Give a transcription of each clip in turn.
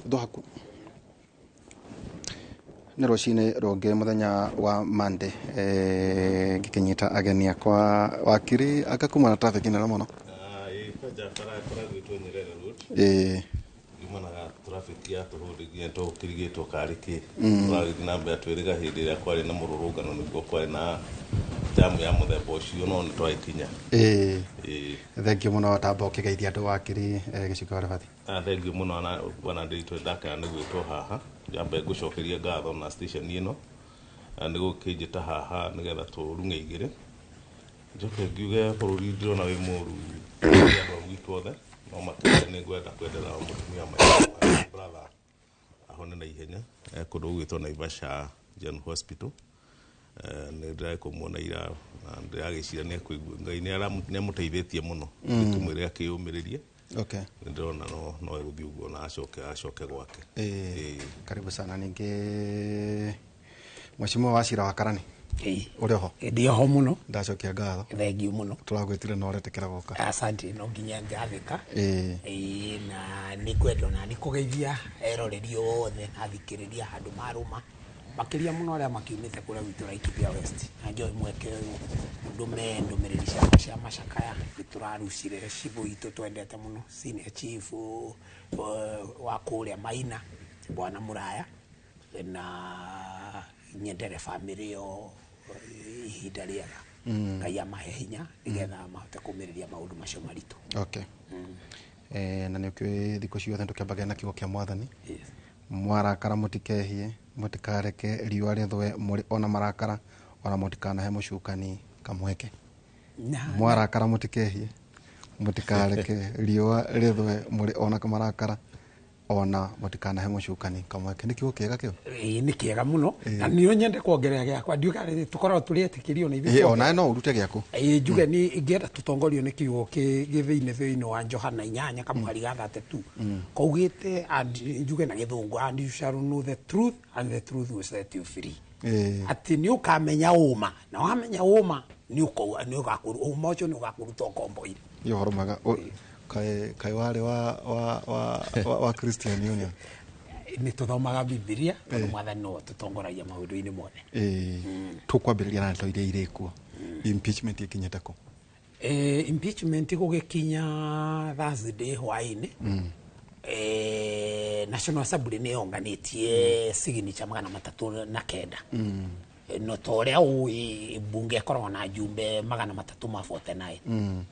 Thohaku nĩ rũcinĩ rũngĩ mũthenya wa Monday, ngĩkĩnyita ageni akwa. Wakiri, anga kuma na traffic nene mũno. Ĩĩ, kwanja bara ĩkoragwo ĩtwo Nyerere Road. Yumanaga traffic ya tũhũ nginya tũkĩrigĩtwo karĩ kĩ tũragĩthiĩ na mbere. Twĩrĩga hĩndĩ ĩrĩa kwarĩ na mũrũrũngano nĩguo kwarĩ na jamu ya mũthemba ũcio, no nĩ twagĩkinya. Ĩĩ. Thengiũ mũno. Tamba ũkĩgeithia andũ, wakiri, gĩcigo Rĩbathi. Thengiũ mũno na bwana Ndĩritũ, ndakena nĩ gwĩtwo haha. Njambe ngũcokeria ngatho na station ĩno na nĩ gũkĩnjĩta haha nĩgetha tũrung'e igĩrĩ. Njoke ngiuge bũrũri ndĩrona wĩ mũru kũrĩ andũ a gwitũ othe, no makĩria nĩ ngwenda kwendera mũtumia maitũ brother ahone na ihenya. Kũndũ gũgwĩtwo Naivasha General Hospital. Nĩ ndĩrarĩ kũmuona ira na ndĩragĩciria nĩ ekũigua Ngai nĩ amũteithĩtie mũno. Ndĩkĩmwĩre akĩyũmĩrĩrie. Nĩ ndĩrona no egũthiĩ ũguo na acoke gwake. Ĩĩ. Karibu sana. Ningĩ Mheshimiwa Wachira wa Karani, ũrĩ oho? Ndĩ oho mũno. Ndacokia ngatho. Thengiũ mũno. Tũragwĩtire na ũretĩkĩra gũka. Asante, no nginya ngathĩka. Ĩĩ, na nĩ ngwenda ona nĩ kũgeithia eroreri othe na athikĩrĩria handũ marũma, makĩria mũno arĩa makiumĩte kũrĩa gwitũ Laikipia West, na njoe mweke ũyũ ndũme ndũmĩrĩri ciakwa cia macakaya. Nĩ tũrarucire cibũ itũ twendete mũno, senior chief wa kũrĩa Maina, Bwana Mũraya, na nyendere bamĩrĩ ĩyo ihinda rĩega. Ngai amahe hinya nĩgetha mahote kũmĩrĩria maũndũ macio maritũ. Okay. Na nĩ ũkĩũĩ thikũ ciothe tũkĩambagia na kiugo kĩa Mwathani. Mwarakara mũtikehie, mũtikareke riũa rĩthũe mũrĩ ona marakara, ona mũtikanahe mũcukani kamweke. Mwarakara mũtikehie, mũtikareke riũa rĩthũe mũrĩ ona marakara, ona mũtikanahe mũcukani kamweke. Nĩ kiugo kĩega kĩu. Ĩĩ, nĩ kĩega mũno, na nĩo nyende kuongerera gĩakwa. Ndiuga tũkoragwo tũrĩ etĩkĩri ona ithuĩ. Onawe no ũrute gĩaku. Ĩĩ, njuge nĩ ingĩenda tũtongorio nĩ kiugo kĩ thĩinĩ wa Johana 8 kamũhari ga 32 kaugĩte, and njuge na Gĩthũngũ, "And you shall know the truth, and the truth will set you free." Atĩ nĩ ũkamenya ũma, na wamenya ũma nĩ ũgakũru ũma ũcio nĩ ũgakũruta ũkombo-inĩ. Nĩ ũhoro mwega. Kaĩ warĩ wa Christian Union? Nĩ tũthomaga Bibilia tondũ Mwathani no tũtongoragia maũndũ-inĩ mothe. Ĩĩ, tũkwambĩrĩria na ndeto iria irĩ kuo. Impeachment ĩkinyĩte kũ? Impeachment gũgĩkinya Thursday hwaĩ-inĩ, National Assembly nĩ yonganĩtie signature 309. No ta ũrĩa ũĩ, mbunge ĩkoragwo na njumbe 349.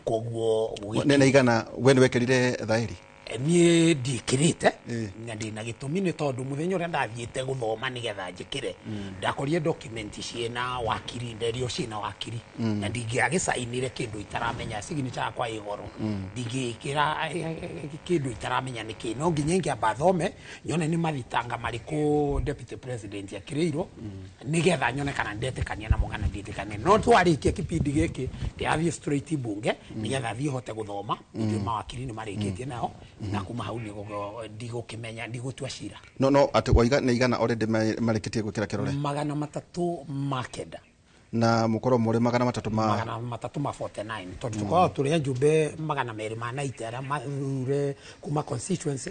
Koguo nĩ igana we nĩ wekĩrire thaĩri? Niĩ ndiĩkĩrĩte na ndĩna gĩtũmi, nĩ tondũ mũthenya ũrĩa ndathiĩte gũthoma nĩgetha njĩkĩre, ndakorire document ciĩna wakiri, nderio ciĩna wakiri, na ndingĩagĩcainire kĩndũ itaramenya. Signature yakwa ĩ goro, ndingĩkĩra kĩndũ itaramenya nĩkĩ. No nginya ingĩamba thome nyone nĩ mathitanga marĩkũ deputy president akĩrĩirwo, nĩgetha nyone kana ndetĩkania namo kana ndiĩtĩkania. No twarĩkia kipindi gĩkĩ, ndĩrathiĩ straight bunge nĩgetha thiĩ hote gũthoma. Ithuĩ mawakiri nĩ marĩkĩtie nao, na kuma hau ndigũkĩmenya, ndigũtua cira. No atĩ waiga nĩ igana already marĩkĩtie gwĩkĩra kĩrore? 309. Na mũkorwo mũrĩ 300 ma 349, tondũ tũkoragwo tũrĩ ajumbe 290 arĩa mathure kuma constituency,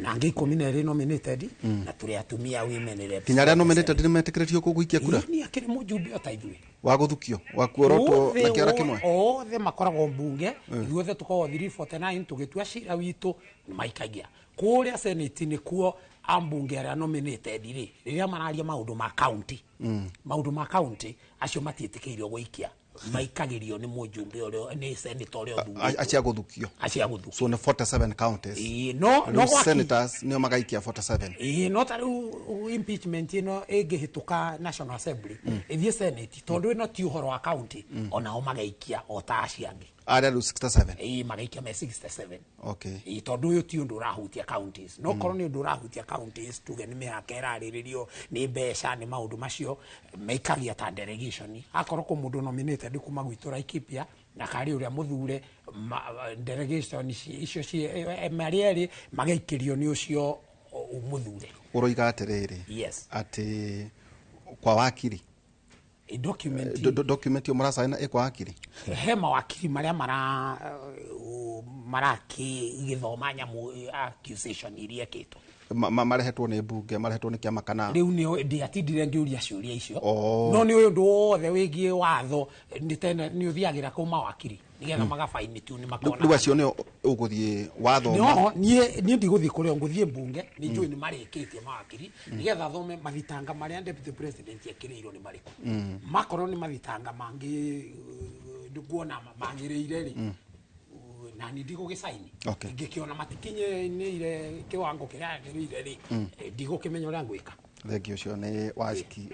na angĩ 12 nominated, na tũrĩ atumia, women reps. Kinya arĩa nominated nĩ metĩkĩrĩtio gũikia kura? Ĩĩ, nĩ akĩrĩ mũjumbe o ta ithuĩ. Wa gũthukio wa kuorotwo na kĩara kĩmwe? Othe makoragwo mbunge. Ithuothe tũkoragwo 349 tũgĩtua cira witũ maikagia kũrĩa Senate. Nĩkuo ambunge arĩa nominated rĩ, rĩrĩa mararia maũndũ ma county, maũndũ ma county, acio matiĩtĩkĩirio gũikia, maikagĩrio nĩ mũjumbe ũrĩa nĩ senator ũrĩa ũthurĩtwo. Acia gũthukio. Acio a gũthukio. So nĩ 47 counties. Ĩĩ, no Rĩu senators nĩo magaikia 47. Ĩĩ, no ta rĩu impeachment ĩno ĩngĩhĩtũka National Assembly, ĩthiĩ Senate, tondũ ĩno ti ũhoro wa county, onao magaikia o ta acio angĩ. Arĩa rĩu 67? Ĩĩ, magaikia me 67. Ĩĩ, tondũ ũyũ ti ũndũ ũrahutia counties. No korwo nĩ ũndũ ũrahutia counties, tuge nĩ mĩhaka ĩrarĩrĩrio, nĩ mbeca, nĩ maũndũ macio, maikagia ta delegation. Akorwo kũ mũndũ nominated kuma gwitũ Laikipia na karĩ ũrĩa mũthure, delegation icio marĩ erĩ magaikĩrio nĩ ũcio mũthure. Ũroiga atĩrĩrĩ, atĩ kwa wakiri document document ĩyo mũracaina ĩ kwa wakiri? He mawakiri marĩa mara Marakĩgĩthoma nyamũ accusation iria ĩkĩtwo. Marehetwo nĩ mbunge, marehetwo nĩ kĩama kana? Rĩu nĩ ndiatindire ngĩũria ciũria icio. No nĩ ũndũ wothe wĩgiĩ watho nĩ tene nĩ ũthiagĩra kũ mawakiri nĩgetha magabaini tu nĩ makona. Rĩu acio nĩo ũgũthiĩ wathoma? No niĩ ndigũthiĩ kũrĩa, ngũthiĩ mbunge. Nĩ njũĩ nĩ marĩkĩtie mawakiri nĩgetha thome mathitanga marĩa deputy president ekĩrĩirwo nĩ marĩkũ. Makorwo nĩ mathitanga mangĩ nguona magĩrĩire rĩ, na ni ndigũgĩcaini. Ingĩkĩona matikinyanĩire kĩwango kĩrĩa yagĩrĩire rĩ, ndigũkĩmenya ũrĩa ngwĩka. Thengiũ. Ũcio nĩ Waciki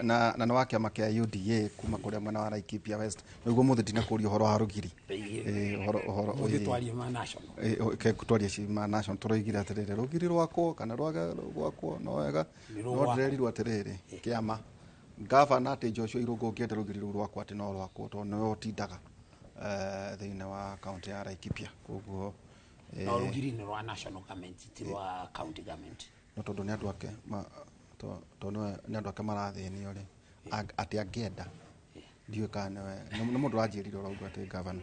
na nĩ wa kĩama kĩa UDA kuma kũrĩa mwena wa Laikipia West. Nĩguo mũthĩ ndinakũria ũhoro wa rũgiri. Ũhoro Mũthĩ twarie ma national. Ke twarie ci ma national. Tũroigire atĩrĩrĩ, rũgiri rwakwo kana rwaga gwakwo no wega. Nĩ no rũgwakwo. Ndĩrerirwo atĩrĩrĩ, kĩama gavana atĩ Joshua Irũngũ ũngĩenda rũgiri rũu rwakwa atĩ no rwakwo, tondũ nĩwe ũtindaga thĩinĩ wa kaunti ya Laikipia, koguo No rũgiri nĩ rwa national government, ti rwa county government. No tondũ nĩ andũ ake tondũ nĩ andũ ake marathĩnio rĩ, atĩ angĩenda, ndiũĩ kana nĩwe nĩ mũndũ ũranjĩrire ũrauga atĩ gavana.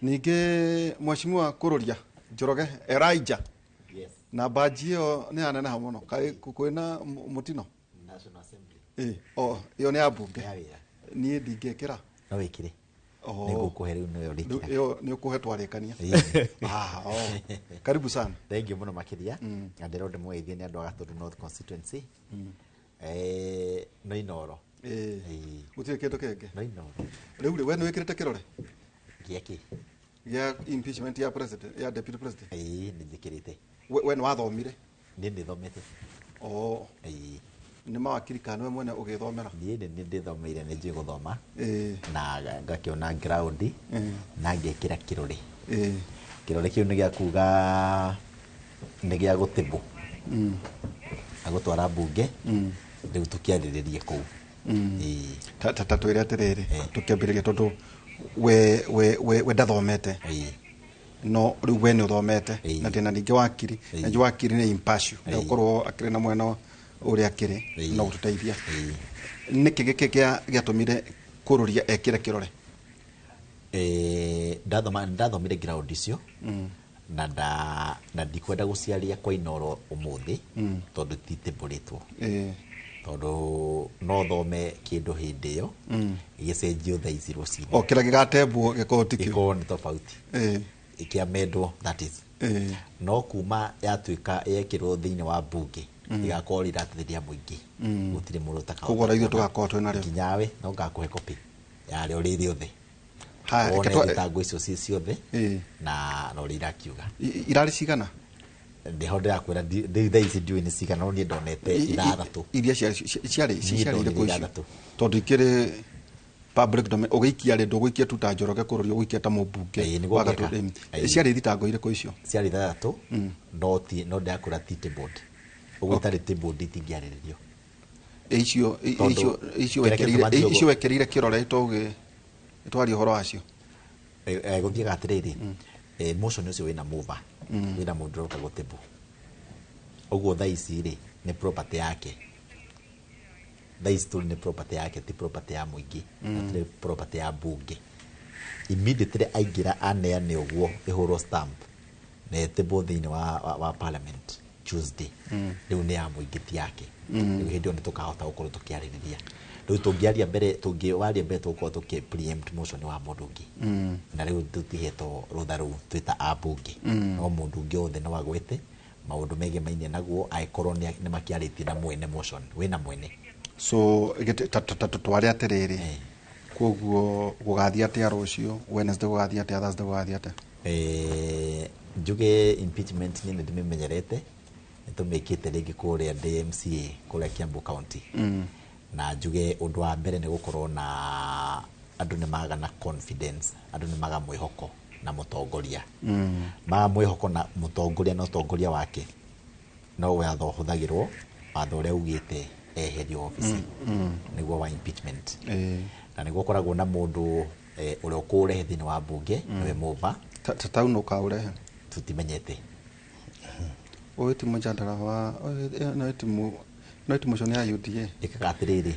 Ningĩ Mheshimiwa Kũrũria Njoroge Elijah. Yes. Na banji ĩyo nĩ yaneneha mũno, kaĩ kwĩna mũtino? National Assembly. Ĩ, o ĩyo nĩ ya mbunge? Ya wĩra. Niĩ ndingĩkĩra. No wĩkĩre. Oh. Nĩ ngũkũhe rĩu, nĩwe Rĩu ũrĩkĩra. ĩyo nĩ ũkũhe twarĩkania. Ĩĩ. Ah, oh. Karibu sana. Thank you mũno makĩria. Na ndĩrona ndĩmũgeithie nĩ andũ a Gatũndũ North Constituency. No Inoro. Ĩ. Ĩĩ. Gũtirĩ kĩndũ kĩngĩ? No Inoro. Rĩu rĩ, we nĩ wĩkĩrĩte kĩrore Gĩakĩ? gĩa impeachment ya president, ya deputy president? Ĩĩ, nĩ njĩkĩrĩte. We nĩ wathomire? Niĩ nĩthomete. Oh. Ĩĩ. Nĩ mawakiri kana nĩwe mwene ũgĩthomera? Niĩ nĩ ndĩthomeire, nĩ njũĩ gũthoma. Ĩ. Na ngakĩona ground na ngekĩra kĩrore. Ĩ. Kĩrore kĩu nĩ gĩa kuga nĩ gĩa gũtĩbũ. Agũtwara mbunge. Rĩu tũkĩarĩrĩrie kũu. Ĩĩ. Ta twĩre atĩrĩrĩ, tũkĩambĩrĩria, tondũ we ndathomete, Ĩĩ. no rĩu we nĩ ũthomete Ĩĩ. na ndĩna ningĩ wakiri. Ĩĩ. Na njũĩ wakiri nĩ impartial, Ĩĩ. ũkorwo akĩrĩ na mwena ũrĩa akĩrĩ Ĩĩ. no gũtũteithia. Ĩĩ. Nĩkĩ gĩkĩ gĩatũmire Kũrũria ekĩre kĩrore? Ndathomire ground icio na ndikwenda gũciaria kwa Inoro ũmũthĩ tondũ titĩmbũrĩtwo, Ĩĩ. tondũ no thome kĩndũ hĩndĩ ĩyo gĩcenjio thaa ici rũcinĩ. O kĩrĩa gĩgatembwo gĩkorwo tikĩo. Gĩkorwo nĩ tofauti. Ĩĩ. Ĩkĩamendwo, that is. Ĩĩ. No kuma yatuĩka yekĩrwo thĩinĩ wa mbunge, ĩgakorwo rĩ iratathi rĩa mũingĩ, gũtirĩ mũndũ ũtakahota Koguo ona ithuĩ kuona. tũgakorwo twĩ narĩo. Nginyawe no ngakũhe copy yarĩo rĩ rĩothe. Haya, wone reke thitango icio ciĩ ciothe Ĩĩ. na ũrĩa irakiuga. Irarĩ cigana? Nĩho ndĩrakwĩra, rĩu thaa ici ndiũĩ nĩ cigana, no niĩ ndonete ithathatũ. Iria ciarĩ Niĩ ciarĩ ndonire irĩkũ icio? ithathatũ. Tondũ ikĩrĩ public domain, ũgĩikia rĩ, ndũgũikia tu ta Njoroge Kũrũria, ũgũikia ta mũmbunge Ĩĩ, nĩguo wa ngeka. Gatũndũ. Ĩĩ. Ciarĩ thitango irĩkũ icio? Ciarĩ ithathatũ, no ndĩrakwĩra ti tabled. Ũguo itarĩ tabled itingĩarĩrĩrio. Ĩ icio Tondũ icio kĩrĩa wekĩrĩire kĩtũma njuge icio wekĩrĩire kĩrore tũgĩ twarie ũhoro wacio? Gũthiaga atĩrĩrĩ, motion ũcio wĩna mover, wĩna mũndũ ũroka gũtĩbũ. Ũguo thaa ici rĩ, nĩ property yake. Thaa ici tũrĩ nĩ property yake, ti property ya mũingĩ na ti property ya mbunge. Immediately aingĩra aneane ũguo, ĩhũrwo stamp na ĩtĩbwo thĩinĩ wa parliament Tuesday, rĩu nĩ ya mũingĩ, ti yake. Rĩu hĩndĩ ĩyo nĩ tũkahota gũkorwo tũkĩarĩrĩria. Rĩu tũngĩaria mbere, tũngĩwaria mbere, tũgũkorwo tũkĩ preempt motion wa mũndũ ũngĩ, na rĩu tũtihetwo rũtha rũu twĩ ta ambunge. No mũndũ ũngĩ wothe no agwete maũndũ megemainie naguo angĩkorwo nĩ makĩarĩtie na mwene motion, wĩna mwene. So ta tũtware atĩrĩrĩ, koguo gũgathiĩ atĩa rũciũ Wednesday, gũgathiĩ atĩa Thursday, gũgathiĩ atĩa? Njuge impeachment niĩ nĩ ndĩmĩmenyerete, nĩ tũmĩkĩte rĩngĩ kũrĩa ndĩ MCA kũrĩa Kiambu County. Na njuge ũndũ wa mbere nĩ gũkorwo na andũ nĩ maga na confidence, andũ nĩ maga mwĩhoko na mũtongoria, maga mwĩhoko na mũtongoria na ũtongoria wake. No watho ũhũthagĩrwo, watho ũrĩa ugĩte eherio obici, nĩguo wa impeachment. Na nĩguo ũkoragwo na mũndũ ũrĩa ũkũũrehe thĩinĩ wa mbunge, nĩwe mover. Ta tauna ũkaũrehe? Tũtimenyete. Ũyũ ti mũjadara wa ũyũ, no ti motion ya UDA. Ĩkaga atĩrĩrĩ,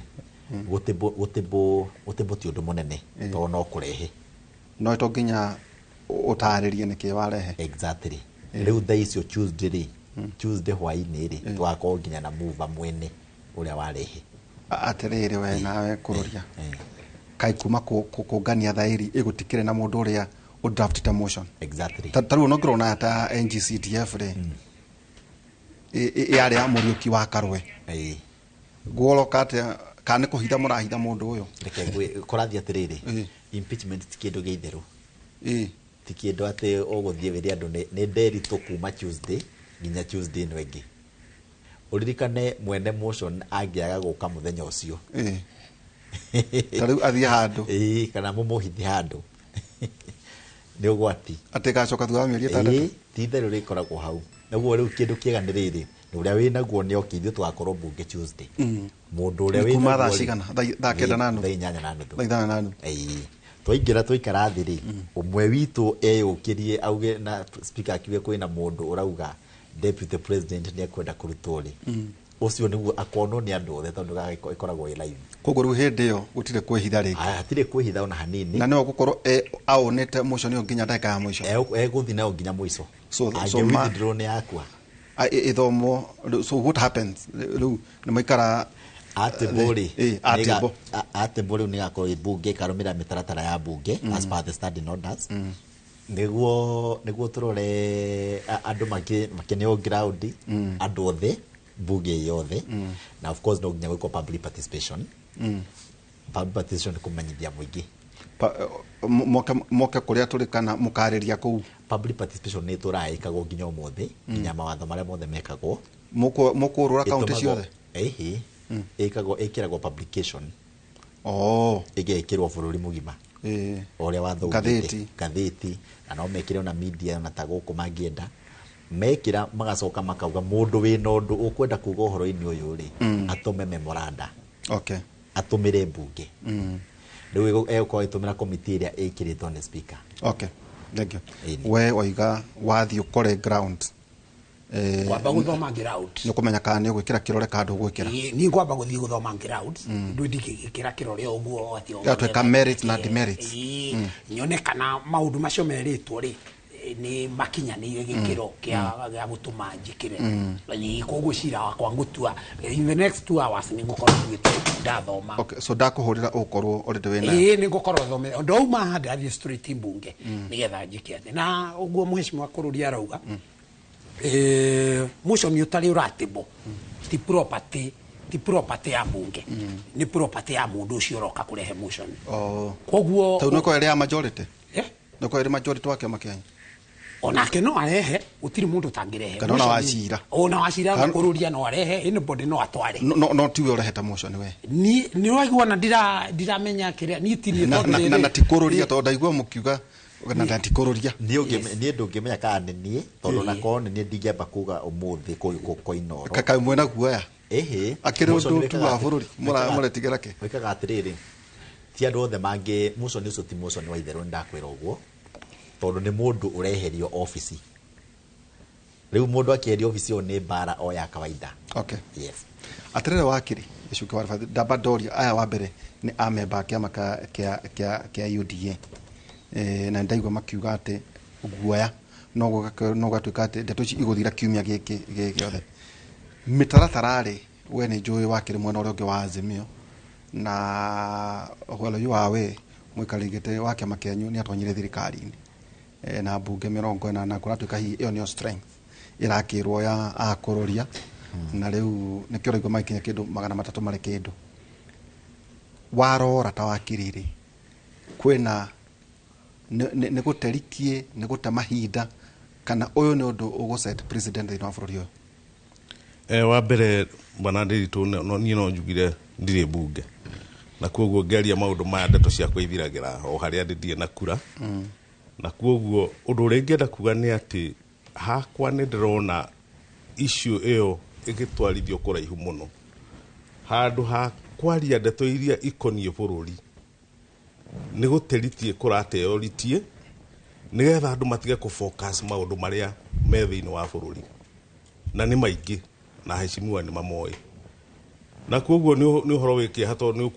gũtĩmbũ ti ũndũ mũnene, tondũ no kũrehe. No to nginya Ũtarĩrie nĩkĩ warehe. Exactly. Rĩu thaa icio Tuesday rĩ, Tuesday hwainĩ rĩ, tũgakorwo nginya na mover mwene ũrĩa warehe. Atĩrĩrĩ, we nawe kũrũria kaĩ kuma kũngania thaĩri ĩgũtikĩrĩ na mũndũ ũrĩa ũdraftĩte motion. Exactly. Ta rĩu onongĩrona ta NGCDF rĩ, yarĩ ya Mũriũki wa Karwe. Guoroka atĩa kana nĩ kũhitha mũrahitha mũndũ ũyũ? Reke kũrathiĩ atĩrĩrĩ, impeachment ti kĩndũ gĩa itherũ. Ti kĩndũ atĩ ũgũthiĩ wĩre andũ nĩ nderitũ kuma Tuesday nginya Tuesday ĩno ĩngĩ. Ũririkane mwene motion angĩaga gũka mũthenya ũcio. Ta rĩu athiĩ handũ. Ĩĩ, kana mũmũhithe handũ. Nĩ ũgwati. Atĩ gacoka thutha wa mĩeri 6. Ĩĩ, ti itherũ rĩkoragwo hau. Naguo rĩu kĩndũ kĩega nĩ rĩrĩ, nĩ ũrĩa wĩnaguo nĩ oke, ithuĩ tũgakorwo mbunge Tuesday. Mũndũ ũrĩa Nĩ kuma wĩnaguo thaa rĩ, cigana? Thaa 9:30? Thaa 8:30. Thaa 8:30. Ĩĩ. Twaingĩra twaikara thĩ rĩ, ũmwe witũ eyũkĩrie auge na speaker akiuge kwĩna mũndũ ũrauga deputy president nĩ ekwenda kũrutwo rĩ, ũcio nĩguo akonwo nĩ andũ othe tondũ ĩkoragwo ĩ live. Koguo rĩu hĩndĩ ĩyo gũtirĩ kwĩhitha rĩngĩ. Hatirĩ kwĩhitha ona hanini. Na nĩwe ũgũkorwo aonete motion ĩyo nginya ndagĩka ya mũico. Egũthiĩ nayo nginya mũico. So Angĩ withdraw nĩ yakua. Ĩthomwo. So what happens rĩu nĩ maikara? Atĩmbũ rĩ, Atĩmbũ. Atĩmbũ rĩu nĩ gakorwo mbunge ĩkarũmĩrĩra mĩtaratara ya mbunge as per the standing orders, nĩguo tũrore andũ makĩneo ground, andũ othe mbunge yothe, na of course no nginya gwĩkwo public participation. Public participation nĩ kũmenyithia mũingĩ. Moke kũrĩa tũrĩ kana mũkarĩria kũu? Public participation nĩ ĩtũraga ĩkagwo nginya ũmũthĩ, nginya mawatho marĩa mothe mekagwo. Mũkũrũra kaunti Ĩtũmagwo- ciothe? Ĩhĩ, ĩkagwo ĩkĩragwo publication. Ĩgekĩrwo bũrũri mũgima. O ũrĩa watho Ngathĩti. ugĩte. Ngathĩti, na no mekĩre ona media, ona ta gũkũ mangĩenda mekĩra, magacoka makauga mũndũ wĩna ũndũ ũkwenda kuga ũhoro-inĩ ũyũ rĩ, atũme memoranda. Atũmĩre mbunge. Rĩu egũkorwo ĩtũmĩra komiti ĩrĩa ĩkĩrĩtwo nĩ speaker. Okay, thank you. Ĩni. We waiga wathiĩ ũkore ground. Kwamba gũthoma ground. Nĩ ũkũmenya kana nĩ ũgwĩkĩra kĩrore kana ndũgwĩkĩra. Ĩĩ, niĩ ngwamba gũthiĩ gũthoma ground, ndũ ndingĩgĩkĩra kĩrore ũguo atĩ o Gatuĩka merit na demerits. Ĩĩ, nyone kana maũndũ macio merĩtwo rĩ nĩ makinyanĩire gĩkĩro kĩa gũtũma njĩkĩre. Ĩĩ, koguo cira wakwa ngũtua in the next 2 hours nĩ ngũkorwo nduĩte ndathoma. Okay, so ndakũhũrĩra ũgũkorwo already wĩnayo. Ĩĩ, nĩ ngũkorwo thome ndauma haha ndathiĩ straight mbunge nĩgetha njĩke atĩ na ũguo mheshimiwa kũrũri arauga, motion ũtarĩ ũratĩbwo ti property ya mbunge, nĩ property ya mũndũ ũcio ũroka kũrehe motion. Koguo Tau nĩkorwo ĩrĩ ya majority. Eh? Nĩkorwo ĩrĩ majority wa kĩama kĩanyu. Onake no arehe, gũtirĩ mũndũ ũtangĩrehe. Kana ona Motion- Wachira. Ona Wachira. Kũrũria no arehe, anybody no atware. No tiwe ũrehete motion we. Ni nĩ waigua na ndiramenya kĩrĩa niĩ ti niĩ Na tondũ na ti kũrũria, tondũ ndaigua mũkiuga na ti kũrũria. Niĩ ndũngĩmenya kana nĩ niĩ, tondũ na korwo nĩ niĩ ndingĩamba kuga ũmũthĩ kũinoro. Kaĩ mwĩna guoya? Ĩhĩ. Akĩrĩ Motion ũndũ tu wĩkaga wa atĩ- bũrũri mũretigĩra kĩ? Wĩkaga atĩrĩrĩ, ti andũ othe mangĩ, motion ũcio ti motion wa itherũ, nĩ ndakwĩra ũguo, tondũ nĩ mũndũ ũreherio obici. Rĩu mũndũ akĩeherio obici ĩyo nĩ mbara o ya kawaida. Yes. Atĩrĩrĩ, wakiri gĩcukĩ wa Ribathi, ndamba ndoria aya wa mbere nĩ amemba a kĩama kĩa UDA, na ndaigua makiuga atĩ guoya no gũgatuĩka atĩ ndeto ici igũthira kiumia gĩkĩ gĩothe. Mĩtaratara rĩ, we nĩ njũĩ wakĩrĩ mwena ũrĩa ũngĩ wa Azimio, na well, you are we mũikarĩri gĩtĩ wa kĩama kĩanyu nĩ atonyire thirikari-inĩ, na mbunge 40, na kũratuĩka hihi ĩyo nĩyo strength ĩrakĩrwo ya akũrũria, na rĩu nĩkĩo ũraigua magĩkinya kĩndũ 300 marĩ kĩndũ. Warora ta wakiri rĩ, kwĩna nĩ gũterikie nĩ gũte mahinda, kana ũyũ nĩ ũndũ ũgũ set president thĩinĩ wa bũrũri ũyũ? Wa mbere, bwana Ndiritu, niĩ no njugire ndirĩ mbunge, na koguo ngĩaria maũndũ maya ndeto ciakwa ithiragĩra o harĩa ndĩ, ndirĩ na kura, na koguo ũndũ ũrĩa ingĩenda kuga nĩ atĩ hakwa nĩ ndĩrona issue ĩyo ĩgĩtwarithio kũraihu mũno handũ ha kwaria ndeto iria ikoniĩ bũrũri. Nĩ gũteritie kũrateoritie nĩgetha andũ matige kũ focus maũndũ marĩa me thĩinĩ wa bũrũri, na nĩ maingĩ na heshimiwa nĩ mamoĩ, na koguo nĩ ũhoro wĩ kĩeha tondũ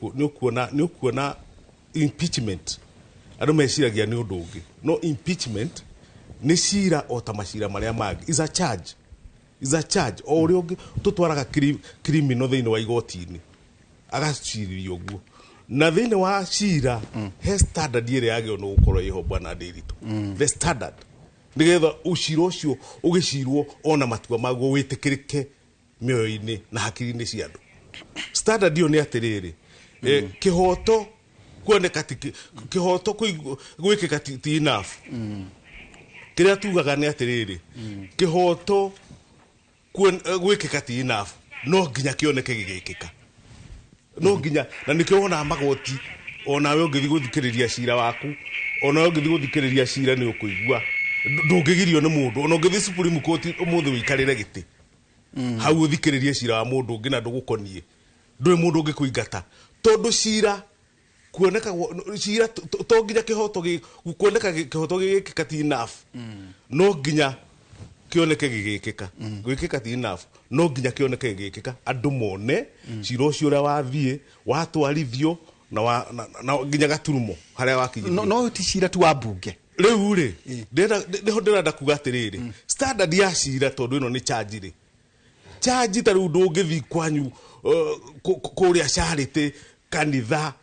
nĩ ũkuona impeachment Andũ meciragia nĩ ũndũ ũngĩ, no impeachment nĩ cira o ta macira marĩa mangĩ. Is a charge, is a charge o ũrĩa ũngĩ tũtwaraga criminal thĩinĩ wa igoti-inĩ agacirithio ũguo. Na thĩinĩ wa cira he standard ĩrĩa yagĩrĩirwo nĩ gũkorwo ĩho, bwana Ndiritu, the standard nĩgetha ũcira ũcio ũgĩcirwo ona matua maguo wĩtĩkĩrĩke mĩoyo-inĩ na hakiri-inĩ cia andũ. Standard ĩyo nĩ atĩrĩrĩ, kĩhoto kuoneka ti kĩhoto gwĩkĩka ti enough. Kĩrĩa tugaga nĩ atĩrĩrĩ, kĩhoto gwĩkĩka ti enough, no nginya kĩoneke gĩgĩkĩka, no nginya. Na nĩkĩo wonaga magoti, onawe ũngĩthiĩ gũthikĩrĩria cira waku, onawe ũngĩthiĩ gũthikĩrĩria cira nĩ ũkũigua ndũngĩgirio nĩ mũndũ. Ona ũngĩthiĩ Supreme Court ũmũthĩ ũikarĩre gĩtĩ hau ũthikĩrĩrie cira wa mũndũ ũngĩ na ndũgũkoniĩ, ndũrĩ mũndũ ũngĩkũingata, tondũ cira kuoneka cira to nginya kĩhoto kuoneka kĩhoto gĩgĩkĩka ti enough, no nginya kĩoneke gĩgĩkĩka. Gwĩkĩka ti enough, no nginya kĩoneke gĩgĩkĩka, andũ mone cira ũcio ũrĩa wathiĩ watwarithio na, na nginya gaturumo harĩa wakinyithio. No ti cira tu wa mbunge. Rĩu rĩ, nĩho ndĩrenda kuga atĩrĩrĩ, standard ya cira, tondũ ĩno nĩ charge rĩ, charge ta rĩu ndũngĩthiĩ kwanyu kũrĩa Charity kanitha,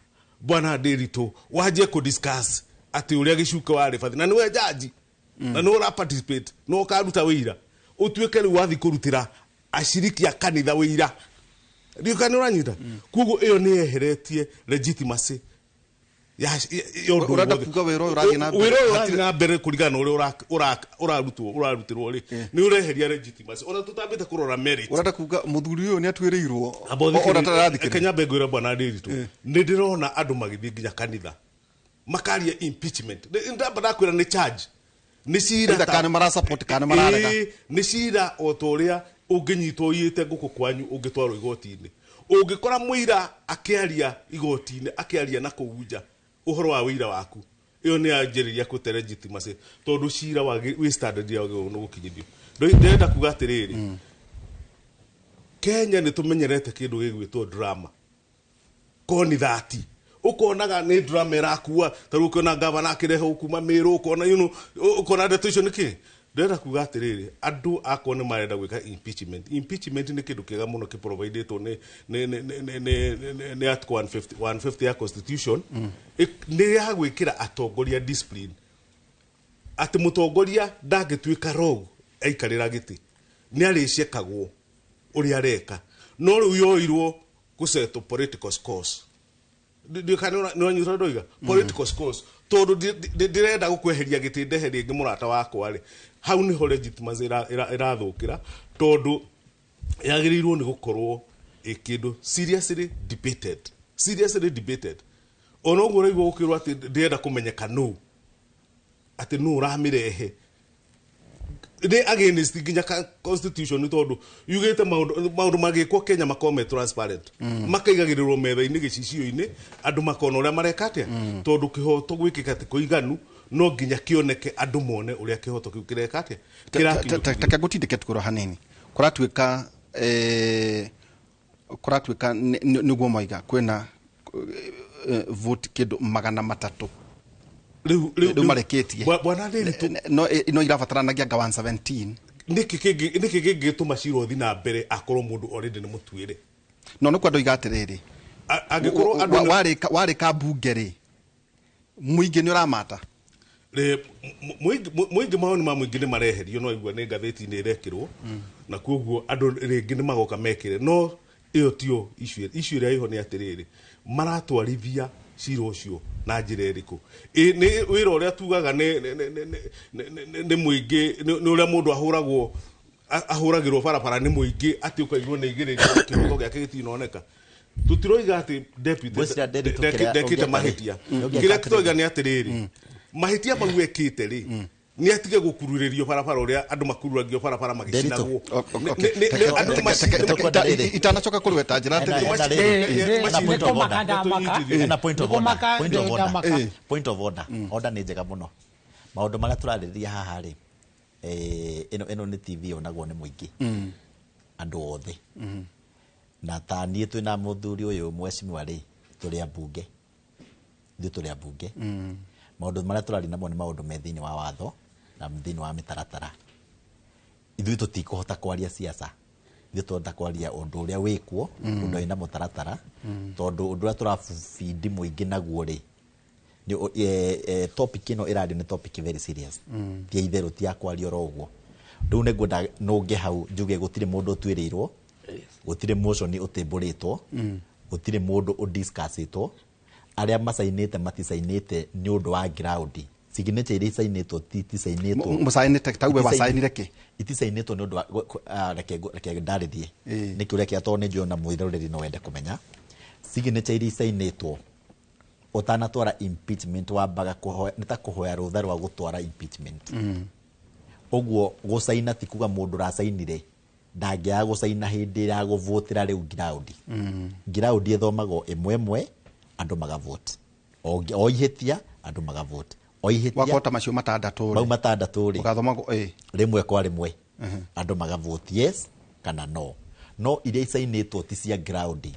bwana Ndiritu, wanjie kũ discuss atĩ ũrĩa gĩcuke warĩ bathi, na nĩwe jaji na nĩwe ũra participate nĩwe ũkaruta wĩira, ũtuĩke rĩu wathiĩ kũrutĩra aciriki a kanitha wĩira. Ndiũ kana nĩ ũranyita. Koguo ĩyo nĩ yeheretie legitimacy ya ũndũ Ũrenda wothe. kuga wĩra ũyũ ũrathiĩ na mbere Wĩra ũyũ hatirĩ- ũrathiĩ na mbere kũringana na ũrĩa ũrarutwo ũrarutĩrwo rĩ, nĩ ũreheria legitimacy ona tũtambĩte kũrora merit. Ũrenda kuga mũthuri ũyũ nĩ atuĩrĩirwo Amba ona ũthikĩrĩrie- tarathikĩrĩria. Kenya ngwĩre, bwana Ndiritu, nĩ ndĩrona andũ magĩthiĩ nginya kanitha makaria impeachment. Ndamba ndakwĩra nĩ charge, nĩ cira. Either kana nĩ marasupport kana nĩ mararega. Ĩĩ, nĩ cira o ta ũrĩa ũngĩnyitwo ũiyĩte ngũkũ kwanyu ũngĩtwarwo igoti-inĩ, ũngĩkora mũira akĩaria igoti-inĩ, akĩaria na kũu nja ũhoro wa wĩira waku, ĩyo nĩ yanjĩrĩria kũte legitimacy, tondũ cira wĩ standard yagĩrĩirwo nĩ gũkinyithio. Ndĩrenda kuga atĩrĩrĩ, Kenya nĩ tũmenyerete kĩndũ gĩgwĩtwo drama koni thati, ukonaga nĩ drama ĩrakua. Ta rĩu ũkĩona gavana akĩrehwo kuma Mĩrũ, ũkona ũkona ndeto icio nĩkĩ. Ndĩrenda kuga atĩrĩrĩ, andũ akorwo nĩ marenda gwĩka impeachment, impeachment nĩ kĩndũ kĩega mũno kĩprovidĩtwo nĩ article 150 150 ya constitution. Nĩ ya gwĩkĩra atongoria discipline, atĩ mũtongoria ndangĩtuĩka rogue aikarĩra gĩtĩ, nĩ arĩcekagwo ũrĩa areka. No rĩu yoirwo gũsettle political scores. Ndiũĩ nĩ wanyita ndoiga political scores, tondũ ndĩrenda gũkweheria gĩtĩ ndehe rĩngĩ mũrata wakwa rĩ, hau nĩho legitimacy ĩrathũkĩra, tondũ yagĩrĩirwo nĩ gũkorwo ĩ kĩndũ seriously debated, seriously debated. Ona ũguo ũraigua gũkĩrwo atĩ ndĩrenda kũmenyeka nũ, atĩ nũ ũramĩrehe, nĩ against nginya constitution, nĩ tondũ yugĩte maũndũ magĩkwo Kenya makorwo me transparent, makaigagĩrĩrwo metha-inĩ gĩcicio-inĩ, andũ makona ũrĩa mareka atĩa, tondũ kĩhoto gwĩkĩka ti kũiganu, no nginya kĩoneke, andũ mone ũrĩa kĩhoto kĩu kĩreka atĩa, kĩrakinyũkithio. Take ngũtindĩke tukũrwo hanini, kũratuĩka kũratuĩka nĩguo moiga kwĩna vote kĩndũ 300. Rĩu Rĩu marĩkĩtie. Bwana Ndiritu, No irabataranagia anga 117. Nĩkĩ kĩngĩtũma cira ũthiĩ na mbere akorwo mũndũ already nĩ mũtuĩre? No nĩ kwenda oiga atĩrĩrĩ, Angĩkorwo andũ warĩka mbunge rĩ, mũingĩ nĩ ũramata. Mũingĩ, mawoni ma mũingĩ nĩ mareherio, no igua nĩ ngathĩti-inĩ ĩrekĩrwo, na koguo andũ rĩngĩ nĩ magoka mekĩre, no ĩyo tiyo issue. Issue ĩrĩa ĩho nĩ atĩrĩrĩ, maratwarithia cira ũcio na njĩra ĩrĩkũ? Nĩ wĩra ũrĩa tugaga nĩ mũingĩ, nĩ ũrĩa mũndũ ahũragwo ahũragĩrwo barabara nĩ mũingĩ, atĩ ũkaigua nĩ igĩrĩrio, kĩhoto gĩake gĩtinoneka. Tũtiroiga atĩ deputy Ngwĩciria Ndiritu kĩrĩa ndekĩte ũngĩeka rĩ, mahĩtia. ũngĩeka Kĩrĩa atĩrĩrĩ. tũroiga nĩ atĩrĩrĩ, mahĩtia mau ekĩte rĩ, nĩ atige gũkururĩrio barabara ũrĩa andũ makururagio barabara magĩcinagwo. Andũ Itanacoka kũrweta njĩra atĩrĩ. Ena rĩrĩ, ena point of order. Ndamaka. Ena point of order. Nĩkũmaka Point of order. ndamaka. Point of order. Order nĩ njega mũno. Maũndũ marĩa tũrarĩrĩria haha rĩ, ĩno nĩ TV yonagwo nĩ mũingĩ, andũ othe, na ta niĩ twĩna mũthuri ũyũ mheshimiwa rĩ, tũrĩ ambunge, ithuĩ tũrĩ ambunge. Maũndũ marĩa tũraria namo nĩ maũndũ me thĩinĩ wa watho na thĩinĩ wa mĩtaratara. Ithuĩ tũtikũhota kwaria siasa, ithuĩ tũrenda kwaria ũndũ ũrĩa wĩkuo, ũndũ wĩna mũtaratara, tondũ ũndũ ũrĩa tũrabindi mũingĩ naguo rĩ, nĩ topic ĩno ĩrario nĩ topic very serious, ti ya itherũ, ti ya kwaria oro ũguo. Rĩu nĩ ngwenda nũnge hau njuge gũtirĩ mũndũ ũtuĩrĩirwo, gũtirĩ motion ũtĩmbũrĩtwo, gũtirĩ mũndũ ũdiscussĩtwo. Arĩa macainĩte maticainĩte nĩ ũndũ wa ground. Signature iria icainĩtwo iticainĩtwo. Mũcainĩte tauwe wacainire kĩ? Iticainĩtwo nĩ ũndũ wa reke ndarĩrie nĩ kĩũria kĩa, tondũ nĩ njũĩ ona mwĩroreri no wende kũmenya. Signature iria icainĩtwo, ũtanatwara impeachment wambaga kũhoya, nĩ ta kũhoya rũtha rwa gũtwara impeachment. Ũguo gũcaina ti kuga mũndũ ũracainire ndangĩaga gũcaina hĩndĩ ya gũvotĩra. Rĩu ground ground ĩthomagwo ĩmwe ĩmwe, andũ magavote o ihĩtia, andũ magavote o ihĩtia. Wakota macio matandatũ mau matandatũ rĩ, ũgathoma ĩ. Rĩmwe kwa rĩmwe andũ magavote yes kana no. No iria icainĩtwo ti cia ground,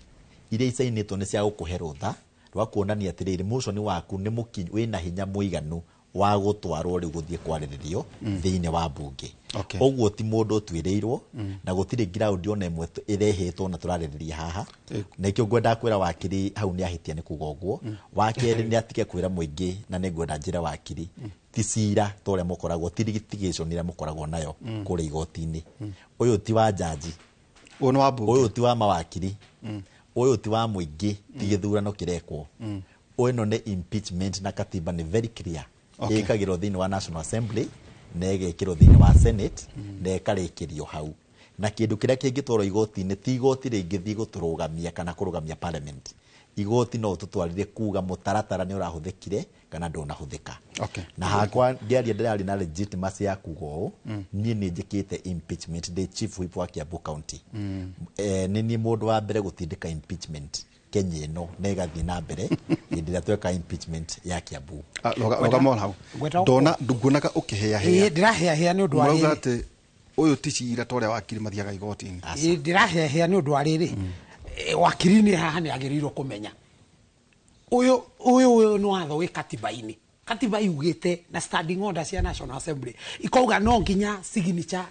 iria icainĩtwo nĩ cia gũkũhe rũtha rwa kuonania atĩrĩrĩ, motion waku nĩ mũkinyu, wĩna hinya mũiganu wa gũtwarwo rĩu gũthiĩ kwarĩrĩrio thĩinĩ wa mbunge. Ũguo ti mũndũ ũtuĩrĩirwo na gũtirĩ ground ona ĩmwe ĩrehetwo na tũrarĩrĩria haha. Na ikĩo ngwendaga kwĩra wakiri hau nĩ ahĩtia nĩ kuga ũguo. Wa kerĩ, nĩ atige kwĩra mũingĩ, na nĩ ngwenda njĩre wakiri, ti cira ta ũrĩa mũkoragwo, ti litigation ĩrĩa mũkoragwo nayo kũrĩa igoti-inĩ. Ũyũ ti wa jaji. Ũyũ nĩ wa mbunge. Ũyũ ti wa mawakiri, ũyũ ti wa mũingĩ, ti gĩthurano kĩrekwo. Ĩno nĩ impeachment na katiba nĩ very clear. Ĩkagĩrwo thĩinĩ wa National Assembly na ĩgekĩrwo thĩinĩ wa Senate na ĩkarĩkĩrio hau. Na kĩndũ kĩrĩa kĩngĩtwarwo igoti-inĩ ti igoti rĩngĩthiĩ gũtũrũgamia kana kũrũgamia parliament. Igoti no ũtũtwarire kuga mũtaratara nĩ ũrahũthĩkire kana ndũnahũthĩka. Na hakwa ngĩaria ndĩrarĩ na legitimacy ya kuga ũũ. Niĩ nĩ njĩkĩte impeachment ndĩ chief whip wa Kiambu County. Nĩ niĩ mũndũ wa mbere gũtindĩka impeachment Kenya ĩno na ĩgathiĩ na mbere hĩndĩ ĩrĩa tweka impeachment ya Kiambu. Ah, rũgama o hau. Ndona nguonaga ũkĩhĩahĩa. Ĩĩ, ndĩrahĩahĩa nĩ ũndũ wa Murauga rĩrĩ. atĩ ũyũ ti cira ta ũrĩa wakiri mathiaga igoti-inĩ. Ĩĩ, ndĩrahĩahĩa nĩ ũndũ wa rĩrĩ. Wakiri nĩ haha nĩ agĩrĩirwo kũmenya ũyũ nĩ watho wĩ katiba-inĩ. Katiba yugĩte na standing order cia National Assembly ikauga no nginya signature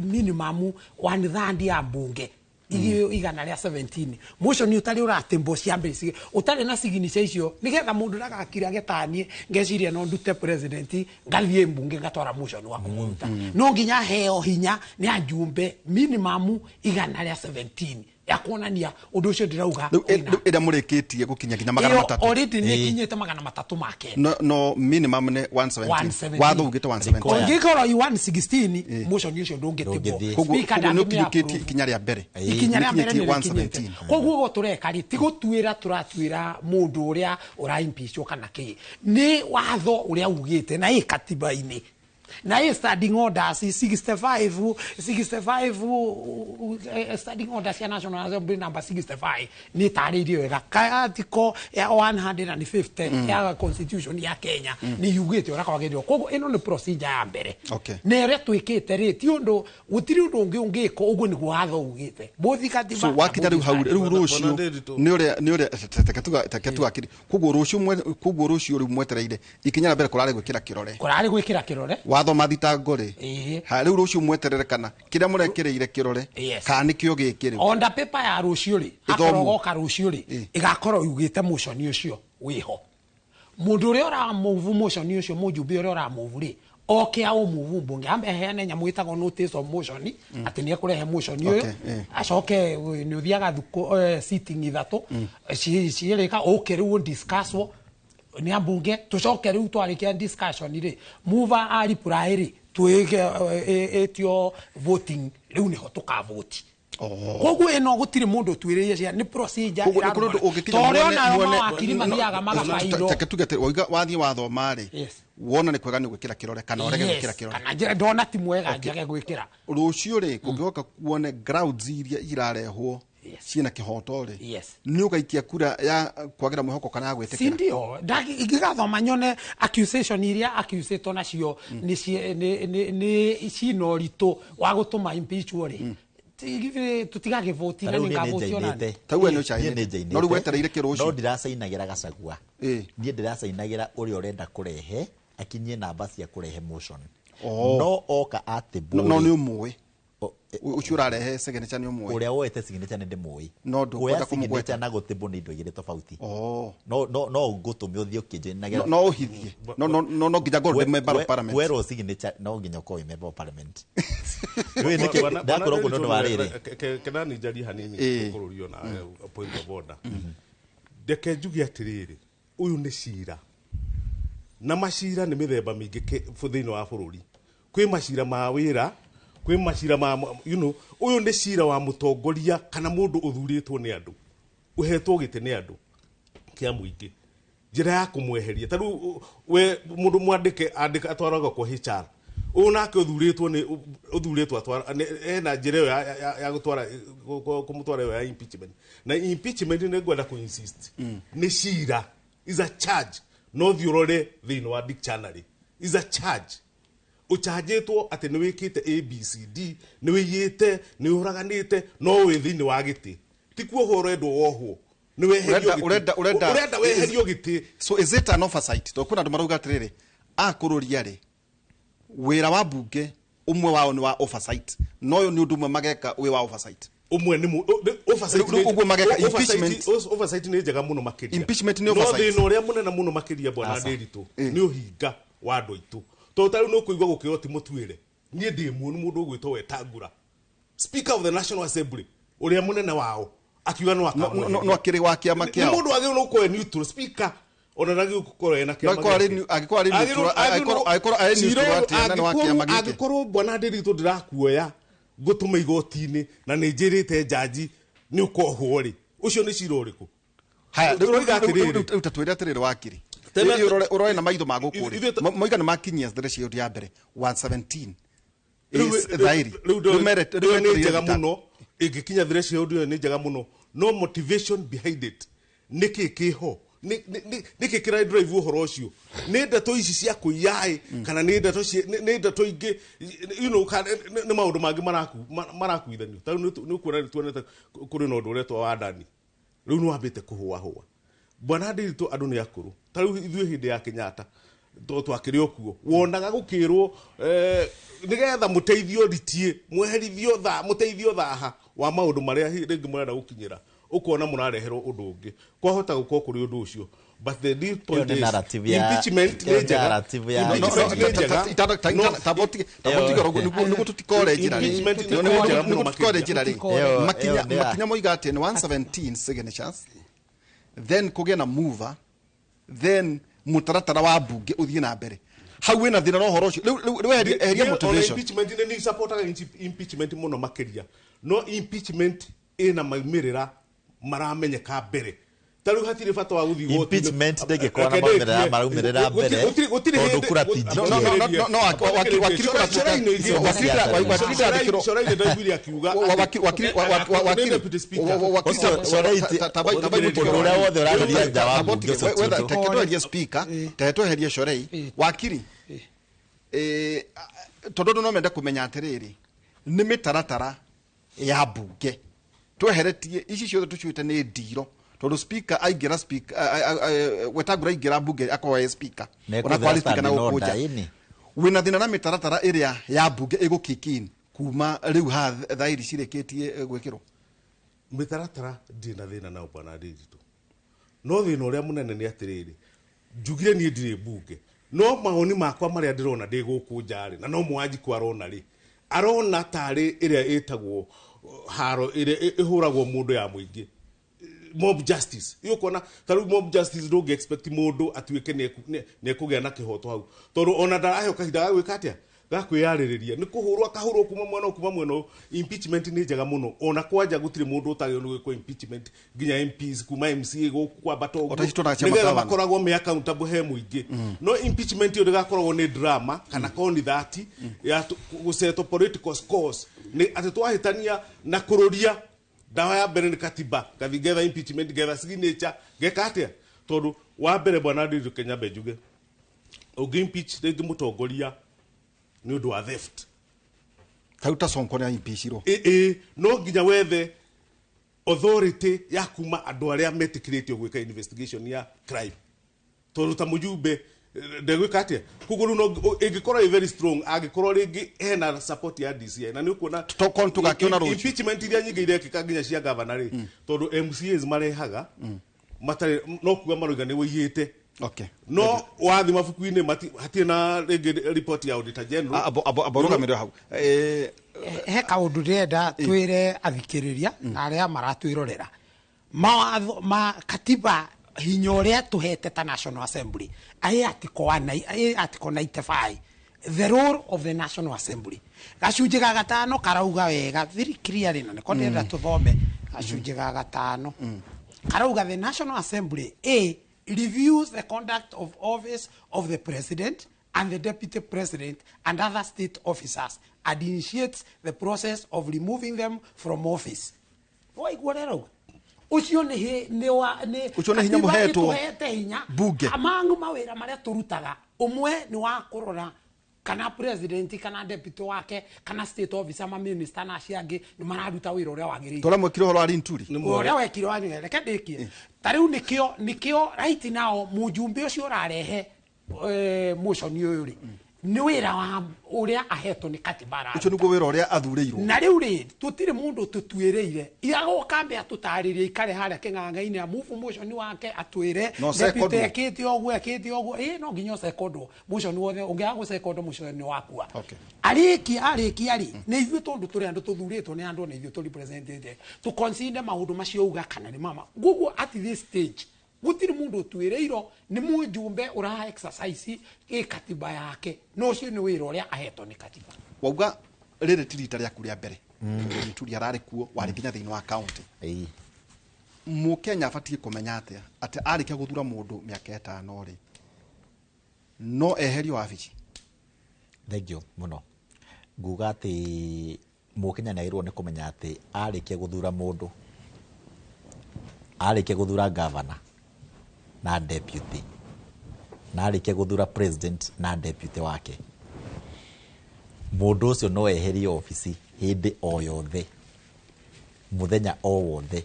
minimum one third ya mbunge 117, motion ũtarĩ ũratĩmbwo ciambe ũtarĩ na signature icio, nĩgetha mũndũ ndagakira getanie ngeciria no ndute president, ngathiĩ mbunge ngatwara motion wa kũmũruta. No nginya heo hinya nĩ ajumbe minimum 117 ya kuonania ũndũ ũcio ndĩrauga. Rĩu wĩna- rĩu ĩrĩa mũrĩkĩtie gũkinya nginya magana Ĩyo matatũ. already nĩ ĩkinyĩte 309. No minimum nĩ 117. 117. Watho ugĩte 117. Ũngĩkorwo i 116, motion ũcio ndũngĩtĩmbwo. Ndũngĩthiĩ. Koguo Speaker koguo nĩ ndangĩmĩ ũkinyũkĩtie approve. ikinya rĩa mbere. Ikinya rĩa mbere Nĩũkinyĩtie nĩ rĩkinyĩte. 117. Koguo ũguo tũreka rĩ, ti gũtuĩra tũratuĩra mũndũ ũrĩa ũraimpeachwo kana kĩ, nĩ watho ũrĩa ugĩte na ĩ katiba-inĩ na ĩ standing orders 65 65, standing orders ya National Assembly number 65 nĩ ĩtarĩirie wega. Article ya 150 ya constitution ya Kenya nĩ yugĩte ũrĩa kwagĩrĩirwo. Koguo ĩno nĩ procedure ya mbere. Na ĩrĩa twĩkĩte rĩ, ti ũndũ, gũtirĩ ũndũ ũngĩ ũngĩkwo. Ũguo nĩguo watho ugĩte, both katiba So na wakinya rĩu both hau rĩu Bwana- rũciũ Bwana Ndiritu. nĩ ũrĩa teke tuga kiri. Koguo rũciũ koguo rũciũ rĩu mwetereire ikinya rĩa mbere kũrarĩ gwĩkĩra kĩrore. Kũrarĩ gwĩkĩra kĩrore. Wathoma thitango rĩ. Ĩĩ. Ha rĩu rũciũ mweterere kana kĩrĩa mũrekĩrĩire kĩrore kana nĩkĩo gĩkĩ rĩu. Onda paper ya rũciũ rĩ, Ĩthomwo. akorwo goka rũciũ rĩ, ĩgakorwo yugĩte motion ũcio wĩho. Mũndũ ũrĩa ũramove motion ũcio, mũjumbe ũrĩa ũramove rĩ, oke aũmove mbunge, ambe aheane nyamũ ĩtagwo notice of motion atĩ nĩ ekũrehe motion ũyũ. Okay, Acoke nĩ ũthiaga thukũ sitting ithatũ ciĩrĩka ũke rĩu discusswo nĩ ambunge. Tũcoke rĩu twarĩkia discussion rĩ, mover a reply rĩ, twĩke ĩtio voting. Rĩu nĩho tũkavoti. Koguo ĩno gũtirĩ mũndũ ũtuĩrĩire cia, nĩ procedure. Koguo nĩ kũrĩ ũndũ ũngĩkinya Torĩa onayo muone mawakiri mathiaga magabairwo. Reke tuge atĩ wauga wathiĩ wathoma rĩ, wona nĩ kwega nĩ gwĩkĩra kĩrore kana ũrege gwĩkĩra kĩrore. Kana ndona ti mwega njage gwĩkĩra. Rũciũ rĩ, kũngĩgoka kuone grounds iria irarehwo ciĩna kĩhoto rĩ, nĩ ũgaikia kura ya kwagĩra mwĩhoko kana ya Si gwĩtĩkĩra? Ndio ingĩgathoma nyone accusation iria accusĩtwo nacio nĩ ciĩna ũritũ wa gũtũma impeachwo rĩ. Tũtigagĩvũti na Ta rĩu niĩ nĩngavũti onani. nĩnjainĩte. Ta we nĩ Niĩ ũcainĩte. nĩnjainĩte. No rĩu wetereire kĩ rũciũ? No ndiracainagĩra Gachagua. Ĩ. Niĩ ndĩracainagĩra ũrĩa ũrenda kũrehe akinyie namba cia kũrehe motion. Oh. No oka atĩmbũ No no nĩ ũmũĩ. O- Ũcio ũrarehe signature nĩ ũmũĩ. ũrĩa woete signature nĩ ndĩmũĩ. No ndũkwenda Kuoya kũmũgweta. signature na gũtĩmbũ nĩ indo igĩrĩ tofauti. Oh. No no no ngũtũme ũthiĩ ũkĩnjainagĩra. No no ũhithie. No no no no nginya ngorwo ndĩ member of parliament. Werwo signature no nginya ũkorwo wĩ member of parliament. Rĩu nĩkĩ ndakwĩra ũguo nĩ ũndũ wa rĩrĩ. Kenani njarie hanini Ĩ. kũrũrio na point of order. Ndeke njuge atĩrĩrĩ, ũyũ nĩ cira na macira nĩ mĩthemba mĩingĩ thĩinĩ wa bũrũri. Kwĩ macira ma wĩra, kwĩ macira ma ũyũ nĩ cira wa mũtongoria kana mũndũ ũthurĩtwo nĩ andũ, ũhetwo gĩtĩ nĩ andũ kĩa mũingĩ, njĩra ya kũmweheria. Ta rĩu we mũndũ mwandĩke andĩka atwaragwo kwa HR, ũyũ nake ũthurĩtwo nĩ ũthurĩtwo atwara ena njĩra ĩyo ya gũtwara kũmũtwara ĩyo ya impeachment. Na impeachment nĩ ngwenda kũ insist nĩ cira, is a charge. No thiĩ ũrore thĩinĩ wa dictionary, is a charge. Ũchanjĩtwo atĩ nĩ wĩkĩte ABCD, nĩ wĩiyĩte, nĩ ũraganĩte, no wĩ thĩinĩ wa gĩtĩ. Ti kuohwo ũrendwo wohwo, nĩ weherio Ũrenda gĩtĩ. ũrenda ũrenda Ũrenda weherio gĩtĩ. So is it an oversight? To kuna andũ marauga atĩrĩrĩ, akũrũria rĩ, wĩra wa bunge ũmwe wao nĩ wa oversight. No ũyũ nĩ ũndũ ũmwe mageka wĩ wa oversight. Ũmwe nĩ oversight. Rĩu ũguo mageka impeachment. Oversight nĩ njega mũno makĩria. Impeachment nĩ No oversight. thĩna ũrĩa mũnene mũno makĩria, bwana Aca. Ndĩritũ, nĩ ũhinga wa andũ aitũ, tondũ ta rĩu nĩ ũkũigua gũkĩrwo ti mũtuĩre. Niĩ ndĩ muonu mũndũ ũgwĩtwo Wetangula, Speaker of the National Assembly, ũrĩa mũnene wao akiuga no No no akĩrĩ wa kĩama nĩ kĩao. Mũndũ wagĩrĩirwo nĩ gũkorwo e neutral speaker, ona ndagĩrĩirwo gũkorwo ena kĩama Angĩkorwo arĩ gĩake. angĩkorwo arĩ neutral, angĩkorwo arĩ neutral atĩa, na nĩ wa kĩama gĩake? Angĩkorwo bwana Ndĩritũ ndĩrakuoya ngũtũma igoti-inĩ na nĩ njĩrĩte njanji nĩ ũkohwo rĩ, ũcio nĩ cira ũrĩkũ? Haya, rĩu Tũroiga atĩrĩrĩ. rĩu ta twĩre atĩrĩrĩ, wakiri. Tena- Rĩu ũrore na maitho ma gũkũ rĩ. Ithuĩ Moiga nĩ makinyia threshold ya mbere 117. Rĩu- Is thairi. Rĩu Rĩu ĩyo rĩu nĩ metereire njega thitango. mũno ĩngĩkinya threshold ĩyo, nĩ njega mũno, no motivation behind it nĩkĩ kĩho? Nĩkĩ kĩra drive ũhoro ũcio? Nĩ ndeto ici cia kũiyaĩ kana nĩ ndeto nĩ ndeto ingĩ, kana nĩ maũndũ mangĩ marakuithanio? Ta rĩu nĩ ũkuona nĩ tuonete kũrĩ na ũndũ ũretwo wa Ndani, rĩu nĩ wambĩte kũhũahũa. Bwana Ndĩritũ, andũ nĩ akũrũ. Ta rĩu ithuĩ hĩndĩ ya Kenyatta to twakĩrĩ o kuo, wonaga gũkĩrwo nĩgetha mũteithio ritie mweherithio tha mũteithio thaha wa maũndũ marĩa rĩngĩ mũrenda gũkinyĩra, ũkona mũrareherwo ũndũ ũngĩ. Kwahota gũkorwo kũrĩ ũndũ ũcio, but the real point Ĩyo nĩ is narrative ya- impeachment ĩyo nĩ njega. narrative ya- Impeachment nĩ njega. Nĩguo tũtikore njĩra rĩ. Impeachment nĩ njega mũno Nĩguo tũtikore makĩria. njĩra rĩ. Ĩyo- Makinya ĩyo nĩ ya- makinya moiga atĩ nĩ 117 signatures, then kũgĩe na mover, then mũtaratara wa bunge ũthiĩ na mbere. Hau wĩna thĩna na ũhoro ũcio. Rĩu eheria Niĩ ona motivation. Impeachment nĩ supportaga impeachment mũno makĩria, no impeachment ĩna maumĩrĩra maramenyeka mbere. Ta rĩu hatirĩ bata wa gũthiĩ igoti-inĩ. Impeachment ndĩngĩkorwo na Reke maumĩrĩra ndĩkie. maraumĩrĩra mbere, Gũtirĩ tondũ hĩndĩ- kura ti No, no, no, no, no, no, wakiri kura Shoraini ndaiguire akiuga wakiri Nĩ Deputy Speaker. Ũndũ ũrĩa wothe ũrageria nja wa mbunge ũcio ti ũndũ. Teketweherie speaker, teketweherie Shorei. Wakiri, tondũ andũ no mende kũmenya atĩrĩrĩ, nĩ mĩtaratara ya mbunge tweheretie ici ciothe tũcuĩte nĩ ndiro, tondũ speaker aingĩra, speaker Wetangula aingĩra mbunge akorwo e speaker, Nĩ ona ekũhũthĩra kwarĩ speaker na standing gũkũ order, nja. ĩni. Wĩna thĩna na mĩtaratara ĩrĩa ya mbunge ĩgũ kick in kuma rĩu haha thairi cirĩkĩtie gwĩkĩrwo? Mĩtaratara ndirĩ na thĩna nao, bwana Ndĩritũ, no thĩna ũrĩa mũnene nĩ atĩrĩrĩ, njugire niĩ ndirĩ mbunge, no mawoni makwa marĩa ndĩrona ndĩ gũkũ nja rĩ, na no Mwanjikũ arona rĩ, arona tarĩ ĩrĩa ĩtagwo haro ĩrĩa ĩhũragwo mũndũ ya mũingĩ, mob justice. Iyo kuona ta rĩu mob justice, ndũngĩ expect mũndũ atuĩke nĩ ekũgĩa na kĩhoto hau, tondũ ona ndaraheo kahinda ga gwĩka atĩa, ga kwĩyarĩrĩria, nĩ kũhũrwo akahũrwo kuma mwena ũyũ, kuma mwena ũyũ. Impeachment nĩ njega mũno, ona kwanja gũtirĩ mũndũ ũtagĩrĩirwo nĩ gwĩkwo impeachment, nginya MPs kuma MCA gũkũ kwambata ũguo, O ta ici tuonaga cia nĩgetha magavana. makoragwo me accountable he mũingĩ. No impeachment ĩyo ndĩgakoragwo nĩ drama kana konithati ya gũsettle political scores, nĩ atĩ twahĩtania na kũrũria ndawa ya mbere nĩ katiba, ngathi ngetha impeachment, ngetha signature, ngeka atĩa. Tondũ wa mbere, bwana Ndiritu, Kenya mbe njuge, ũngĩ impeach rĩngĩ mũtongoria nĩ ũndũ wa theft, Ta ta Sonko nĩ impeachirwo. Ĩ no nginya wethe authority ya kuma andũ arĩa metĩkĩrĩtio gwĩka investigation ya crime, tondũ ta mũjumbe ndegwĩka atĩa? Koguo rĩu no ĩngĩkorwo ĩ very strong, angĩkorwo rĩngĩ hena support ya DCI, na nĩ ũkuona Tokorwo tũgakĩona rũciũ. Impeachment iria nyingĩ irekĩka nginya cia governor rĩ, tondũ MCAs marehaga matarĩ no kuga maroiga nĩ wĩiyĩte. No wathi mabuku-inĩ hatirĩ na rĩngĩ report ya Auditor General. Abo rũgamĩrĩre hau. He kaũndũ ndĩrenda twĩre athikĩrĩria na arĩa maratwĩrorera. Mawatho ma katiba, hinya ũrĩa tũhete ta National Assembly, ĩ article 95, the role of the National Assembly, gacunjĩ ga gatano karauga wega, very clearly, na nĩko ndĩrenda tũthome. Gacunjĩ ga gatano karauga, "The National Assembly a reviews the conduct of office of the President and the Deputy President and other state officers and initiates the process of removing them from office." Waigua ũrĩa rauga? Ũcio nĩ nĩ wa nĩ Ũcio nĩ hinya katiba mũhetwo ĩtũhete hinya. Bunge. Among mawĩra marĩa tũrutaga, ũmwe nĩ wa kũrora kana president kana deputy wake kana state officer, ma minister na acio angĩ nĩ mararuta wĩra ũrĩa wagĩrĩire. Tũrĩa mwekire ũhoro wa Linturi. Ũrĩa wekire wanyu, reke ndĩkie. Ta rĩu nĩkĩo right now mũjumbe ũcio ũrarehe motion ũyũ rĩ, nĩ wĩra wa ũrĩa ahetwo nĩ katiba Ũcio araruta. nĩguo wĩra ũrĩa athurĩirwo. Na rĩu rĩ, tũtirĩ mũndũ tũtuĩrĩire agoka mbe atũtarĩrie, ikare harĩa kĩng'ang'a-inĩ, amubu motion wake, atwĩre No deputy secondwo. ekĩte ũguo, ekĩte ũguo. Ĩ no nginya ũcekondwo motion wothe? Ũngĩaga gũcekondwo, motion nĩ wakua. Arĩkia arĩkia rĩ, nĩ ithuĩ, tondũ tũrĩ andũ tũthurĩtwo nĩ andũ, nĩ ithuĩ tũrepresentĩte, tũconsider maũndũ macio uga kana nĩ mama. Koguo at this stage gũtirĩ mũndũ ũtuĩrĩirwo, nĩ mũjumbe ũra exercise ĩ katiba yake, na ũcio nĩ wĩra ũrĩa ahetwo nĩ katiba. Wauga rĩrĩ ti rita rĩaku rĩa mbere. Linturi ararĩ kuo, warĩ nginya thĩinĩ wa county. Mũkenya abatiĩ kũmenya atĩa atĩ arĩkia gũthura mũndũ mĩaka 5 rĩ, no eherio wabici? Thank you mũno. Nguga atĩ mũkenya nĩ agĩrĩirwo nĩ kũmenya atĩ arĩkia gũthura mũndũ, arĩkia gũthura governor na deputy, na arĩkia gũthura president na deputy wake, mũndũ ũcio no eherio obici hĩndĩ o yothe, mũthenya o wothe,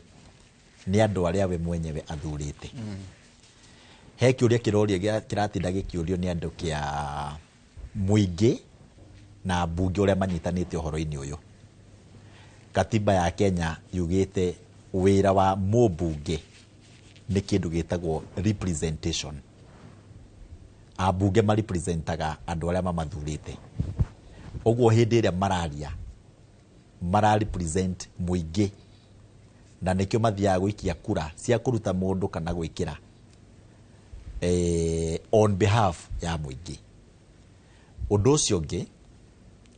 nĩ andũ arĩa we mwenyewe athurĩte. He kĩũria kĩroria kĩratinda gĩkĩũrio nĩ andũ kĩa mũingĩ na mbunge ũrĩa manyitanĩte ũhoro-inĩ ũyũ. Katiba ya Kenya yugĩte wĩra wa mũmbunge nĩ kĩndũ gĩtagwo representation. Ambunge marepresentaga andũ arĩa mamathurĩte. Ũguo hĩndĩ ĩrĩa mararia, mara represent mũingĩ, na nĩkĩo mathiaga gũikia kura cia kũruta mũndũ kana gwĩkĩra on behalf ya mũingĩ. Ũndũ ũcio ũngĩ,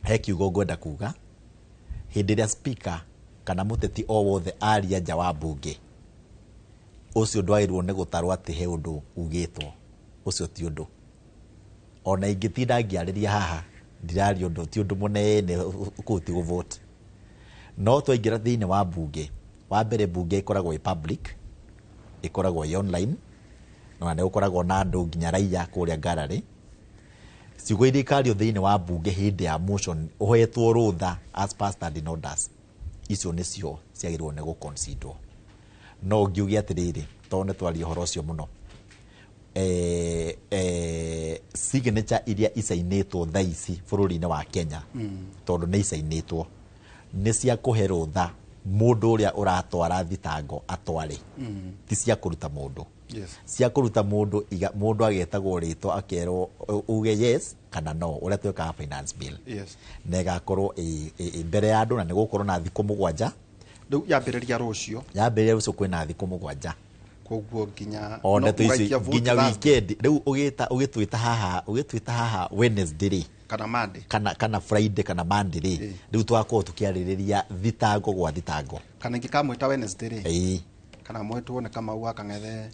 he kiugo ngwenda kuga. Hĩndĩ ĩrĩa speaker kana mũteti o wothe aria nja wa mbunge, ũcio ndwagĩrĩirwo nĩ gũtarwo atĩ he ũndũ ugĩtwo. Ũcio ti ũndũ. Ona ingĩtinda ngĩarĩria haha, ndiraria ũndũ, ti ũndũ mũnene kũu, ti gũvote. No twaingĩra thĩinĩ wa mbunge, wa mbere, mbunge ĩkoragwo ĩ public, ĩkoragwo ĩ online, na nĩ gũkoragwo na andũ nginya raia kũrĩa gallery. Ciugo iria ikario thĩinĩ wa mbunge hĩndĩ ya motion ũhetwo rũtha as per standing orders, icio nĩcio ciagĩrĩirwo nĩ gũconsiderwo. No ngiuge atĩrĩrĩ, tondũ nĩ twaria ũhoro ũcio mũno, signature iria icainĩtwo thaa ici bũrũri-inĩ wa Kenya, tondũ nĩ icainĩtwo, nĩ cia kũhe rũtha mũndũ ũrĩa ũratwara thitango atware, ti cia kũruta mũndũ. Cia kũruta mũndũ, mũndũ agetagwo rĩtwa, akerwo uge yes kana no, ũrĩa twĩkaga finance bill. Na ĩgakorwo ĩ mbere ya andũ, na nĩ gũkorwo na thikũ 7. Rĩu yambĩrĩria rũciũ? Yambĩrĩria rũciũ, kwĩna thikũ 7. Koguo nginya O no ndeto ici mũgaikia vote nginya Thursday. weekend. Rĩu ũgĩtwĩta haha, ũgĩtwĩta haha Wednesday rĩ, kana Monday, kana Friday kana Monday rĩ, rĩu twakorwo tũkĩarĩrĩria thitango gwa thitango. Kana ingĩkamwĩta Wednesday rĩ, kana mwĩtwo nĩ Kamau wa Kang'ethe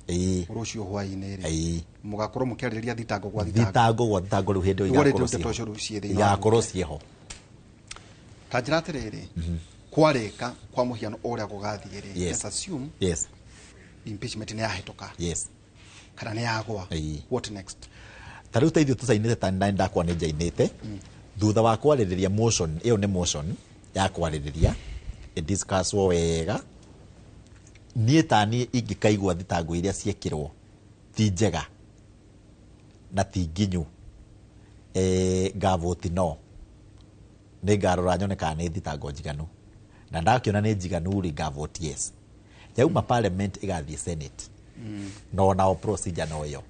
rũciũ hwaĩ-inĩ rĩ, mũgakorwo mũkĩarĩrĩria thitango gwa thitango. Thitango gwa thitango. Rĩu hĩndĩ ĩyo Nĩguo igakorwo rĩu ndeto ciĩho. icio rĩu ciĩ thĩinĩ wa Igakorwo mbunge. ciĩho. Ta njĩra atĩrĩrĩ, kwarĩka kwa mũhiano ũrĩa gũgathiĩ rĩ, let's assume impeachment nĩ yahĩtũka kana nĩ yagwa, what next? Ta rĩu ta ithuĩ tũcainĩte, ta nĩ ndakwa nĩ njainĩte. Thutha wa kwarĩrĩria motion ĩyo, nĩ motion ya kwarĩrĩria, ĩdiscusswo wega. Niĩ taniĩ ingĩkaigua thitango iria ciĩkĩrwo ti njega na ti nginyu, ngavoti no nĩ ngarora nyone kana nĩ thitango njiganu, na ndakĩona nĩ njiganu rĩ, ngavoti yes. Yauma parliament ĩgathiĩ Senate, no nao procedure no ĩyo.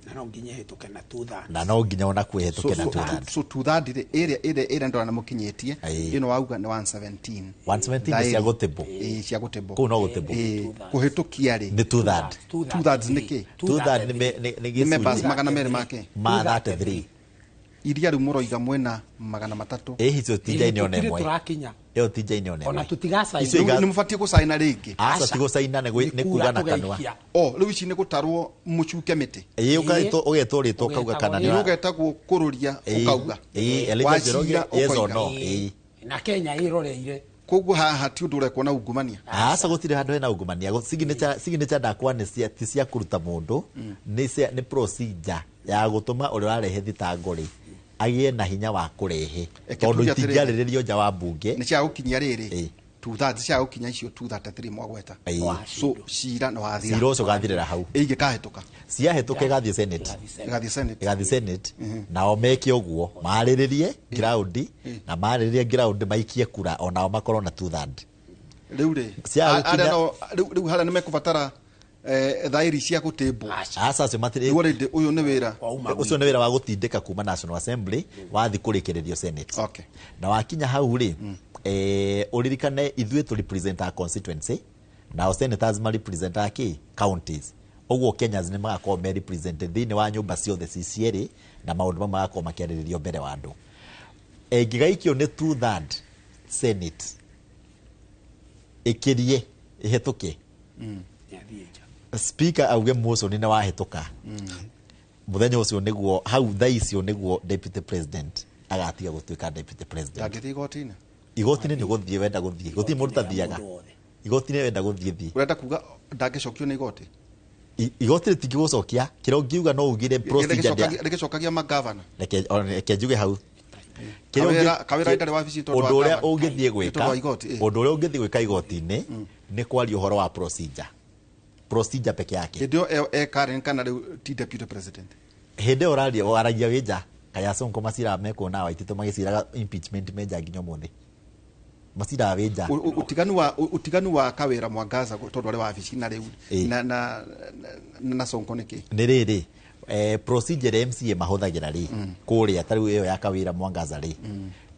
Na no nginya ĩhĩtũke na 2/3. Na no nginya ona kwĩhĩtũke na 2/3. So 2/3 rĩ, ĩrĩa ndona mũkinyĩtie, Ĩĩ. ĩno wauga nĩ 117. 117 nĩ cia gũtĩmbũ. Ĩĩ, cia gũtĩmbũ. Kũu no gũtĩmbũ. Ĩĩ, kũhĩtũkia rĩ? Nĩ 2/3. 2/3 nĩ kĩ? 2/3 nĩ Nĩ members gĩcunjĩ 200 make ma 33. Iria rĩu mũroiga mwena 300. Ĩ hicio ti njaini ona Tũtirĩ ĩmwe. tũrakinya. Ĩyo ti njaini ona Ona ĩmwe. tũtigacaina. Icio Rĩu nĩ mũbatiĩ gũcaina rĩngĩ? Aca, ti gũcaina, nĩ kura kuga na kanua. tũgaikia. O rĩu ici nĩ gũtarwo mũcuke mĩtĩ? Ĩĩ, ũgetwo rĩtwa, ũkauga kana Nĩ nĩ ũgetagwo kũrũria, Ĩĩ, ũkauga. Ĩĩ, Elijah Njoroge, Wacira, yes or ũkoiga. no. Ĩĩ. Na Kenya ĩroreire. Koguo haha ti ũndũ ũrekwo na ungumania? Aca, gũtirĩ handũ hena ungumania. Signature ndakwa nĩ cia ti cia kũruta mũndũ, nĩ procedure ya gũtũma ũrĩa ũrarehe thitango rĩ agĩe na hinya wa kũrehe, Eke tondũ tuge atĩrĩrĩ. itingĩarĩrĩrio nja wa mbunge. Nĩ cia gũkinyia rĩrĩ, 2/3 cia gũkinya icio 233 mwagweta. Ĩĩ. So cira nĩ wathira? Cira ũcio ũgathirĩra hau. Ĩingĩkahĩtũka? Ciahĩtũka ĩgathiĩ Senate. Ĩgathiĩ Senate. Ĩgathiĩ Senate, nao meke ũguo, marĩrĩrie ground, na marĩrĩrie ground maikie kura, onao makorwo na 2/3. Rĩu rĩ, Cia arĩa gũkinya- no rĩu harĩa nĩ mekũbatara thaĩri cia gũtĩmbwo? Aca, acio matirĩ. Nĩguo rĩndĩ ũyũ nĩ wĩra. Wauma. Ũcio nĩ wĩra wa gũtindĩka kuma National Assembly wathi kũrĩkĩrĩrio Senate. Na wakinya hau rĩ, ũririkane ithuĩ tũ representaga constituency, nao senators ma representaga kĩ counties. Ũguo Kenyans nĩ magakorwo me represented thĩinĩ wa nyũmba ciothe ci cierĩ, na maũndũ mamwe magakorwo makĩarĩrĩrio mbere wa andũ. Ĩngĩgaikio nĩ 2/3 Senate ĩkĩrie ĩhetũke, Nĩathiĩ nja. Speaker auge motion nĩ wahĩtũka, mũthenya ũcio nĩguo hau thaa icio nĩguo deputy president agatiga gũtuĩka deputy president. Ndangĩthiĩ igoti-inĩ? Igoti-inĩ nĩ gũthiĩ wenda gũthiĩ, gũtirĩ mũndũ tathiaga. Mũndũ wothe. Igoti-inĩ wenda gũthiĩ, thiĩ. Ũrenda kuga ndangĩcokio nĩ igoti? Igoti rĩtingĩgũcokia. Kĩrĩa ũngiuga, no ugire procedure Rĩgĩcokagia magavana. Reke njuge hau. Kĩrĩa Kawĩra ndarĩ wabici tondũ wa ũndũ ũrĩa gavana. ũngĩthiĩ Nĩ gwĩka tondũ wa igoti, ĩ. Ũndũ ũrĩa ũngĩthiĩ gwĩka igoti-inĩ nĩ kwaria ũhoro wa procedure peke yake. Hĩndĩ ĩyo e Karen kana rĩu ti deputy president? Hĩndĩ ĩyo ũraria, waragia wĩ nja. Kaya Sonko maciraga mekuona Waititũ magĩciraga impeachment me nja nginya ũmũthĩ, maciraga wĩ nja. Ũtiganu wa Kawĩra Mwangaza tondũ arĩ wabici na rĩu na Sonko nĩ kĩ? Nĩ rĩrĩ, procedure MCA mahũthagĩra rĩ kũrĩa, ta rĩu ĩyo ya Kawĩra Mwangaza rĩ,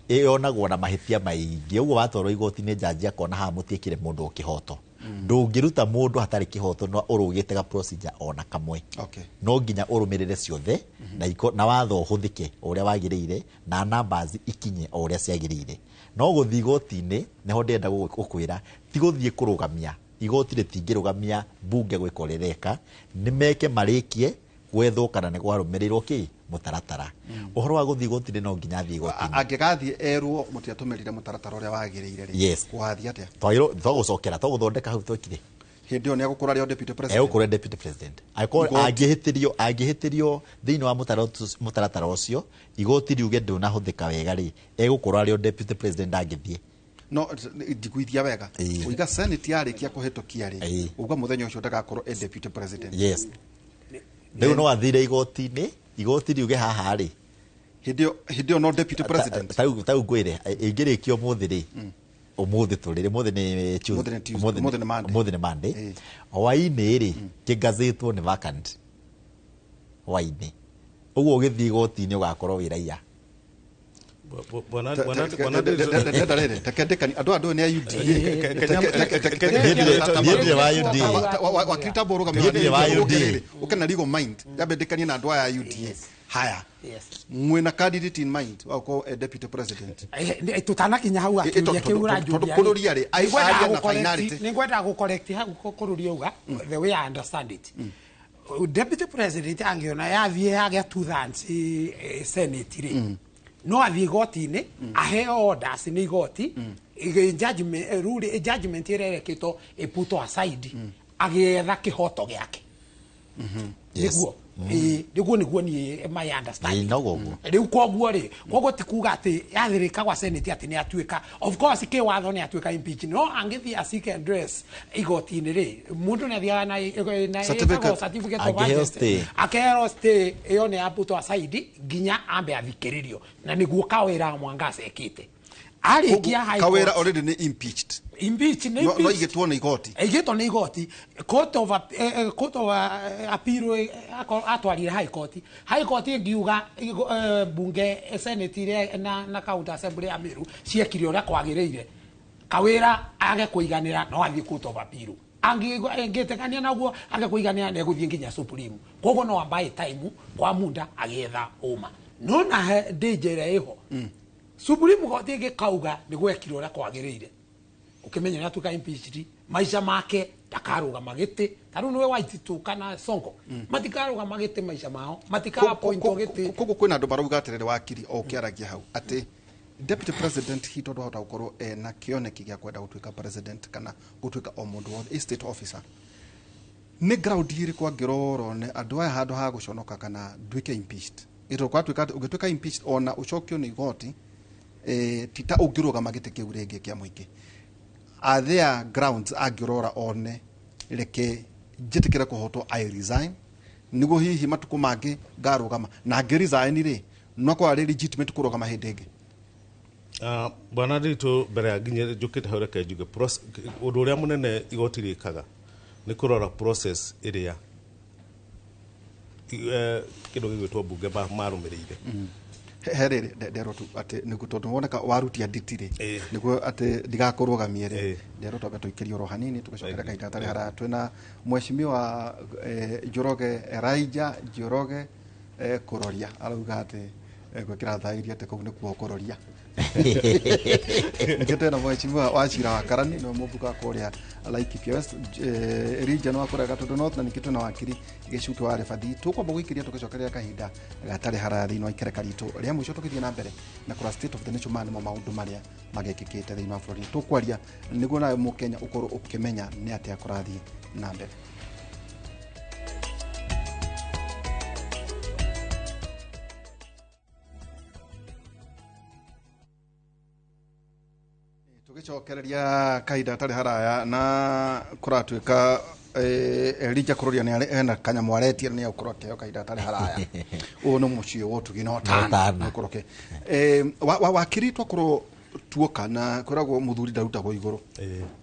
ĩyonagwo na mahĩtia maingĩ. Ũguo watwarwo igoti-inĩ, jaji akona haha mũtiĩkire mũndũ kĩhoto. Ndũngĩruta mũndũ hatarĩ kĩhoto no ũrũgĩte ga procedure ona kamwe. No nginya ũrũmĩrĩre ciothe na watho ũhũthĩke o ũrĩa wagĩrĩire na numbers ikinye o ũrĩa ciagĩrĩire. No gũthiĩ igoti-inĩ nĩho ndĩrenda gũkwĩra, ti gũthiĩ kũrũgamia igoti, rĩtingĩrũgamia mbunge gwĩka ũrĩa ĩreka. Nĩ meke marĩkie gwethwo kana nĩ kwarũmĩrĩirwo kĩ mũtaratara. Ũhoro wa gũthiĩ igoti-inĩ, no nginya athiĩ igoti-inĩ. Angĩgathiĩ erwo mũtiatũmĩrire mũtaratara ũrĩa wagĩrĩire rĩ, gũgathiĩ atĩa? Twagĩrĩirwo twagũcokera twagũthondeka hau twekire. Hĩndĩ ĩyo nĩ egũkorwo arĩ o deputy president? Egũkorwo deputy president angĩkorwo Igoti. angĩhĩtĩrio thĩinĩ wa mũtaratara ũcio, igoti riuge ndũnahũthĩka wega rĩ, egũkorwo arĩ o deputy president, ndangĩthiĩ. No ndiguithia wega. Uiga Senate yarĩkia kũhĩtũkia rĩ, uga mũthenya ũcio ndagakorwo e deputy president? Yes, rĩu no athire igoti-inĩ, igoti riuge haha rĩ. Hĩndĩ ĩyo no deputy president. Ta rĩu ngwĩre, ĩngĩrĩkio ũmũthĩ rĩ, ũmũthĩ tũrĩ ũmũthĩ nĩ Tuesday. Ũmũthĩ nĩ Tuesday, ũmũthĩ nĩ Monday. Ũmũthĩ nĩ Monday. Hwaĩ-inĩ rĩ, kĩngazĩtwo nĩ vacant hwaĩ-inĩ ũguo, ũgĩthiĩ igoti-inĩ ũgakorwo wĩ raia. Bwana bwana bwana Ndenda rĩrĩ, tekendekani andũ nĩ a UDA. Niĩ ndirĩ wa UDA. Wakiri tambo Niĩ ndirĩ wa UDA. Ũke na legal mind, yambendekanie na andũ aya a UDA. Haya, mwĩna candidate in mind wa gũkorwo e deputy president? Tutanakinya hau, akĩũria kĩu tondũ ũranjũria. kũrũria rĩ, aria na finality. Nĩ ngwendaga gũcorrect hau kũrũria uga the way I understand it, deputy president angĩona yathiĩ yagĩa 2/3 Senate rĩ, no athiĩ igoti-inĩ aheo orders nĩ igoti, judgment, rule, judgment ĩrĩa ĩrekĩtwo ĩputwo aside, agĩetha kĩhoto gĩake. Yes. Nĩguo. Ĩĩ, nĩguo nĩguo niĩ my understanding. Ĩĩ, noguo ũguo. Rĩu koguo rĩ, koguo ti kuga atĩ yathĩrĩka gwa senate atĩ nĩ atuĩka, of course kĩwatho nĩ atuĩka impeach, no angĩthiĩ a seek and dress igoti-inĩ rĩ, mũndũ nĩ athiaga na Certificate. ĩtagwo certificate of Angĩheo urgency. stay. Akehero stay ĩyo nĩ yaputwo aside nginya ambe athikĩrĩrio, na nĩguo Kawĩra Mwangaza ekĩte arĩkia High Kawĩra Court. already nĩ impeached. Impeach nĩ No no impeached. igĩtwo nĩ igoti. Ĩigĩtwo nĩ igoti, court of appeal, atwarire high court. High court ĩngiuga bunge, senate ĩrĩa na county assembly ya Meru ciekire ũrĩa kwagĩrĩire, Kawĩra age kũiganĩra no athiĩ court of appeal. Angĩtĩkania naguo age kũiganĩra nĩ egũthiĩ nginya supreme. Koguo no ambaye time kwa munda agĩetha ũma, no na he danger ĩrĩa ĩho, supreme court ĩngĩkauga nĩ gwekirwo ũrĩa kwagĩrĩire, ukimenya nĩ atuĩka impeached, maica make ndakarũgama gĩtĩ. Ta rĩu nĩwe Waititu kana Sonko matikarũgama gĩtĩ, maica mao matikapointwo gĩtĩ. Koguo kwĩna andũ marauga atĩrĩrĩ, wakiri, o ũkĩaragia hau, atĩ deputy president hi tondũ ahota gũkorwo ena kĩoneki gĩa kwenda gũtuĩka president kana gũtuĩka o mũndũ wothe a state officer, nĩ ground ĩrĩkũ angĩrorwo nĩ andũ aya handũ ha gũconoka kana nduĩke impeached? Ĩtondũ kwatuĩka atĩ ũngĩtuĩka impeached ona ũcokio nĩ igoti, ti ta ũngĩrũgama gĩtĩ kĩu rĩngĩ kĩa mũingĩ. Are there grounds angĩrora one, reke njĩtĩkĩre kũhotwo, I resign, nĩguo hihi matukũ mangĩ ngarũgama, na angĩ resign rĩ, no akorwo arĩ legitimate kũrũgama hĩndĩ ĩngĩ? Bwana Nditũ, mbere ya nginye njũkĩte hau, reke njuge ũndũ ũrĩa mũnene igoti rĩkaga nĩ kũrora process ĩrĩa kĩndũ gĩgwĩtwo mbunge marũmĩrĩire. He rĩrĩ nderwo tu atĩ nĩguo tondũ woneka warutia nditi rĩ, nĩguo atĩ ndigakũrũgamie rĩ, nderwo twambe tũikĩrie oro hanini, tũgĩcokera kahinda gatarĩ haraya. Twĩna mheshimiwa Njoroge Elijah Njoroge, kũroria arauga atĩ gwĩkĩra thairi atĩ kũu nĩkuo kũroria. Ningĩ twĩna mheshimiwa Wachira wa Karani, nĩwe mũmbunge wa kũrĩa Laikipia West, region wa kũrĩa Gatundu North, na ningĩ twĩna wakiri Gĩcuki wa Rĩbathi. Tũkwamba gũikĩria tũgĩcokeria kahinda gatarĩ haraya thĩinĩ wa ikereka ritũ rĩa mũico, tũgĩthiĩ na mbere na kũrora state of the nation. Maya nĩmo maũndũ marĩa magekĩkĩte thĩinĩ wa bũrũri tũkwaria, nĩguo nawe mũkenya ũkorwo ũkĩmenya nĩ atĩa kũrathiĩ na mbere. Tũgĩcokereria kahinda gatarĩ haraya na kũratuĩka Elijah kũroria nĩ ena kanyamũ aretia, nĩ egũkorwo akĩheo kahinda gatarĩ haraya. Ũyũ nĩ mũciĩ wa ũtugi na ũtana. Ũtana. Ũkorwo wakiri, twakorwo tuoka na kwĩragwo mũthuri ndarutagwo igũrũ.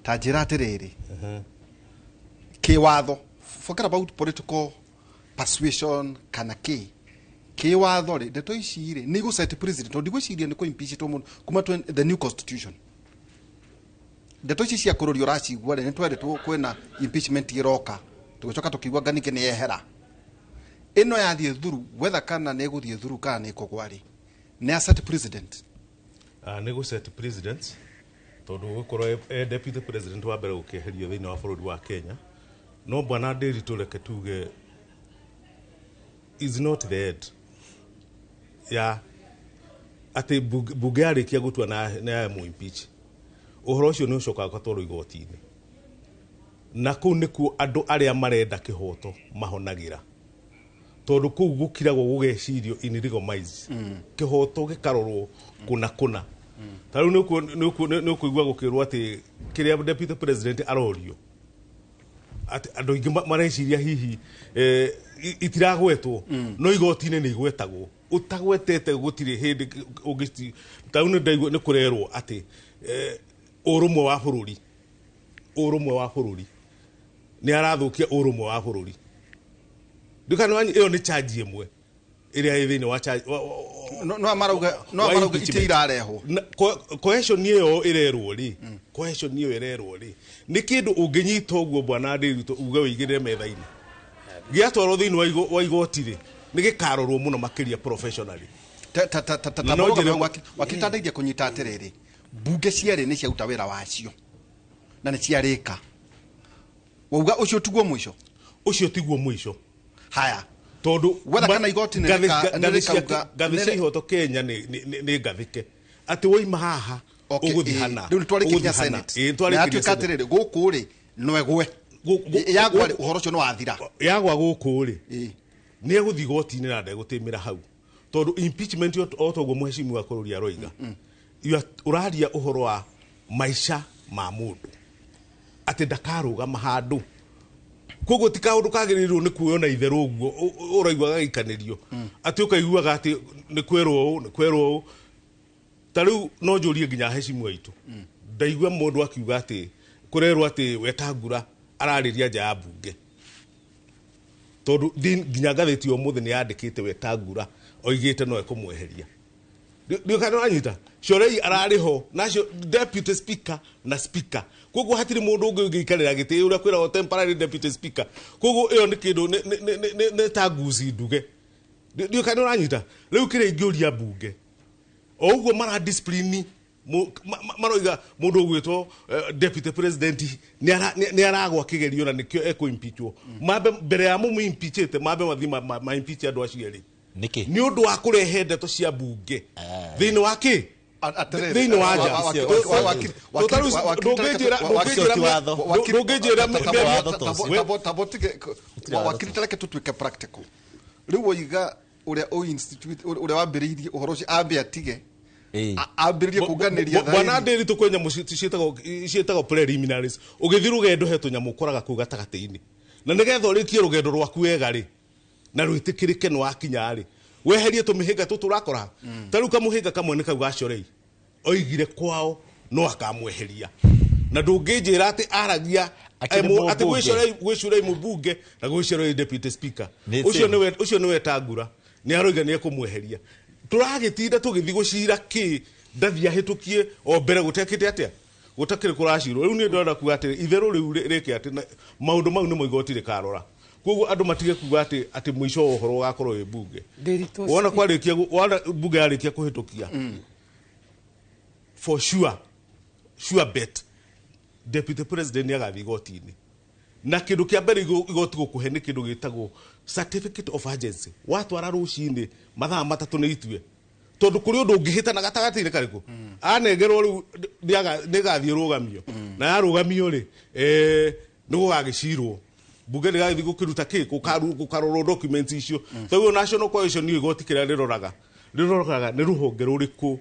Ta njĩra atĩrĩrĩ, kĩwatho, forget about political persuasion kana kĩ, kĩwatho rĩ, ndeto ici rĩ nĩ igũ set president, tondũ ndigwĩciria nĩ kũ-impeachitwo mũndũ kuma the new constitution. Ndeto ici cia kũrũria ũracigua rĩ, nĩ twerĩtwo kwĩna impeachment ĩroka, tũgĩcoka tũkĩigua nganike nĩ yehera. Ĩno yathiĩ thuru wetha kana nĩ ĩgũthiĩ thuru kana nĩ ĩkũgwa rĩ, nĩ a set president. Nĩ gũ set president, tondũ gũkorwo e deputy president wa mbere gũkĩeherio thĩinĩ wa bũrũri wa Kenya. No bwana Ndĩritũ, reke tuge is not the end ya atĩ bunge yarĩkia gũtua na ya mũ impeach, ũhoro ũcio nĩ ũcokaga ũgatwarwo igoti-inĩ, na kũu nĩkuo andũ arĩa marenda kĩhoto mahonagĩra, tondũ kũu gũkiragwo gũgecirio in legal minds, kĩhoto gĩkarorwo kũna kũna. Ta rĩu nĩ ũkũigua gũkĩrwo atĩ kĩrĩa deputy president arorio, atĩ andũ aingĩ mareciria hihi itiragwetwo, no igoti-inĩ nĩ igwetagwo. Ũtagwetete gũtirĩ hĩndĩ ũngĩci. Ta rĩu nĩ ndaigua nĩ kũrerwo atĩ ũrũmwe wa bũrũri nĩ arathũkia ũrũmwe wa bũrũri. Ndukana ĩyo nĩ charge ĩmwe ĩrĩa ĩ thĩinĩ wa charge No marauga no wa marauga impeachment. ite irarehwo. Na cohesion ĩyo ĩrerwo rĩ, cohesion ĩyo ĩrerwo rĩ, nĩ kĩndũ ũngĩnyita ũguo, bwana Ndĩritũ, uge wĩigĩrĩre metha-inĩ, gĩatwarwo thĩinĩ wa igoti rĩ, nĩ gĩkarorwo mũno makĩria professionally. Ta ta ta ta ta Na no njĩre- Wakitandeithia kũnyita atĩrĩrĩ, mbunge cierĩ nĩ ciaruta wĩra wacio na nĩ ciarĩka, wauga ũcio tiguo mũico? Ũcio tiguo mũico. Haya. Tondũ Wetha kana igoti nĩ ngathĩ nĩ rĩkauga- ngathĩ cia ihoto Kenya nĩ ngathĩke atĩ woima haha ũgũthiĩ hana, Rĩu nĩ twarĩkĩria ũgũthiĩ hana. Senate. Ĩĩ, Na nĩtwarĩkĩria yatuĩka Senate. atĩrĩrĩ, gũkũ rĩ no ĩgwe, yagwa rĩ, ũhoro ũcio nĩ wathira. Yagwa gũkũ rĩ, Nĩ egũthiĩ igoti-inĩ na ndegũtĩmĩra hau, tondũ impeachment o toguo mũhecimiwa bũrũri aroiga, ũraria ũhoro wa maica ma mũndũ atĩ ndakarũgama handũ. Koguo ti kaũndũ kagĩrĩirwo nĩ kuoywo na itherũ ũguo ũraigua gagĩikanĩrio, atĩ ũkaiguaga atĩ nĩ kwerwo ũũ, nĩ kwerwo ũũ. Ta rĩu no njũrie nginya hecimu aitũ, ndaigua mũndũ akiuga atĩ kũrerwo atĩ Wetangula ararĩria nja ya mbunge, tondũ nginya ngathĩti ya ũmũthĩ nĩ yandĩkĩte Wetangula oigĩte no ekũmweheria. Ndiũ kana ũranyita. Shorei ararĩ ho nacio deputy speaker na speaker, koguo hatirĩ mũndũ ũngĩ ũngĩikarĩra gĩtĩ ũrĩa kwĩragwo temporary deputy speaker. Koguo ĩyo nĩ kĩndũ nĩ ta nguci nduge. Ndiũ kana ũranyita. Rĩu kĩrĩa ingĩũria mbunge, o ũguo mara discipline maroiga mũndũ ũgwĩtwo deputy president nĩ aragwa kĩgerio na nĩkĩo ekũ-impeachwo, mambe mbere ya mũmũ impeachĩte, mambe mathiĩ ma impeach andũ acio erĩ. Nĩkĩ? Nĩ ũndũ wa kũrehe ndeto cia mbunge thĩinĩ wa kĩ? Atĩrĩrĩ, Thĩinĩ wa nja. Ndũngĩnjĩra Wakiri, tareke tũtuĩke practical. Rĩu woiga ũrĩa ũ-institute, ũrĩa wambĩrĩirie ũhoro ũcio ambe atige, ambĩrĩrie kũnganĩria. Bwana Ndĩri, tũkwĩ nyamũ ciĩtagwo preliminaries. Ũgĩthiĩ rũgendo he tũnyamũ ũkoraga kũu gatagatĩ-inĩ, na nĩgetha ũrĩkie rũgendo rwaku wega rĩ, na rwĩtĩkĩrĩke nĩ wakinya rĩ, weherie tũmĩhĩnga tũtũ ũrakora. Ta rĩu kamũhĩnga kamwe nĩ kau ga Shorei oigire kwao no akamweheria, na ndũngĩnjĩra atĩ aragia Akĩrĩ atĩ mũmbunge. Gwĩ Shorei mũmbunge na gwĩ Shorei deputy speaker. Nĩ Ũcio same. nĩwe, ũcio nĩwe Tangura nĩ aroiga nĩ ekũmweheria. Tũragĩtinda tũgĩthiĩ gũcira kĩ ndathi ahĩtũkie o mbere gũtekĩte atĩa, gũtakĩrĩ kũracirwo. Rĩu niĩ ndĩrenda kuga atĩ itherũ rĩu rĩke atĩ maũndũ mau nĩmo igoti rĩkarora. Koguo andũ matige kuga atĩ mũico wa ũhoro ũgakorwo wĩ mbunge. Ndĩritũ. Wona kwarĩkia wona mbunge yarĩkia kũhĩtũkia, for sure, sure bet, deputy president nĩ agathiĩ igoti-inĩ, na kĩndũ kĩa mbere igoti gũkũhe nĩ kĩndũ gĩtagwo certificate of urgency. Watwara rũcinĩ mathaa 3 nĩ itue, tondũ kũrĩ ũndũ ũngĩhĩtana gatagatĩ-inĩ karĩkũ anengerwo. Rĩu nĩgathiĩ rũgamio, na yarũgamio rĩ, nĩ gũgagĩcirwo mbunge nĩgagĩthiĩ gũkĩruta kĩ gũkarorwo documents icio. Toguo national cohesion nĩ igoti kĩrĩa rĩroraga nĩ rũhonge rũrĩkũ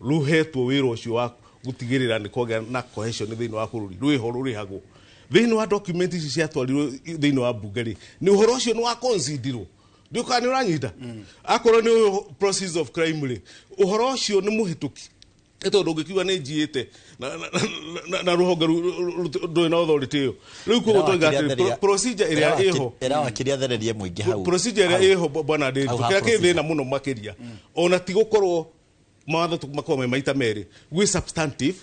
rũhetwo wĩra ũcio wa gũtigĩrĩra nĩ kwagĩa na cohesion thĩinĩ wa bũrũri, rwĩho rũrĩhagwo thĩinĩ wa document ici ciatwarirwo thĩinĩ wa mbunge rĩ, nĩ ũhoro ũcio nĩ wa considerwo. Ndiũkaga nĩ ũranyita. Akorwo nĩ ũyũ proceeds of crime rĩ, ũhoro ũcio nĩ mũhĩtũki, nĩ tondũ ũngĩkiuga nĩ njiĩte na rũhonge ndũrĩ na authority ĩyo. Rĩu koguo tũiga atĩrĩ, procedure ĩrĩa ĩho Ĩra wakiri athererie mũingĩ hau. Procedure ĩrĩa Hau. ĩho, bwana Ndĩritũ, Hau ha kĩrĩa kĩ procedure. thĩna mũno makĩria ona ti gũkorwo mawatho makorwo me maita merĩ, gwĩ substantive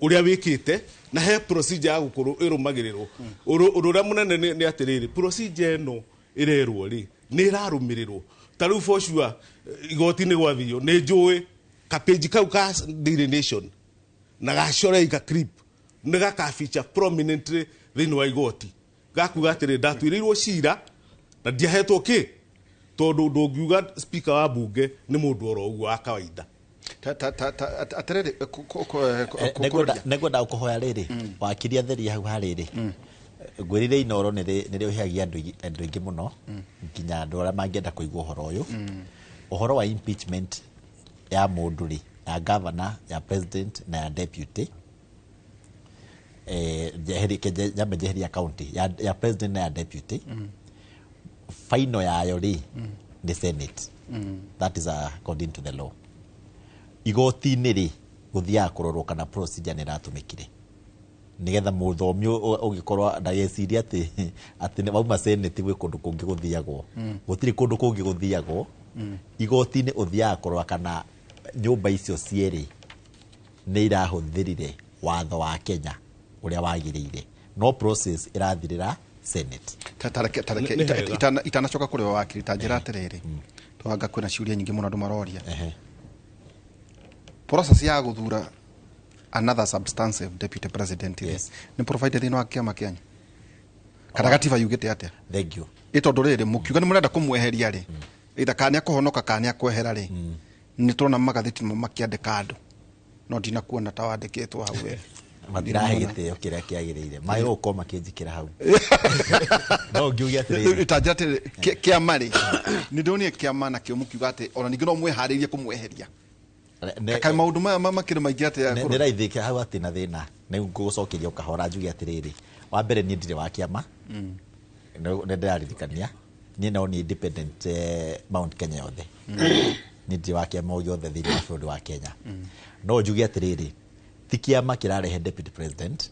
ũrĩa wĩkĩte na he procedure ya gũkorwo ĩrũmagĩrĩrwo. Ũndũ ũrĩa mũnene nĩ atĩrĩrĩ, procedure ĩno ĩrerwo rĩ, nĩ ĩrarũmĩrĩrwo? Ta rĩu for sure, igoti-inĩ gwathio nĩ njũĩ kapĩnji kau ka Daily Nation na gacorei ka clip nĩ gaka feature prominently thĩinĩ wa igoti, gakuga atĩrĩ, ndatuĩrĩirwo cira na ndiahetwo kĩ, tondũ ndũngiuga speaker wa bunge nĩ mũndũ oro ũguo wa kawaida. Atĩrĩrĩ, Nĩngwenda nĩngwenda gũkũhoya rĩrĩ, wakiri atherie hau harĩrĩ. Ngwĩrire Inoro nĩrĩ ũheagia andũ aingĩ mũno, nginya andũ arĩa mangĩenda kũigua ũhoro ũyũ, ũhoro wa impeachment ya mũndũ rĩ, ya governor, ya president na ya deputy. Nyambe njeheria county, ya president na ya deputy, final yayo rĩ nĩ Senate. That is according to the law. Igoti-inĩ rĩ, gũthiaga kũrorwo kana procedure nĩ ĩratũmĩkire, nĩgetha mũthomi ũngĩkorwo ndageciria atĩ nĩ wauma Senate gwĩ kũndũ kũngĩ gũthiagwo. Gũtirĩ kũndũ kũngĩ gũthiagwo. Igoti-inĩ ũthiaga kũrora kana nyũmba icio cierĩ nĩ irahũthĩrire watho wa Kenya ũrĩa wagĩrĩire, no process ĩrathirĩra Senate. Tareke Nĩ wega. itanacoka kũrĩ we wakiri, ta njĩra atĩrĩrĩ, twanga kwĩna ciũria nyingĩ mũno andũ maroria. Process ya gũthura another substantive deputy president rĩ, nĩ provided thĩinĩ wa kĩama kĩanyu, kana gatiba yugĩte atĩa? Thank you. Ĩ tondũ rĩrĩ, mũkiuga nĩ mũrenda kũmweheria rĩ, either kana nĩ akũhonoka kana nĩ akwehera rĩ, nĩ tũrona magathĩti nĩmo makĩandĩka andũ, no ndinakuona ta wandĩkĩtwo hau we. Matirahe gĩtĩo kĩrĩa kĩagĩrĩire, magĩrĩirwo gũkorwo makĩnjĩkĩra hau. No ngiuge atĩrĩrĩ, Ta njĩra atĩrĩrĩ, kĩama rĩ, nĩ ndĩronire kĩama nakĩo mũkiuga atĩ ona ningĩ no mwĩharĩirie kũmweheria. Kaĩ maũndũ maya makĩrĩ maingĩ atĩa? Nĩ raithi hau hatirĩ na thĩna. Nĩ ngũgũcokeria o kahora njuge atĩrĩrĩ, wa mbere niĩ ndirĩ wa kĩama. Nĩ ndĩraririkania niĩ no nĩ independent, Mount Kenya yothe niĩ ndirĩ wa kĩama o gĩothe thĩinĩ wa bũrũri wa Kenya. No njuge atĩrĩrĩ, ti kĩama kĩrarehe deputy president,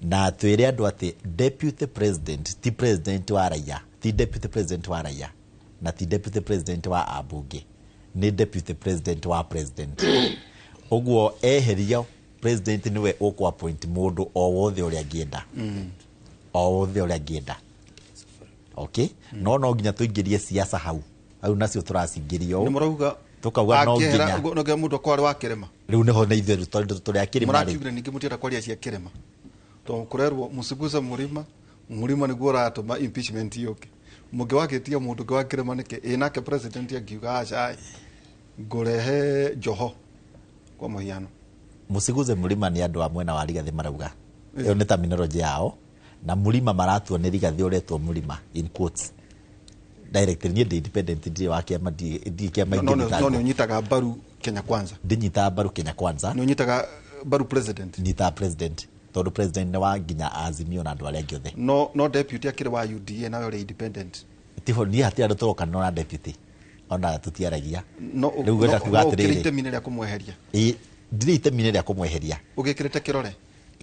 na twĩre andũ atĩ deputy president ti president wa raia, ti deputy president wa raia na ti deputy president wa ambunge, nĩ deputy president wa president. Ũguo eherio, president nĩwe ũkũ appoint mũndũ o wothe ũrĩa angĩenda, o wothe ũrĩa angĩenda. Okay, no nginya tũingĩrie siasa hau hau, nacio tũracingĩria Nĩ ũũ mũrauga Tũkauga no akĩehera, nginya. No nginya mũndũ akorwo arĩ wa kĩrĩma. Rĩu nĩho nĩ ithuĩ tondũ tũrĩ a kĩrĩma rĩ. Mũrakiugire ningĩ mũtienda kwaria cia kĩrĩma, tondũ kũrerwo mũciguce mũrima mũrima nĩguo ũratũma impeachment yũke. Mũngĩwakĩtia mũndũ ũngĩ wa kĩrĩma nĩkĩ? Ĩ nake president angiuga aca, ngũrehe Joho kwa mũhiano. Mũciguze mũrima nĩ andũ a mwena wa Rigathĩ marauga, ĩyo nĩ terminology yao, na mũrima maratua nĩ Rigathĩ ũretwo mũrima in quotes directly. Niĩ ndĩ independent, ndirĩ wa kĩama, ndirĩ kĩama. No nĩ Ingĩthitangwo. ũnyitaga mbaru Kenya Kwanza? Ndĩnyitaga mbaru Kenya Kwanza. Nĩ ũnyitaga mbaru president? Nyitaga president, tondũ president nĩ wa nginya Azimio na andũ arĩa angĩ othe. No deputy akĩrĩ wa UDA, nawe ũrĩ independent. Tiho niĩ hatirĩ andũ tũroka na deputy, ona tũtiaragia. No Rĩu ngwenda kuga no ũkĩrĩ atĩrĩrĩ, itemi-inĩ rĩa kũmweheria? Ĩ, ndirĩ itemi-inĩ rĩa kũmweheria. Ũgĩkĩrĩte kĩrore?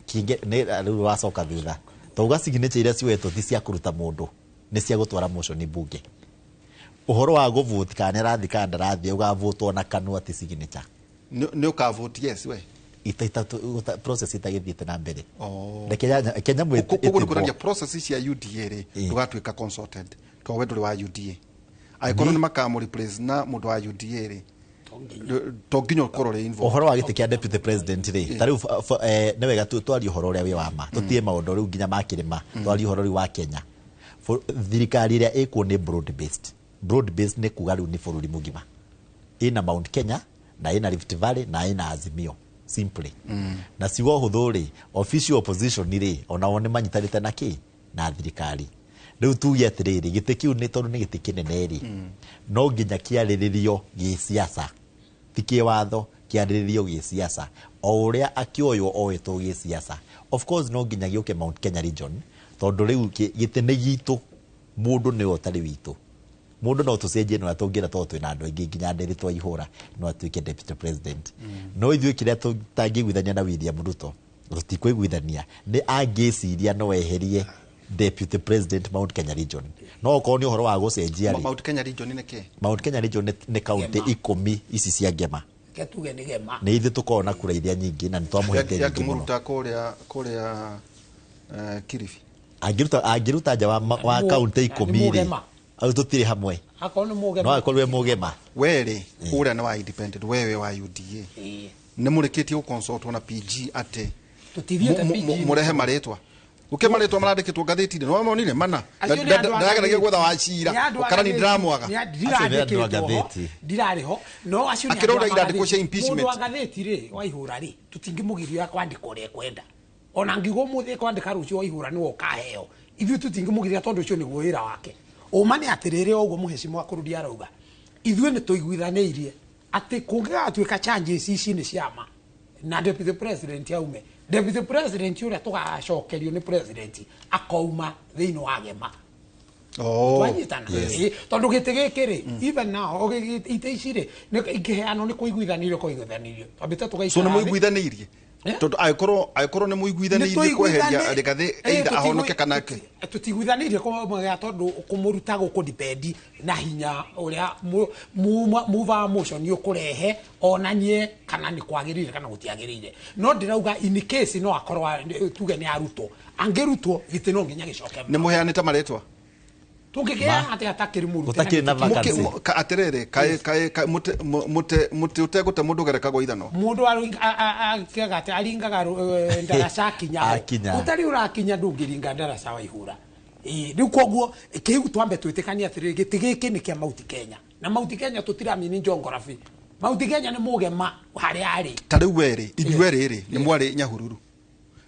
Kĩngĩ nĩ rĩu wacoka thutha tauga signature iria cioetwo ti cia kũruta mũndũ, nĩ cia gũtwara motion bunge. Ũhoro wa gũvote kana nĩ arathiĩ kana ndarathiĩ, ũgavotwo na kanua, ti signature. Nĩ ũkavote yes we? Process itagĩthiĩte na mbere. Oh. Reke Kenya Koguo nĩ ĩtĩbwo. kuonania process cia UDA rĩ, Ĩ. ndũgatuĩka consultant tondũ we ndũrĩ wa UDA. Angĩkorwo nĩ makamũ replace na mũndũ wa UDA rĩ, to nginya ũkorwo ũrĩ involved. Ũhoro wa gĩtĩ kĩa deputy president rĩ, ta rĩu nĩ wega twarie ũhoro ũrĩa wĩ wa ma, tũtige maũndũ rĩu nginya ma kĩrĩma, twarie ũhoro rĩu wa Kenya. Thirikari ĩrĩa ĩkuo nĩ broad based. Broad based nĩ kuga rĩu nĩ bũrũri mũgima, ĩna Mount Kenya na ĩna Rift Valley na ĩna Azimio simply. Na ciugo hũthũ rĩ, official opposition rĩ, onao nĩ manyitanĩte na kĩ na thirikari. Rĩu tuge atĩrĩrĩ, gĩtĩ kĩu nĩ tondũ nĩ gĩtĩ kĩnene rĩ, no nginya kĩarĩrĩrio gĩsiasa, ti kĩwatho, kĩarĩrĩrio gĩsiasa o ũrĩa akĩoywo oetwo gĩsiasa. Of course no nginya gĩũke Mount Kenya region, tondũ rĩu gĩtĩ nĩ gitũ, mũndũ nĩwe ũtarĩ witũ. Mũndũ no tũcenjie na ũrĩa tũngĩenda, tondũ twĩna andũ aingĩ nginya Nderi twaihũra no atuĩke deputy president. No ithuĩ kĩrĩa tũtangĩiguithania na William Ruto, tũtikũiguithania nĩ angĩciria no eherie deputy president Mount Kenya region. No okorwo nĩ ũhoro wa gũcenjia rĩ, Mount Kenya region nĩ kĩ? Mount Kenya region nĩ kaunti Gema. 10 ici cia Ngema. Reke tuge nĩ Gema. Nĩ ithuĩ tũkoragwo na kura iria nyingĩ na nĩ twamũhete nyingĩ mũno. Yakĩmũruta kũrĩa Kilifi? Angĩruta nja wa kaunti Nĩ 10 rĩ, Mũgema. au tũtirĩ hamwe. Akorwo nĩ Mũgema. No akorwo e Mũgema. We rĩ, ũrĩa nĩ wa independent, wewe wa UDA, Ĩĩ. nĩ mũrĩkĩtie gũconsultwo na PG atĩ Tũtithiĩte PG. Mũrehe marĩtwa, gũkĩ marĩtwa marandĩkĩtwo ngathĩti-inĩ, nĩ wamonire mana? Acio nĩ andũ a Ndageragia ngathĩti. gwetha wa cira Nĩ andũ a kana nĩ ngathĩti. ndĩramwaga. Nĩ Acio nĩ andũ a ndirandĩkĩtwo ho, ngathĩti. ndirarĩ ho, no acio nĩ Akĩrora andũ a irandĩko cia ngathĩti. impeachment. Mũndũ wa ngathĩti rĩ, waihũra rĩ, tũtingĩmũgiria kwandĩka ũrĩa ekwenda. Ona ngiuga ũmũthĩ kwandĩka, rũciũ waihũra nĩwe ũkaheo. Ithuĩ tũtingĩmũgiria, tondũ ũcio nĩguo wĩra wake. Ũma nĩ atĩrĩrĩ, o ũguo mũhecimo wa arauga, ithuĩ nĩ tũiguithanĩirie atĩ kũngĩgatuĩka charges ici nĩ ciama na deputy president aume, deputy president ũrĩa tũgacokerio nĩ president akauma thĩinĩ wa Gema. Oh. Twanyitana? Ĩĩ, tondũ gĩtĩ gĩkĩ rĩ, even now itĩ ici rĩ, ingĩheanwo nĩ kũiguithanirio, kũiguithanirio twambĩte So tũgaikara nĩ thĩ. mũiguithanĩirie? Eh? Tondũ angĩkorwo nĩ mũiguithanĩirie kweheria Rigathĩ, either ahonoke kana ake. Tũtiguithanĩirie kũmwega, tondũ kũmũruta gũkũ depend na hinya ũrĩa mover motion ũkũrehe onanie kana nĩ kwagĩrĩire kana gũtiagĩrĩire. No ndĩrauga in case no akorwo tuge nĩ arutwo, angĩrutwo gĩtĩ no nginya gĩcoke. Nĩ mũheanĩte marĩtwa? Tũngĩkĩheana atĩa atakĩrĩ mũrute? Gũtakĩrĩ na vacancy. Atĩrĩrĩ, kaĩ mũtĩ ũtegũte mũndũ ũgerekagwo ithanwa? Mundu akiaga atĩ aringaga ndaraca akinya ho. Akinya. Ũtarĩ ũrakinya ndũngĩringa ndaraca waihũra. Ĩĩ, rĩu koguo kĩu twambe twĩtĩkanie atĩrĩrĩ, gĩtĩ gĩkĩ nĩ kĩa Mount Kenya, na Mount Kenya tũtiramini geography. Mount Kenya nĩ Mũgema harĩa arĩ. Ta rĩu werĩ, inyuĩ rĩrĩ nĩ mwarĩ Nyahururu.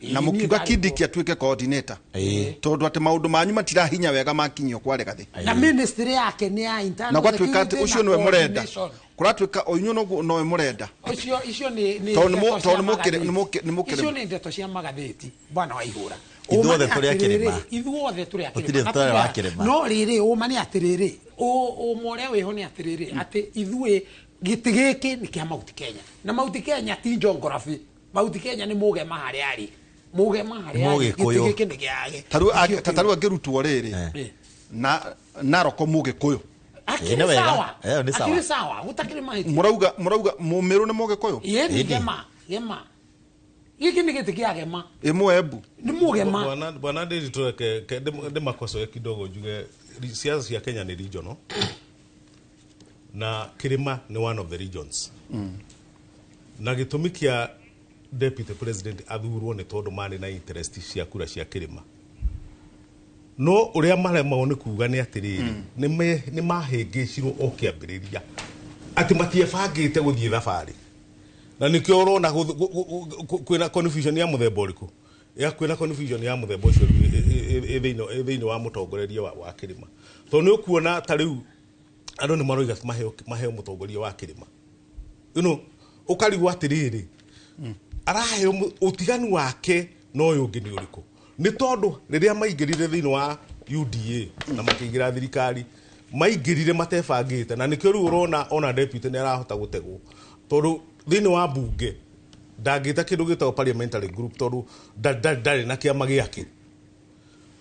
Na Ĩĩ, niĩ mũkiuga ndarĩ Kindiki kuo. atuĩke coordinator, Ĩĩ. tondũ atĩ maũndũ manyu matirahinya wega makinyio kwa Rigathi. Na ministry yake nĩ ya internal Na gwatuĩka atĩ security ũcio na nĩwe mũrenda, coordination. kũratuĩka o inyuĩ noguo nowe mũrenda. Ũcio icio nĩ Tondũ ndeto cia tondũ magathĩti. nĩ mũkĩrĩ- Icio nĩ ndeto cia magathĩti, bwana wa ihũra. Ithuothe Ũma nĩ tũrĩ a atĩrĩrĩ, kĩrĩma. Ithuothe tũrĩ a Gũtirĩ kĩrĩma. tũtarĩ wa kĩrĩma. No rĩrĩ, ũma nĩ atĩrĩrĩ, ũma ũrĩa wĩho nĩ atĩrĩrĩ, atĩ ithuĩ gĩtĩ gĩkĩ nĩ kĩa Mount Kenya, na Mount Kenya ti geography. Mount Kenya nĩ mũgema harĩa arĩ, mũgema harĩa arĩ, gĩtĩ Mũgĩkũyũ. gĩkĩ nĩ gĩake. Ta rĩu angĩrutwo rĩrĩ na Naroko mũgĩkũyũ. Akĩrĩ Ĩ, nĩ wega. sawa. Ĩyo nĩ sawa. Akĩrĩ sawa, gũtakĩrĩ mahĩtia. Mũrauga mũmĩrũ nĩ mũgĩkũyũ. Ĩĩ, nĩ Ĩni. gema gema, gĩkĩ nĩ gĩtĩ kĩa gema. Ĩ mũembu. Nĩ mũgema. Bwana Ndiritu, reke ndĩmakocoe kidogo njuge siasa cia Kenya nĩ regional, na kĩrĩma nĩ one of the regions, na gĩtũmi kĩa deputy president athurwo nĩ tondũ marĩ na interest cia kura cia kĩrĩma. No ũrĩa maremagwo nĩ kuga nĩ atĩrĩrĩ, nĩ mahĩngĩcirwo o kĩambĩrĩria atĩ matiebangĩte gũthiĩ thabarĩ, na nĩkĩo ũrona kwĩna confusion ya mũthemba ũrĩkũ, ya kwĩna confusion ya mũthemba ũcio rĩu ĩ thĩinĩ wa mũtongoreria wa kĩrĩma, tondũ nĩ ũkuona ta rĩu andũ nĩ maroiga maheo mũtongoria wa kĩrĩma, ũkarigwo atĩrĩrĩ, araheo ũtiganu wake na ũyũ ũngĩ nĩ ũrĩkũ? Nĩ tondũ rĩrĩa maingĩrire thĩinĩ wa UDA na makĩingĩra thirikari, maingĩrire matebangĩte, na nĩkĩo rĩu ũrona ona deputy nĩ arahota gũtegwo, tondũ thĩinĩ wa mbunge ndangĩta kĩndũ gĩtagwo parliamentary group, tondũ ndarĩ na kĩama gĩake.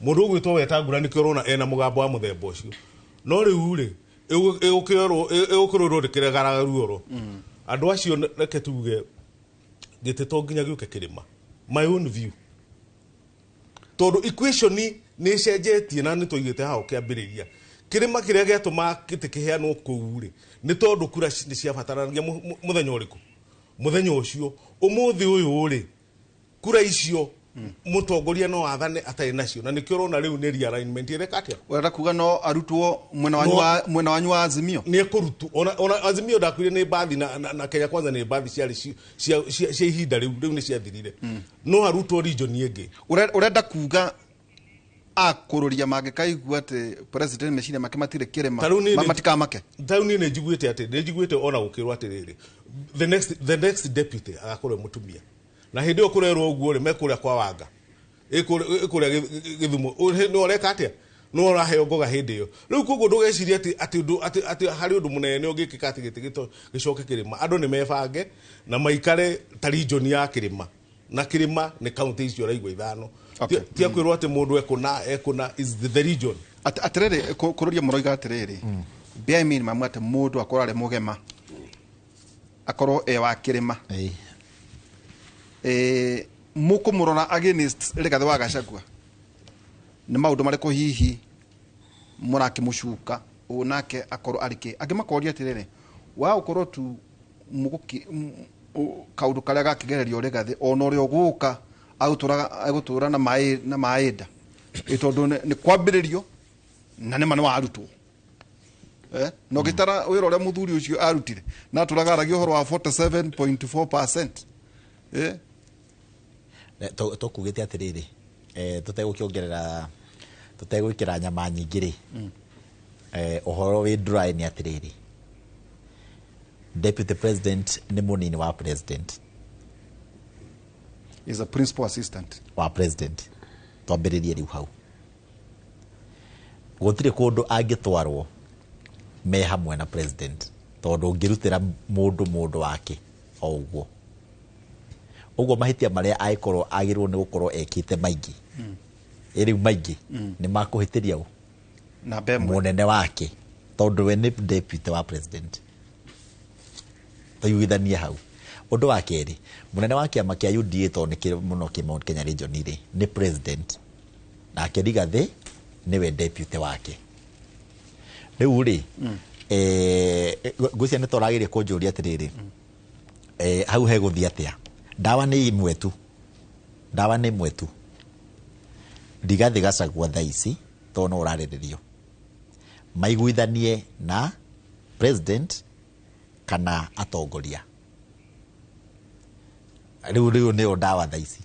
Mũndũ ũgwĩtwo Wetangula nĩkĩo ũrona ena mũgambo wa mũthemba ũcio, no rĩu rĩ ĩgũkĩrũrwo rĩkĩregaraga ruoro andũ acio. Reke tuge gĩtĩ to nginya gĩũke kĩrĩma, my own view, tondũ equation nĩ ĩcenjetie, na nĩ twaigĩte hau kĩambĩrĩria kĩrĩma kĩrĩa gĩatũma gĩtĩ kĩheanwo kũu rĩ, nĩ tondũ kura nĩ ciabataranagia mũthenya ũrĩkũ, mũthenya ũcio. Ũmũthĩ ũyũ rĩ, kura icio mũtongoria no athane atarĩ nacio, na nĩkĩo ũrona rĩu nĩ realignment ĩreka atĩa. Ũrenda kuga no arutwo mwena wanyu mwena wanyu wa Azimio? Nĩ ekũrutwo. Ona Azimio ndakwire nĩ mbathi na Kenya Kwanza nĩ mbathi ciarĩ cia ihinda rĩu, rĩu nĩ ciathirire. No arutwo region ĩngĩ. Ũrenda kuga akũrũria mangĩkaigua atĩ president meciria make matirĩ kĩrĩma, Ta rĩu niĩ matikamake? Ta rĩu niĩ nĩ njiguĩte atĩ nĩ njiguĩte ona gũkĩrwo atĩrĩrĩ, the next deputy agakorwo e mũtumia, na hĩndĩ ĩyo kũrerwo ũguo rĩ, mekũrĩa kwa Wanga ĩkũrĩa Gĩthumo nĩ ũreka atĩa, no ũraheo ngoga hĩndĩ ĩyo rĩu. Koguo ndũgecirie atĩ harĩ ũndũ mũnene ũngĩkĩka atĩ gĩtĩ gĩcoke kĩrĩma. Andũ nĩ mebange na maikare ta region ya kĩrĩma, na kĩrĩma nĩ kaunti icio ũraigua ithano. Tia kwĩrwo atĩ mũndũ ekũna is the region. Atĩrĩrĩ, kũrũria mũroiga atĩrĩrĩ, bare minimum atĩ mũndũ akorwo arĩ mũgema, akorwo e wa kĩrĩma. Mũkũmũrora against Rigathĩ wa Gachagua nĩ maũndũ marĩkũ hihi mũrakĩmũcuka ũ nake akorwo arĩ kĩ? Angĩ makoria atĩrĩrĩ, wa gũkorwo tu kaũndũ karĩa gakĩgererio Rigathĩ ona ũrĩa ũgũka agũtũra na maĩ nda. Ĩ tondũ nĩ kwambĩrĩrio na nĩma nĩ warutwo, na ũgĩtara wĩra ũrĩa mũthuri ũcio arutire na atũraga aragia ũhoro wa 47.4%, eh? Tũkugĩte atĩrĩrĩ, tũtegũkĩongerera, tũtegwĩkĩra nyama nyingĩ rĩ, ũhoro wĩ dry nĩ atĩrĩrĩ, deputy president nĩ mũnini wa president. Is a principal assistant wa president. Twambĩrĩrie rĩu hau, gũtirĩ kũndũ angĩtwarwo me hamwe na president, tondũ ũngĩrutĩra mũndũ wake o ũguo ũguo, mahĩtia marĩa angĩkorwo agĩrĩirwo nĩ gũkorwo ekĩte maingĩ, ĩ rĩu maingĩ nĩ makũhĩtĩria ũ? Namba ĩmwe. Mũnene wake, tondũ we nĩ deputy wa president. Tũiguithanie hau. Ũndũ wa kerĩ, mũnene wa kĩama kĩa UDA, tondũ nĩ kĩrĩ mũno kĩ Mount Kenya region rĩ, nĩ president, nake Rigathĩ nĩwe deputy wake. Rĩu rĩ, ngwĩciria nĩ torageria kũnjũria atĩrĩrĩ, hau hegũthiĩ atĩa? Ndawa nĩ ĩmwe tu, ndawa nĩ ĩmwe tu. Rigathĩ Gachagua thaa ici tondũ no ũrarĩrĩrio maiguithanie na president kana atongoria rĩu nĩyo ndawa thaa ici.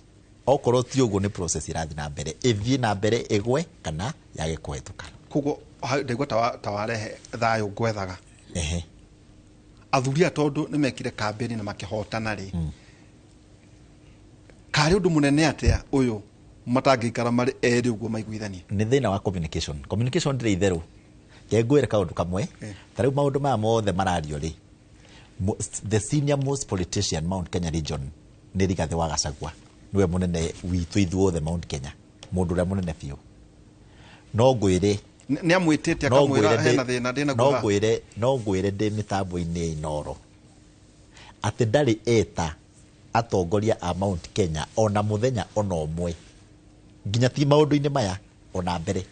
Okorwo ti ũguo, nĩ process ĩrathiĩ na mbere, ĩthiĩ na mbere, ĩgwe kana yage kũhetũka. Koguo ndaigua ta warehe thayũ ngwethaga. Ehe. Athuri aya, tondũ nĩ mekire kambĩni na makĩhotana rĩ, karĩ ũndũ mũnene atĩa ũyũ matangĩikara marĩ erĩ ũguo maiguithanie? Nĩ thĩna wa communication. Communication ndĩrĩ itherũ. Ke ngwĩre kaũndũ kamwe. Ta rĩu maũndũ maya mothe marario rĩ, the senior most politician Mount Kenya region nĩ Rigathĩ wa Gachagua. Nĩwe mũnene witũ ithuothe Mount Kenya, mũndũ ũrĩa mũnene biũ. No ngwĩre, Nĩ amwĩtĩte no akamwĩra ngwĩre hena thĩna ndĩna no guo haha? ngwĩre ndĩ mĩtambo-inĩ ya Inoro atĩ ndarĩ eta atongoria a Mount Kenya ona mũthenya ona ũmwe, nginya ti maũndũ-inĩ maya, ona mbere,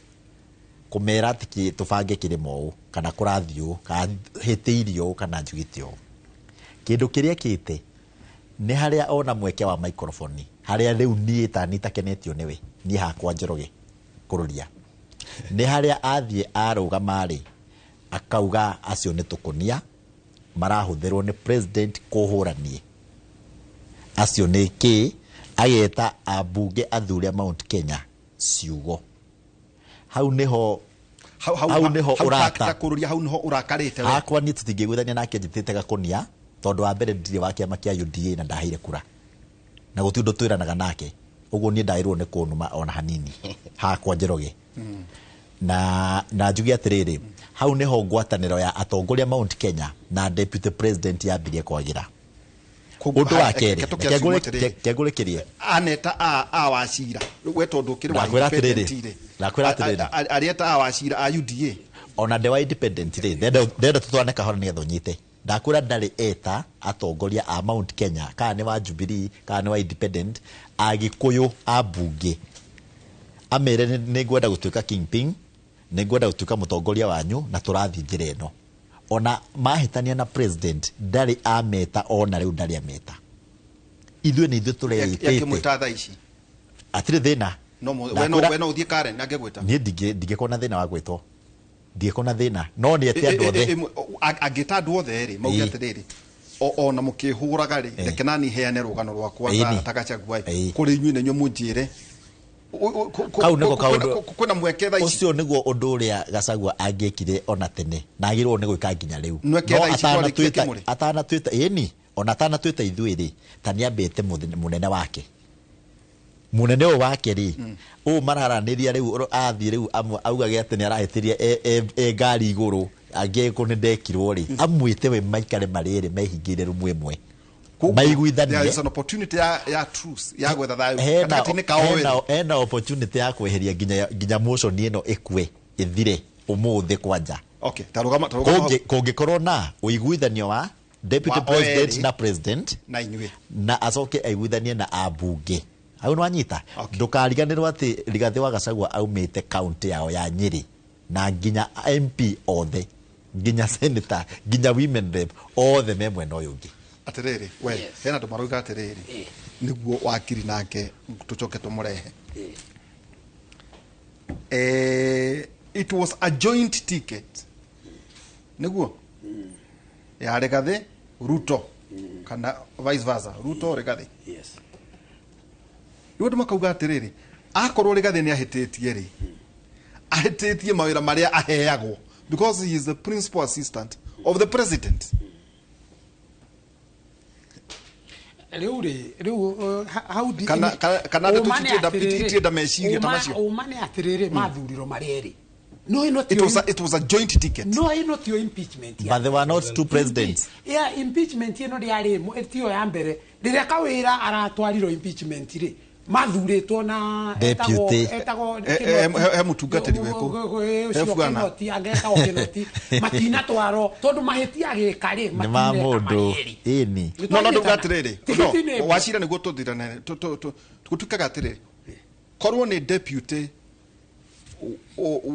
kũmera atĩ tũbange kĩrĩma ũũ, kana kũrathiĩ ũũ, kana hĩtĩirio ũũ, kana njugĩte ũũ. Kĩndũ kĩrĩa kĩte nĩ harĩa ona mweke wa microphone, harĩa rĩu niĩ tani itakenetio nĩwe, niĩ hakwa Njoroge kũrũria, nĩ harĩa athiĩ arũgama rĩ, akauga acio nĩ tũkũnia marahũthĩrwo nĩ president kũhũranie, acio nĩ kĩ, ageta ambunge athuri a Mount Kenya ciugo. Hau nĩho hau nĩho hau ũrata. Ta kũrũria, hau nĩho ũrakarĩte we. Hakwa niĩ tũtingĩiguithania nake njĩtĩte gakũnia, tondũ wa mbere ndirĩ wa kĩama kĩa UDA na ndaheire kura na gũtirĩ ũndũ twĩranaga nake. Ũguo niĩ ndagĩrĩirwo nĩ kũnuma ona hanini hakwa Njoroge. Na njuge atĩrĩrĩ, hau nĩho ngwatanĩro ya atongoria Mount Kenya na deputy president yambirie kwagĩra. Koguo Ũndũ wa kerĩ, reke tũkĩaciume atĩrĩrĩ. kengũrĩkĩrie. Aneta a Wacira, we tondũ ũkĩrĩ wa Ndakwĩra atĩrĩrĩ, independent rĩ. ndakwĩra atĩrĩrĩ. Arĩeta a Wacira a UDA. Ona nde wa independent rĩ, ndenda tutwarane kahora nĩgetha ũnyite. Ndakwĩra ndarĩ eta atongoria a Mount Kenya, kana nĩ wa Jubilee kana nĩ wa independent, agĩkũyũ a mbunge, amere nĩ ngwenda gũtuĩka kingpin, nĩ ngwenda gũtuĩka mũtongoria wanyu na tũrathiĩ njĩra ĩno. Ona mahĩtania na president, ndarĩ ameta, ona rĩu ndarĩ ameta. Ithuĩ nĩ ithuĩ tũreĩtĩte. Yakĩmwĩta thaa ici? Atirĩ thĩna. No we no ũthiĩ Karen angĩgwĩta? Niĩ ndingĩkorwo na thĩna wa gwĩtwo, ndingĩkorwo na thĩna, no nĩ ete andũ othe. Angĩta andũ othe rĩ, mauge atĩrĩrĩ, ona mũkĩhũraga rĩ, reke nani heane rũgano rwakwa ta Gachagua kũrĩ inyuĩ na inyuĩ mũnjĩre. Kau nĩko kaũndũ. Kwĩna mweke thaa ici? Ũcio nĩguo ũndũ ũrĩa Gachagua angĩkire ona tene na agĩrĩirwo nĩ gwĩka nginya rĩu. Nweke No thaa ici twarĩkia kĩmũrĩ. atanatwĩta, ĩni, ona atanatwĩta ithuĩ rĩ, ta nĩambĩte mũnene wake, mũnene ũyũ wake rĩ, ũũ mararanĩria rĩu, athiĩ rĩu augage atĩ nĩ arahĩtĩria e ngari igũrũ, angĩkorwo nĩ ndekirwo rĩ, amwĩte we, maikare marĩ erĩ mehingĩire rumu ĩmwe, Koguo, maiguithanie. there is an opportunity ya truce, ya gwetha thayũ Hena gatagatĩ-inĩ kao erĩ. Hena opportunity ya kweheria nginya motion ĩno ĩkue, ĩthire ũmũthĩ kwanja. Okay, ta rũgama hau. Kũngĩkorwo na ũiguithanio wa deputy Wa o president erĩ. na president Na inyuĩ. Na acoke aiguithanie na ambunge hau, nĩwanyita? Okay. Ndũkariganĩrwo atĩ Rigathĩ wa Gachagua aumĩte kaunti yao ya Nyĩrĩ, na nginya MP othe, nginya senator, nginya women rep, othe me mwena ũyũ ũngĩ. Atĩrĩrĩ we, hena andũ marauga atĩrĩrĩ, nĩguo wakiri nake tũcoke tũmũrehe. It was a joint ticket, nĩguo ya Rigathĩ Ruto, kana vice versa, Ruto Rigathĩ. Rĩu andũ makauga atĩrĩrĩ, akorwo Rigathĩ nĩ ahĩtĩtie rĩ, ahĩtĩtie mawĩra marĩa aheagwo, because he is the principal assistant of the president. Rĩu rĩ, rĩu hau Kana ndeto Ũma nĩ atĩrĩrĩ, itienda meciria ta macio. Ũma nĩ atĩrĩrĩ, mathurirwo marĩ erĩ, no ĩno It was a joint ticket. No ĩno tiyo impeachment But there were not two presidents. Yeah, impeachment ĩno ndĩarĩ ĩmwe, tiyo ya mbere. Rĩrĩa Kawĩra aratwarirwo impeachment rĩ, mathurĩtwo na Deputy. etagwo He mũtungatĩri wĩ kũu. He ũcio bwana. Kinoti, angetagwo Kinoti, matinatwarwo tondũ mahĩtia agĩka rĩ, Nĩ ma matineka mũndũ marĩ erĩ. ĩni. No ndauga atĩrĩrĩ, Tigiti nĩ no Wacira, nĩguo tũthirane, gũtuĩkaga atĩrĩrĩ, korwo nĩ deputy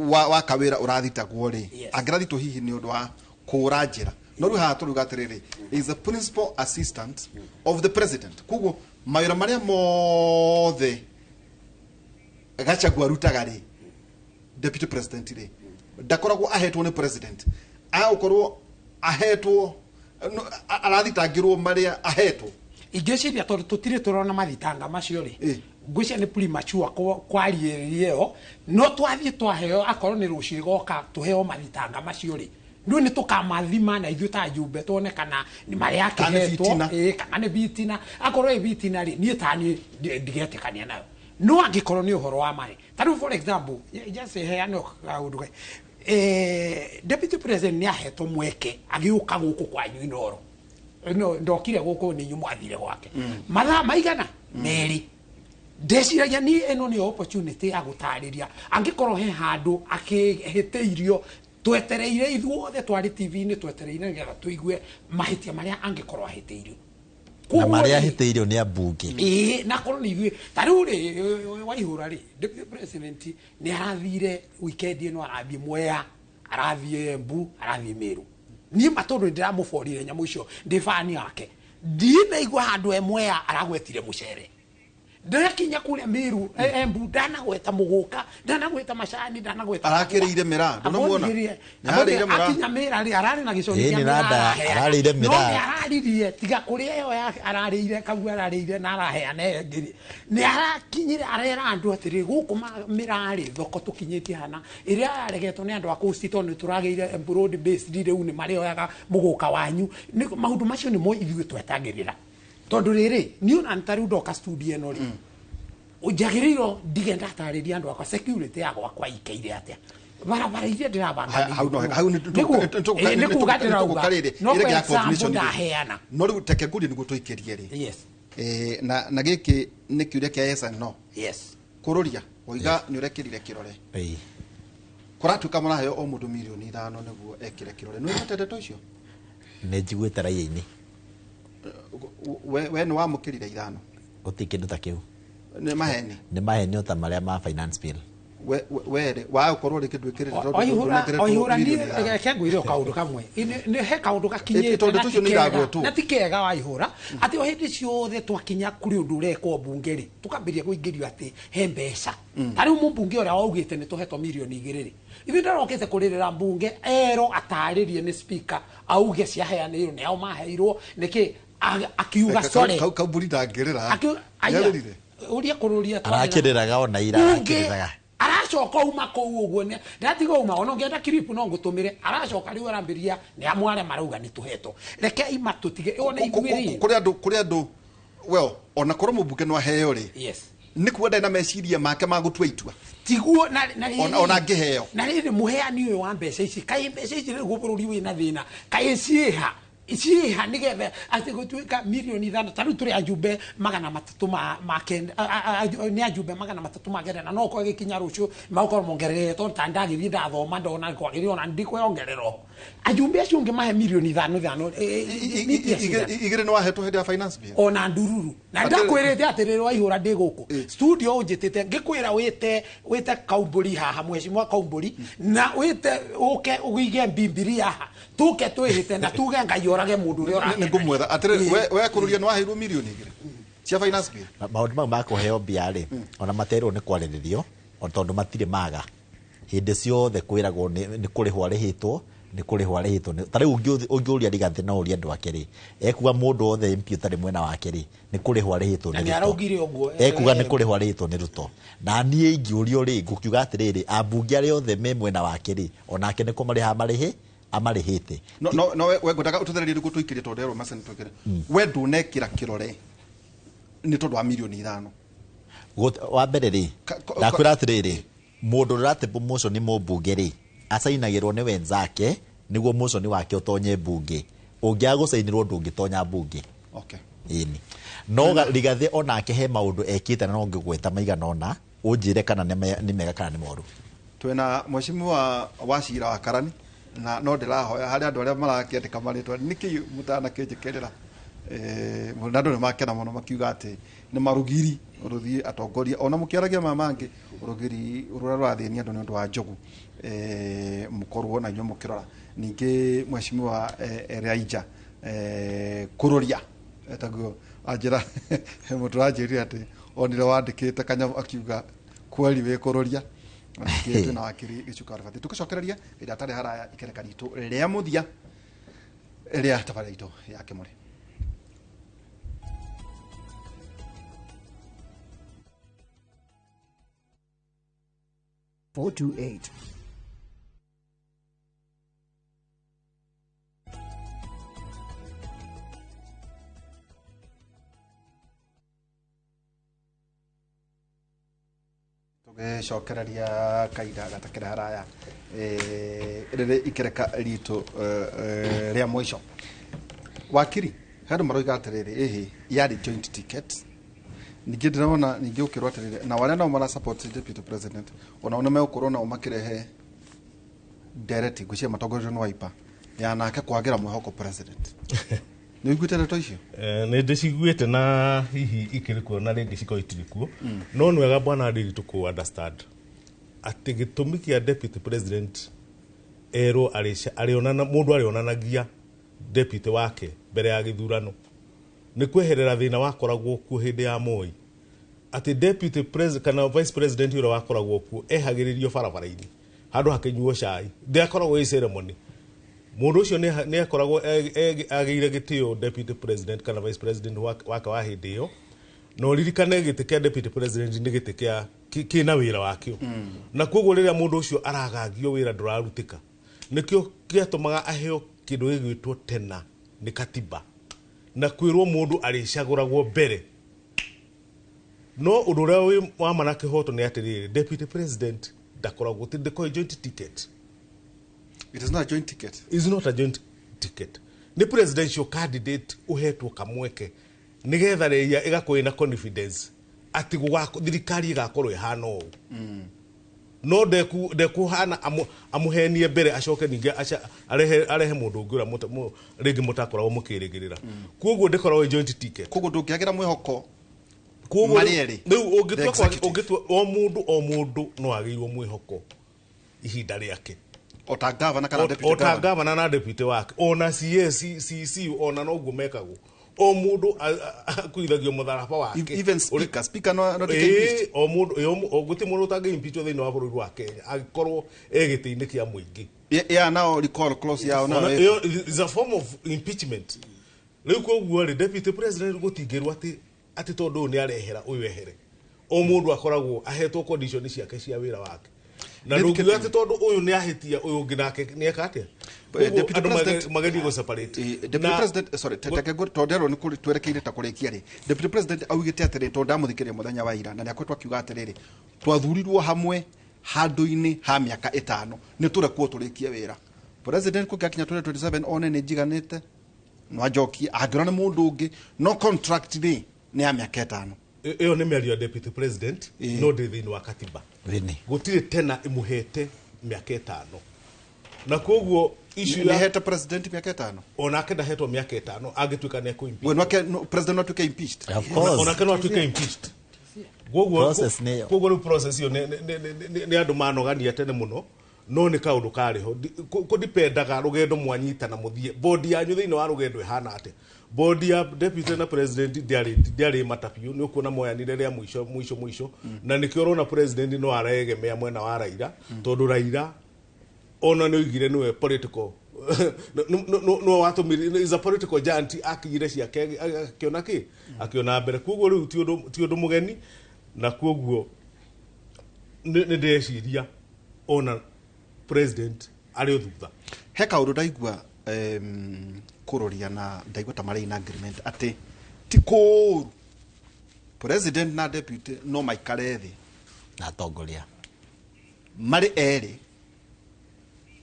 wa Kawĩra ũrathitagwo rĩ, angĩrathitwo hihi nĩ ũndũ wa kũra njĩra. No rĩu haha tũruga atĩrĩrĩ, is the principal assistant of the president, koguo mawĩra marĩa mothe Gachagua arutaga rĩ, deputy president rĩ, ndakoragwo ahetwo nĩ president, agũkorwo ahetwo no, arathitangĩrwo marĩa ahetwo. Ingĩciria tondũ tũtirĩ tũrona mathitanga macio rĩ, ngwĩciria nĩ premature kwarĩrĩria ĩyo, no twathiĩ twaheo, akorwo nĩ rũciũ ĩgoka tũheo mathitanga macio rĩ, rĩu nĩ tũkamathima na ithuĩ ta njumbe tuone kana nĩ marĩa Kana nĩ akĩhetwo. bitina. Ĩĩ, kana nĩ bitina. Akorwo ĩ bitina rĩ, niĩ taniĩ ndigetĩkania nayo, no angĩkorwo nĩ ũhoro wa marĩ ta rĩu, for example, just heane kaũndũ deputy president nĩ ahetwo mweke agĩũka gũkũ kwanyu Inooro. No ndokire gũkũ, nĩ inyuĩ mwathire gwake mathaa maigana 2. Ndeciragia ni ĩno nĩyo opportunity ya gũtarĩria angĩkorwo he handũ akĩhĩtĩirio. Twetereire ithuothe twarĩ TV-inĩ, twetereire nĩgetha tũigue mahĩtia marĩa angĩkorwo ahĩtĩirio. Na Koguo marĩa rĩ, ahĩtĩirio nĩ ambunge. Ĩĩ, na korwo nĩ ithuĩ ta rĩu rĩ, Waihũra rĩ, deputy president nĩ arathire weekend ĩno, arathiĩ Mwea, arathiĩ Embu, arathiĩ Meru. Niĩ ma tondũ nĩndĩramũborire nyamũ icio, ndĩ bani yake, ndinaigua handũ e Mwea aragwetire mũcere, ndakinya kũrĩa Meru, Embu ndanagweta mũgũka, ndanagweta macani, ndanagweta. Arakĩrĩire mĩraa, ndũnamuona? Nĩararĩire mĩraa. Akinya mĩra rĩ, ararĩ na gĩconi Ĩĩ, kĩa nĩ mĩraa randa, araheana. ararĩire No mĩraa. nĩ araririe tiga kũrĩa ĩyo ararĩire kau ararĩire na araheana ĩyo ĩngĩ rĩ, nĩ arakinyire arera andũ atĩrĩ gũkũ mĩraa rĩ, thoko tũkinyĩtie hana ĩrĩa yaregetwo nĩ andũ a coast, tondũ nĩ tũragĩire broad based, rĩu nĩ marĩoyaga mũgũka wanyu. Maũndũ macio nĩmo ithuĩ twetagĩrĩra, tondũ rĩrĩ niĩ ona nĩ ta rĩu ndoka studio ĩno rĩ, njagĩrĩirwo ndige ndatarĩria andũ akwa security ya gwakwa ikaire atĩa, barabara iria ndĩrabanga. Hau no hau nĩ Nĩ kuga ndĩrauga rĩrĩ no ĩrĩa for ya example coordination rĩ. ndaheana. No rĩu teke ngũrie nĩguo tũikĩrie rĩ. Yes. Na gĩkĩ nĩ kĩũria kĩa yes and no. Yes. Kũrũria waiga nĩ ũrekĩrire kĩrore. Ĩĩ. Kũratuĩka mũraheo o mũndũ 5 mirioni nĩguo ekĩre kĩrore, nĩ wĩte ndeto icio? Nĩ njiguĩte raia-inĩ. We nĩ wamũkĩrire 5? Gũtirĩ kĩndũ ta kĩu. Nĩ maheni? Nĩ maheni o ta marĩa ma finance bill. We rĩ waũkorwo rĩngĩ ndwĩkĩrĩte tondũ Oihũra ndũnengeretwo oihũra 5 mirioni. Reke ngwĩre o kaũndũ kamwe. Nĩ he kaũndũ Ĩ, gakinyĩte tondũ na tũcio ti nĩ kega. iragwetwo. Na ti kega, Waihũra, atĩ o hĩndĩ ciothe twakinya kũrĩ ũndũ ũrekwo mbunge rĩ, tũkambĩrĩria kũingĩrio atĩ he mbeca. Ta rĩu mũmbunge ũrĩa waugĩte nĩ tũhetwo 2 mirioni rĩ, ithuĩ ndarokĩte kũrĩrĩra mbunge erwo atarĩrie nĩ speaker auge ciaheanĩirwo nĩ ao maheirwo nĩkĩ, akiuga sorry. Kau mbũri ndangĩrĩra. Aya, Nĩarĩrire? ũria kũrũria Arakĩrĩraga ona ira. Bunge Arakĩrĩraga. aracoka uma kũu ũguo ndatiga uma, ona ũngĩenda kiripu no ngũtũmĩre. Aracoka rĩu arambĩria nĩ amwe arĩa marauga nĩ tũhetwo. Reke ima tũtige ona ithuĩ rĩ. Kũrĩ andũ, well, ona korwo mũmbunge no aheo rĩ, Yes. nĩ kuga ndarĩ na meciria make ma gũtua itua. Tiguo na rĩrĩ- Ona angĩheo. Na rĩrĩ, mũheani ũyũ wa mbeca ici, kaĩ mbeca ici rĩu bũrũri wĩna thĩna, kaĩ ciĩha ciĩha nĩgetha atĩ gũtuĩka 5 mirioni? Ta rĩu tũrĩ ajumbe 300 ma 9, nĩ ajumbe 390, no ũkorwo gĩkinya rũciũ magũkorwo mongerere, tondũ ta ndagĩthiĩ ndathoma ndona kwagĩrĩire ona ndikwĩongerera oho. Ajumbe acio ũngĩmahe 5 mirioni 5, nĩ mbia cigana? 2 nĩ wahetwo hĩndĩ ya finance bill. Ona ndururu na ndakwĩrĩte atĩrĩrĩ, Waihũra, ndĩ gũkũ studio ũnjĩtĩte ngĩkwĩra wĩte kaumbũri haha, mheshimiwa kaumbũri, na wĩte ũke ũige mbimbiria haha, tũke twĩhĩte na tuge Ngai orage mũndũ ũrĩa Nĩ ngũmwetha atĩrĩrĩ. We kũrũria nĩ waheirwo 2 mirioni cia finance bill? Maũndũ mau ma kũheo mbia rĩ, ona materwo nĩ kwarĩrĩrio o tondũ matirĩ maga hĩndĩ ciothe kwĩragwo nĩ kũrĩhwo arĩhĩtwo, nĩ kũrĩhwo arĩhĩtwo. Ta rĩu ũngĩũria Rigathĩ na ũrie andũ ake rĩ, ekuga mũndũ wothe MP ũtarĩ mwena wake rĩ, nĩ kũrĩhwo arĩhĩtwo Na nĩ nĩ Ruto. araugire ũguo, Ekuga nĩ kũrĩhwo arĩhĩtwo nĩ Ruto. Na niĩ ingĩũrio rĩ, ngũkiuga atĩrĩrĩ, ambunge arĩa othe me mwena wake rĩ, onake nĩ kũmarĩha marĩhĩ amarĩhĩte. No we ngwendaga ũtũthererie nĩguo tũikĩrie, tondũ erwo macani twĩkĩre. We ndũnekĩra kĩrore nĩ tondũ wa 5 mirioni? Wa mbere rĩ, ndakwĩra atĩrĩrĩ, mũndũ ũrĩa ũratĩbwo motion nĩ mũmbunge rĩ, acainagĩrwo nĩ wenzake nĩguo motion wake ũtonye mbunge. Ũngĩaga gũcainĩrwo ndũngĩtonya mbunge. Okay. Ĩni no Rigathĩ onake he maũndũ ekĩte na no ngĩgweta maigana ũna ũnjĩre kana nĩ mega kana nĩ moru. Twĩna mheshimiwa wa cira wa Karani, na no ndĩrahoya harĩ andũ arĩa marakĩandĩka marĩtwa nĩkĩ mũtanakĩnjĩkĩrĩra. Na andũ nĩ makena mũno makiuga atĩ nĩ marũgiri rũthiĩ atongoria ona mũkĩaragia maya mangĩ, rũgiri rũrĩa rũrathĩnia andũ nĩ ũndũ wa njogu, mũkorwo na inyuĩ mũkĩrora. Ningĩ mheshimiwa Elijah Kũrũria etaguo anjĩra, he mũndũ ũranjĩrire atĩ onire wandĩkĩte kanyamũ akiuga kweri wĩ kũrũria. Na ningĩ twĩna wakiri Gĩcuka Rũbati. Tũgĩcokereria ĩrĩa atarĩ haraya ikereka ritũ rĩa mũthia rĩa tabarĩra itũ ya Kĩmũrĩ. 428. Tũgĩcokereria kaida gatakĩrĩ haraya rĩrĩ ikereka ritũ rĩa mũico. Wakiri, he andũ maroiga atĩrĩrĩ, ĩhĩ yarĩ joint ticket. Ningĩ ndĩrona ningĩ ũkĩrwo atĩrĩrĩ, na arĩa nao mara support deputy president onao nĩ megũkorwo nao makĩrehe ndereti ngwĩciria matongoretio nĩ Wiper ya nake kwagĩra mwĩhoko president. Nĩ ũiguĩte ndeto icio? Nĩ ndĩciguĩte na hihi ikĩrĩ kuo na rĩngĩ cikorwo itirĩ kuo, no nĩ wega bwana Ndiritu kũ understand atĩ gĩtũmi kĩa deputy president erwo arĩonana mũndũ arĩonanagia deputy wake mbere ya gĩthurano nĩ kweherera thĩna wakoragwo kuo hĩndĩ ya Moi, atĩ deputy president kana vice president ũrĩa wakoragwo kuo ehagĩrĩrio barabara-inĩ handũ hakĩnyuo cai, ndĩakoragwo ĩ ceremony. Mũndũ ũcio nĩ akoragwo agĩire gĩtĩo deputy president kana vice president wake wa hĩndĩ ĩyo. Na ũririkane gĩtĩ kĩa deputy president nĩ gĩtĩ kĩa kĩna wĩra wakĩo, na koguo rĩrĩa mũndũ ũcio aragagio wĩra ndũrarutĩka, nĩkĩo kĩatũmaga aheo kĩndũ gĩgwĩtwo tena nĩ katiba na kwĩrwo mũndũ arĩcagũragwo mbere. No ũndũ ũrĩa wĩ wa ma na kĩhoto nĩ atĩrĩrĩ, deputy president ndakoragwo ti ndĩkoragwo joint ticket. It is not a joint ticket. Is not a joint ticket. Nĩ presidential candidate ũhetwo kamweke nĩgetha rĩia ĩgakorwo ĩna confidence atĩ thirikari ĩgakorwo ĩhana ũũ. No ndekuhana amũhenie mbere acoke ningĩ arehe mũndũ ũngĩ ũrĩa rĩngĩ mũtakoragwo mũkĩrĩgĩrĩra. Koguo ndĩkoragwo ĩ joint ticket. Koguo ndũngĩagĩra mwĩhoko Koguo marĩ erĩ. Rĩu The executive. ũngĩtua o mũndũ no agĩirwo mwĩhoko ihinda rĩake. O ta gavana kana deputy o ta governor. gavana na deputy wake, ona CS, CC, ona noguo mekagwo. O mũndũ akuithagio mũtharaba wake. Even speaker no take impeached. O mũndũ, o gũtirĩ mũndũ ũtangĩ impeach thĩinĩ wa bũrũri wa Kenya angĩkorwo e gĩtĩ-inĩ kĩa mũingĩ. Yeah, now recall clause yao now. Ona ĩyo is a form of impeachment. Rĩu koguo rĩ, deputy president gũtingĩrwo atĩ tondũ ũyũ nĩ arehera ũyũ ehere. O mũndũ akoragwo ahetwo condition ciake cia wĩra wake. Na Deputy ndũngiuga atĩ tondũ ũyũ nĩ ahĩtia ũyũ ũngĩ nake nĩ eka atĩa. Deputy Koguo andũ President- magerie gũ separate. Deputy President, sorry, teke tonderwo nĩ twerekeire ta kũrĩkia rĩ. Deputy President augĩte atĩrĩ, tondũ ndamũthikĩrĩria mũthenya wa ira na nĩakoretwo akiuga atĩrĩrĩ, twathurirwo hamwe handũ-inĩ ha mĩaka ĩtano, nĩ tũrekwo tũrĩkie wĩra. President kũngĩakinya 2027 one nĩ njiganĩte, no anjokie, angĩona nĩ mũndũ ũngĩ, no contract rĩ nĩ ya mĩaka ĩtano. Ĩyo nĩ mĩario ya deputy president, no ndĩ thĩinĩ wa katiba. Ĩni. Gũtirĩ tena ĩmũhete mĩaka ĩtano. Na koguo issue Nĩ ya hete president mĩaka ĩtano. Onake ndahetwo mĩaka ĩtano angĩtuĩka nĩ ekũ-impeach. We nwake president no atuĩke impeached. Of course. Onake no atuĩke impeached. Koguo Process nĩyo. Koguo rĩu process ĩyo nĩ andũ manogania tene mũno, no nĩ kaũndũ karĩ ho. Kũdipendaga rũgendo mwanyitana mũthiĩ. Bodi yanyu thĩinĩ wa rũgendo ĩhana atĩa? Bodi ya deputy na president ndĩarĩ mata biũ, nĩ ũkuona moyanire rĩa mũico mũico mũico. Na nĩkĩo ũrona president no aregemea mwena wa Raila, tondũ Raila ona nĩ oigire nĩwe political no watũmire is a political giant, akinyire ciake akĩona kĩ akĩona mbere. Koguo rĩu ti ũndũ mũgeni, na koguo nĩ ndĩreciria ona president arĩ o thutha. He kaũndũ ndaigua kũroria na ndaigua ta marĩ in agreement atĩ ti kũũru president na deputy no maikare thĩ na atongoria marĩ erĩ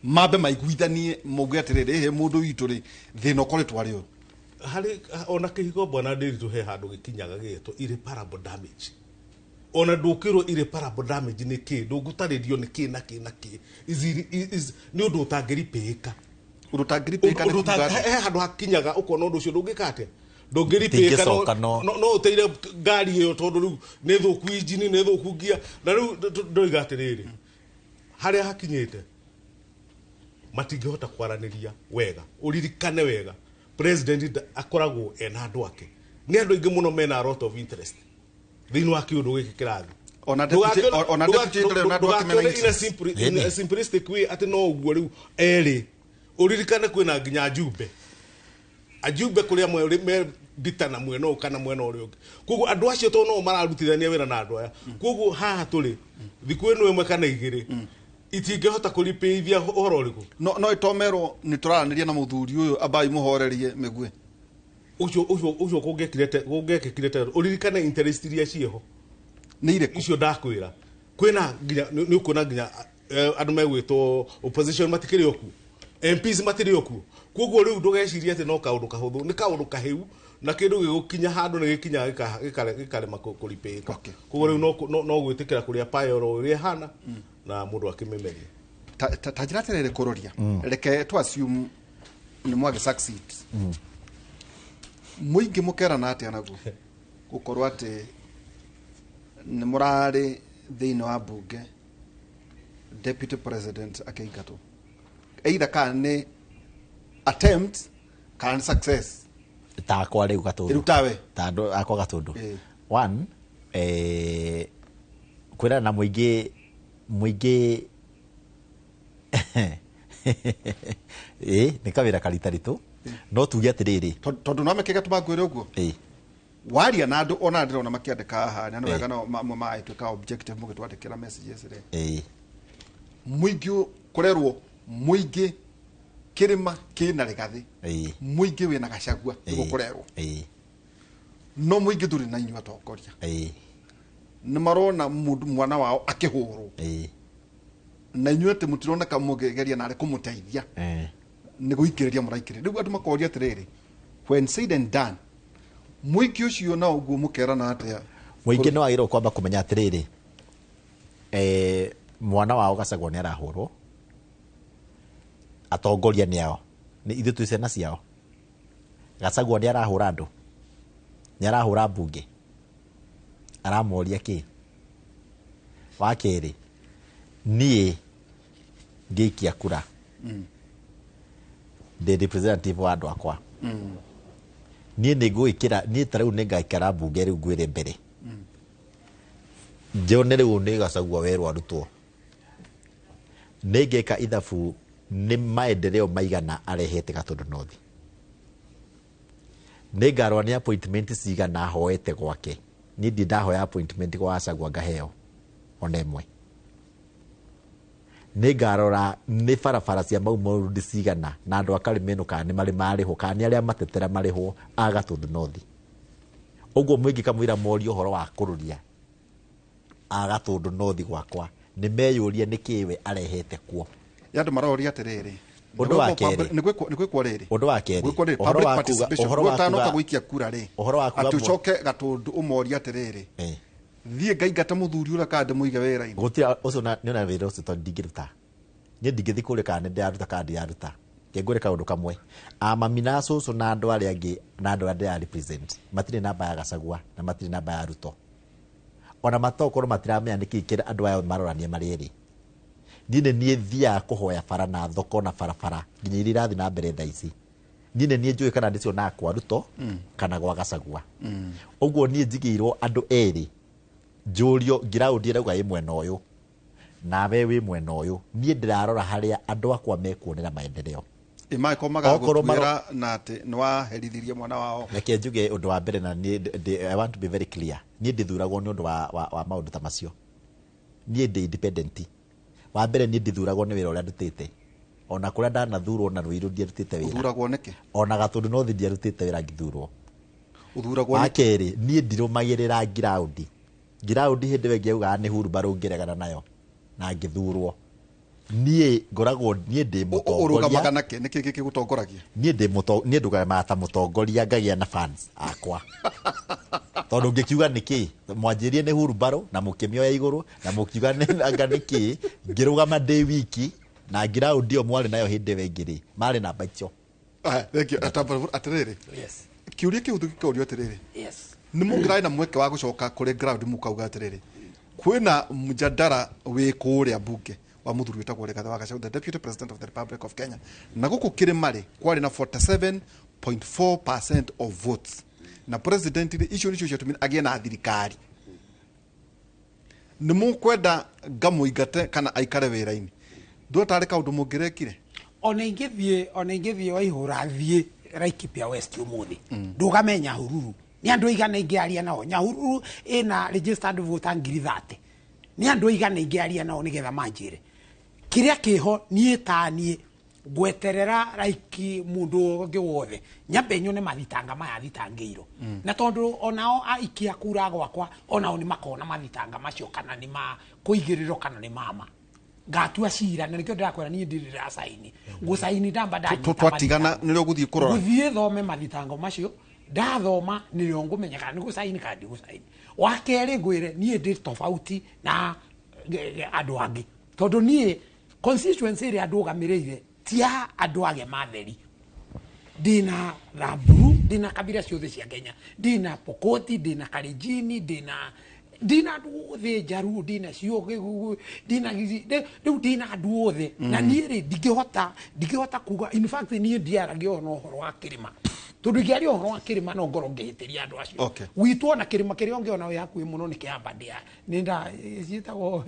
mambe maiguithanie mauge atĩrĩrĩ, ĩhĩ mũndũ witũ rĩ thĩna ũkoretwo arĩ ũyũ. Harĩ ona kĩhiko bwana Ndiritu he handũ gĩkinyaga gĩgetwo irreparable damage. Ona ndũkĩrwo irreparable damage nĩ kĩ, ndũngũtarĩrio nĩ kĩ na kĩ na kĩ. Nĩ ũndũ ũtangĩripĩka. Ũndũ ũtangĩripĩka nĩ Ũndũ kuga atĩa? he handũ hakinyaga ũkona ũndũ ũcio ndũngĩka atĩa? Ndũngĩripĩka, Ndingĩcoka, no. no ũteire ngari ĩyo tondũ rĩu nĩ thũku injini, nĩ thũku ngia. Na rĩu ndoiga atĩrĩrĩ, harĩa hakinyĩte matingĩhota kwaranĩria wega. Ũririkane wega, president akoragwo ena andũ ake. Nĩ andũ aingĩ mũno mena a lot of interest thĩinĩ wa kĩũndũ gĩkĩ kĩrathiĩ. Ona deputy ndarĩ na andũ ake mena Ndũgakĩone in a interest. in a simplistic way atĩ no ũguo rĩu erĩ. Ũririkane kwĩna nginya njumbe. Ajumbe kũrĩa me ndita na mwena ũyũ kana mwena ũrĩa ũngĩ. Koguo andũ acio to no mararutithania wĩra na andũ aya. Koguo haha tũrĩ thikũ ĩno ĩmwe kana igĩrĩ itingĩhota kũripĩithia ũhoro ũrĩkũ. No no itomerwo nĩ tũraranĩria na mũthuri ũyũ, ambai mũhorerie mĩgue. Ũcio kũngĩekĩkire te ũririkane interest iria ciĩho. Nĩ irĩkũ? Icio ndakwĩra kwĩna nginya nĩ ũkuona nginya andũ megwĩtwo opposition matikĩrĩ o kuo, MPs matirĩ o kuo. Koguo rĩu ndũgecirie atĩ no kaũndũ kahũthũ, nĩ kaũndũ kahĩu na kĩndũ gĩgũkinya handũ nĩ gĩkinyaga gĩkarema kũripĩka. Koguo rĩu no gwĩtĩkĩra kũrĩa payo oro ũrĩa ĩhana na mũndũ akĩmĩmeria. Ta njĩra atĩrĩrĩ, kũroria, reke tu assume nĩ mwagĩ succeed, mũingĩ mũkerana atĩa naguo gũkorwo atĩ nĩ mũrarĩ thĩinĩ wa mbunge deputy president akĩingatwo, either kana nĩ attempt kana nĩ success? Takwa rĩu Gatũndũ. Rĩu tawe. Ta andũ akwa Gatũndũ. One, kwĩrana na mũingĩ, mũingĩ ĩ nĩ kawĩra karitaritũ, no tuge atĩrĩrĩ, Tondũ no mekĩga tũmangwĩre ũguo. Waria na andũ ona ndĩrona makĩandĩka haha na nĩ wega no mamwe magĩtuĩka objective mũgĩtwandĩkĩra messages rĩ. Mũingĩ kũrerwo, mũingĩ kĩrĩma kĩna Rĩgathĩ, mũingĩ wĩna Gachagua, nĩguo kũrerwo. No mũingĩ ndũrĩ na inyuĩ atongoria. Nĩ marona mũndũ mwana wao akĩhũrwo na inyuĩ atĩ mũtironeka mũngĩgeria narĩ kũmũteithia. Nĩ gũikĩrĩria mũraikĩrĩria. Rĩu andũ makoria atĩrĩrĩ, when said and done, mũingĩ ũcio na ũguo mũkerana atĩa? Mũingĩ nĩ wagĩrĩirwo kwamba kũmenya atĩrĩrĩ, mwana wao Gachagua nĩ arahũrwo, atongoria nĩ ao, nĩ ithuĩ twĩ ciana ciao. Gachagua nĩ arahũra andũ, nĩ arahũra mbunge, aramoria kĩ? Wa kerĩ, niĩ ngĩikia kura ndĩ representative wa andũ akwa. Niĩ nĩ ngũĩkĩra, niĩ ta rĩu nĩ ngaikara mbunge rĩu ngwĩre mbere njone rĩu nĩ Gachagua werwo arutwo, nĩ ngeka ithabu nĩ maendeleo maigana arehete Gatũndũ North, nĩ ngarora nĩ appointment cigana ahoete gwake. Niĩ ndirĩ ndahoya appointment gwa Gachagua ngaheo ona ĩmwe. Nĩ ngarora nĩ barabara cia Mau Mau Road cigana na andũ a Karimeno kana nĩ marĩ marĩhwo kana nĩ arĩa matetera marĩhwo a Gatũndũ North. Ũguo mũingĩ kamũira morio ũhoro wa kũrũria a Gatũndũ North gwakwa, nĩ meyũrie nĩ kĩ we arehete kuo. Ya andũ maroria atĩrĩrĩ, Ũndũ wa kerĩ. nĩ gwĩkwo rĩrĩ. Ũndũ wa kerĩ. Gwĩkwo rĩrĩ, Ũhoro public wa kuga- participation. ũhoro wa Ũtanoka kuga- gũikia kura rĩ, ũhoro wa kuga atĩ ũcoke Gatũndũ ũmorie atĩrĩrĩ, thiĩ ngaingate mũthuri ũrĩa kana ndĩmũige wĩra-inĩ. Gũtirĩ ũcio na nĩ ona wĩra ũcio tondũ ndingĩruta. Niĩ ndingĩthiĩ kũrĩa kana nĩ ndĩraruta kana ndiraruta. Reke ngwĩre kaũndũ kamwe. A mami na cũcũ na andũ arĩa angĩ na andũ arĩa ndĩra represent matirĩ namba ya Gachagua na matirĩ namba ya Ruto. Ona matokorwo matiramenya nĩkĩ kĩrĩa andũ aya marorania marĩ erĩ. Niĩ nĩ niĩ thiaga kũhoya bara na thoko na barabara nginya iria irathiĩ na mbere thaa ici. Niĩ nĩ niĩ njũĩ kana ndĩcionaga kwa Ruto kana gwa Gachagua. Ũguo niĩ njigĩirwo andũ erĩ njũrio ngiraũndi ĩrauga ĩ mwena ũyũ nawe wĩ mwena ũyũ, niĩ ndĩrarora harĩa andũ akwa mekuonera maendeleo. Ĩ mangĩkorwo Okorwo magagũtuĩra na atĩ nĩ waherithirie mwana wao. Reke njuge ũndũ wa mbere na niĩ I want to be very clear. Niĩ ndithuragwo nĩ ũndũ wa maũndũ ta macio. Niĩ ndĩ independent. Wa mbere niĩ ndithuragwo nĩ wĩra ũrĩa ndutĩte. Ona kũrĩa ndanathurwo na Ruiru ndiarutĩte wĩra. Ũthuragwo nĩkĩ? Ona Gatũndũ North ndiarutĩte wĩra ngĩthurwo. Ũthuragwo Wa nĩkĩ? kerĩ, niĩ ndirũmagĩrĩra ngiraũndi. Ngiraũndi hĩndĩ ĩyo ĩngĩ yaugaga nĩ hurumbarũ ngĩregana nayo na ngĩthurwo. Niĩ ngoragwo niĩ ndĩ mũtongoria. Ũrũgamaga nakĩ? Nĩkĩ gĩkĩgũtongoragia? Niĩ ndĩ niĩ ndũgamaga ta mũtongoria ngagĩa na fans akwa. Tondũ ngĩkiuga nĩkĩ? Mwanjĩrire nĩ hurumbarũ na mũkĩmĩoya igũrũ na mũkiuga nĩ anga nĩkĩ? Ngĩrũgama ndĩ wiki na ngiraũndi ĩyo mwarĩ nayo hĩndĩ ĩyo ĩngĩ rĩ, marĩ namba icio. Thank you. Atĩrĩrĩ. Yes. Kĩũria kĩu tũgĩkĩũrio atĩrĩrĩ. Yes. Nĩ mũngĩrarĩ na mweke wa gũcoka kũrĩ ground mũkauga atĩrĩrĩ, kwĩna mjadara wĩ kũrĩa mbunge wa mũthuri wĩtagwo Rigathĩ wa Gachagua, the Deputy President of the Republic of Kenya, na gũkũ kĩrĩma rĩ kwarĩ na 47.4% of votes na president rĩ, icio nĩcio ciatũmire agĩe na thirikari. Nĩ mũkwenda ngamũingate kana aikare wĩra-inĩ? Ndũĩ tarĩ kaũndũ mũngĩrekire? Ona ingĩthiĩ, ona ingĩthiĩ Waihũra thiĩ Laikipia West umuthi ndugame Nyahururu ni andu aigana ingĩaria nao. Nyahururu ina registered voter 30,000, ni andu aigana ingĩaria nao nigetha manjire kiria kiho. Niĩ ta niĩ ngweterera raiki mundu ũngĩ wothe nyambe nyone mathitanga maya thitangĩirwo, na tondu onao aikia kura gwakwa onao nĩ makona mathitanga macio kana nĩ ma kũigĩrĩrwo kana nĩ mama ngatua cira. Na nikio ndĩrakwĩra niĩ ndirĩ ndĩracaini ngũcaini ndamba ndanyita Twatigana mathitango. nĩrĩo ũgũthiĩ kũrora. Gũthiĩ thome mathitango macio, ndathoma nĩrĩo ngũmenya kana nĩ gũcaini kana ndigũcaini. Wa kerĩ, ngwĩre niĩ ndĩ tofauti na andũ angĩ, tondũ niĩ constituency ĩrĩa ndũgamĩrĩire ti ya andũ agema theri. Ndina Thamburu, ndina kabira ciothe cia Kenya, ndina Pokoti, ndina Kalenjini, ndina andũ othe, Njaruo, ndina cio, ndina rĩu ndina andũ othe. Na niĩ rĩ, ndingĩhota kuga. In fact, niĩ ndiaragia ona ũhoro wa kĩrĩma, tondũ ingĩaria ũhoro wa kĩrĩma no ngorwo ngĩhĩtĩria andũ acio. Gwitũ ona kĩrĩma kĩrĩa ũngĩona wĩ hakuhĩ mũno nĩ kĩa Aberdare, nĩ nda ciĩtagwo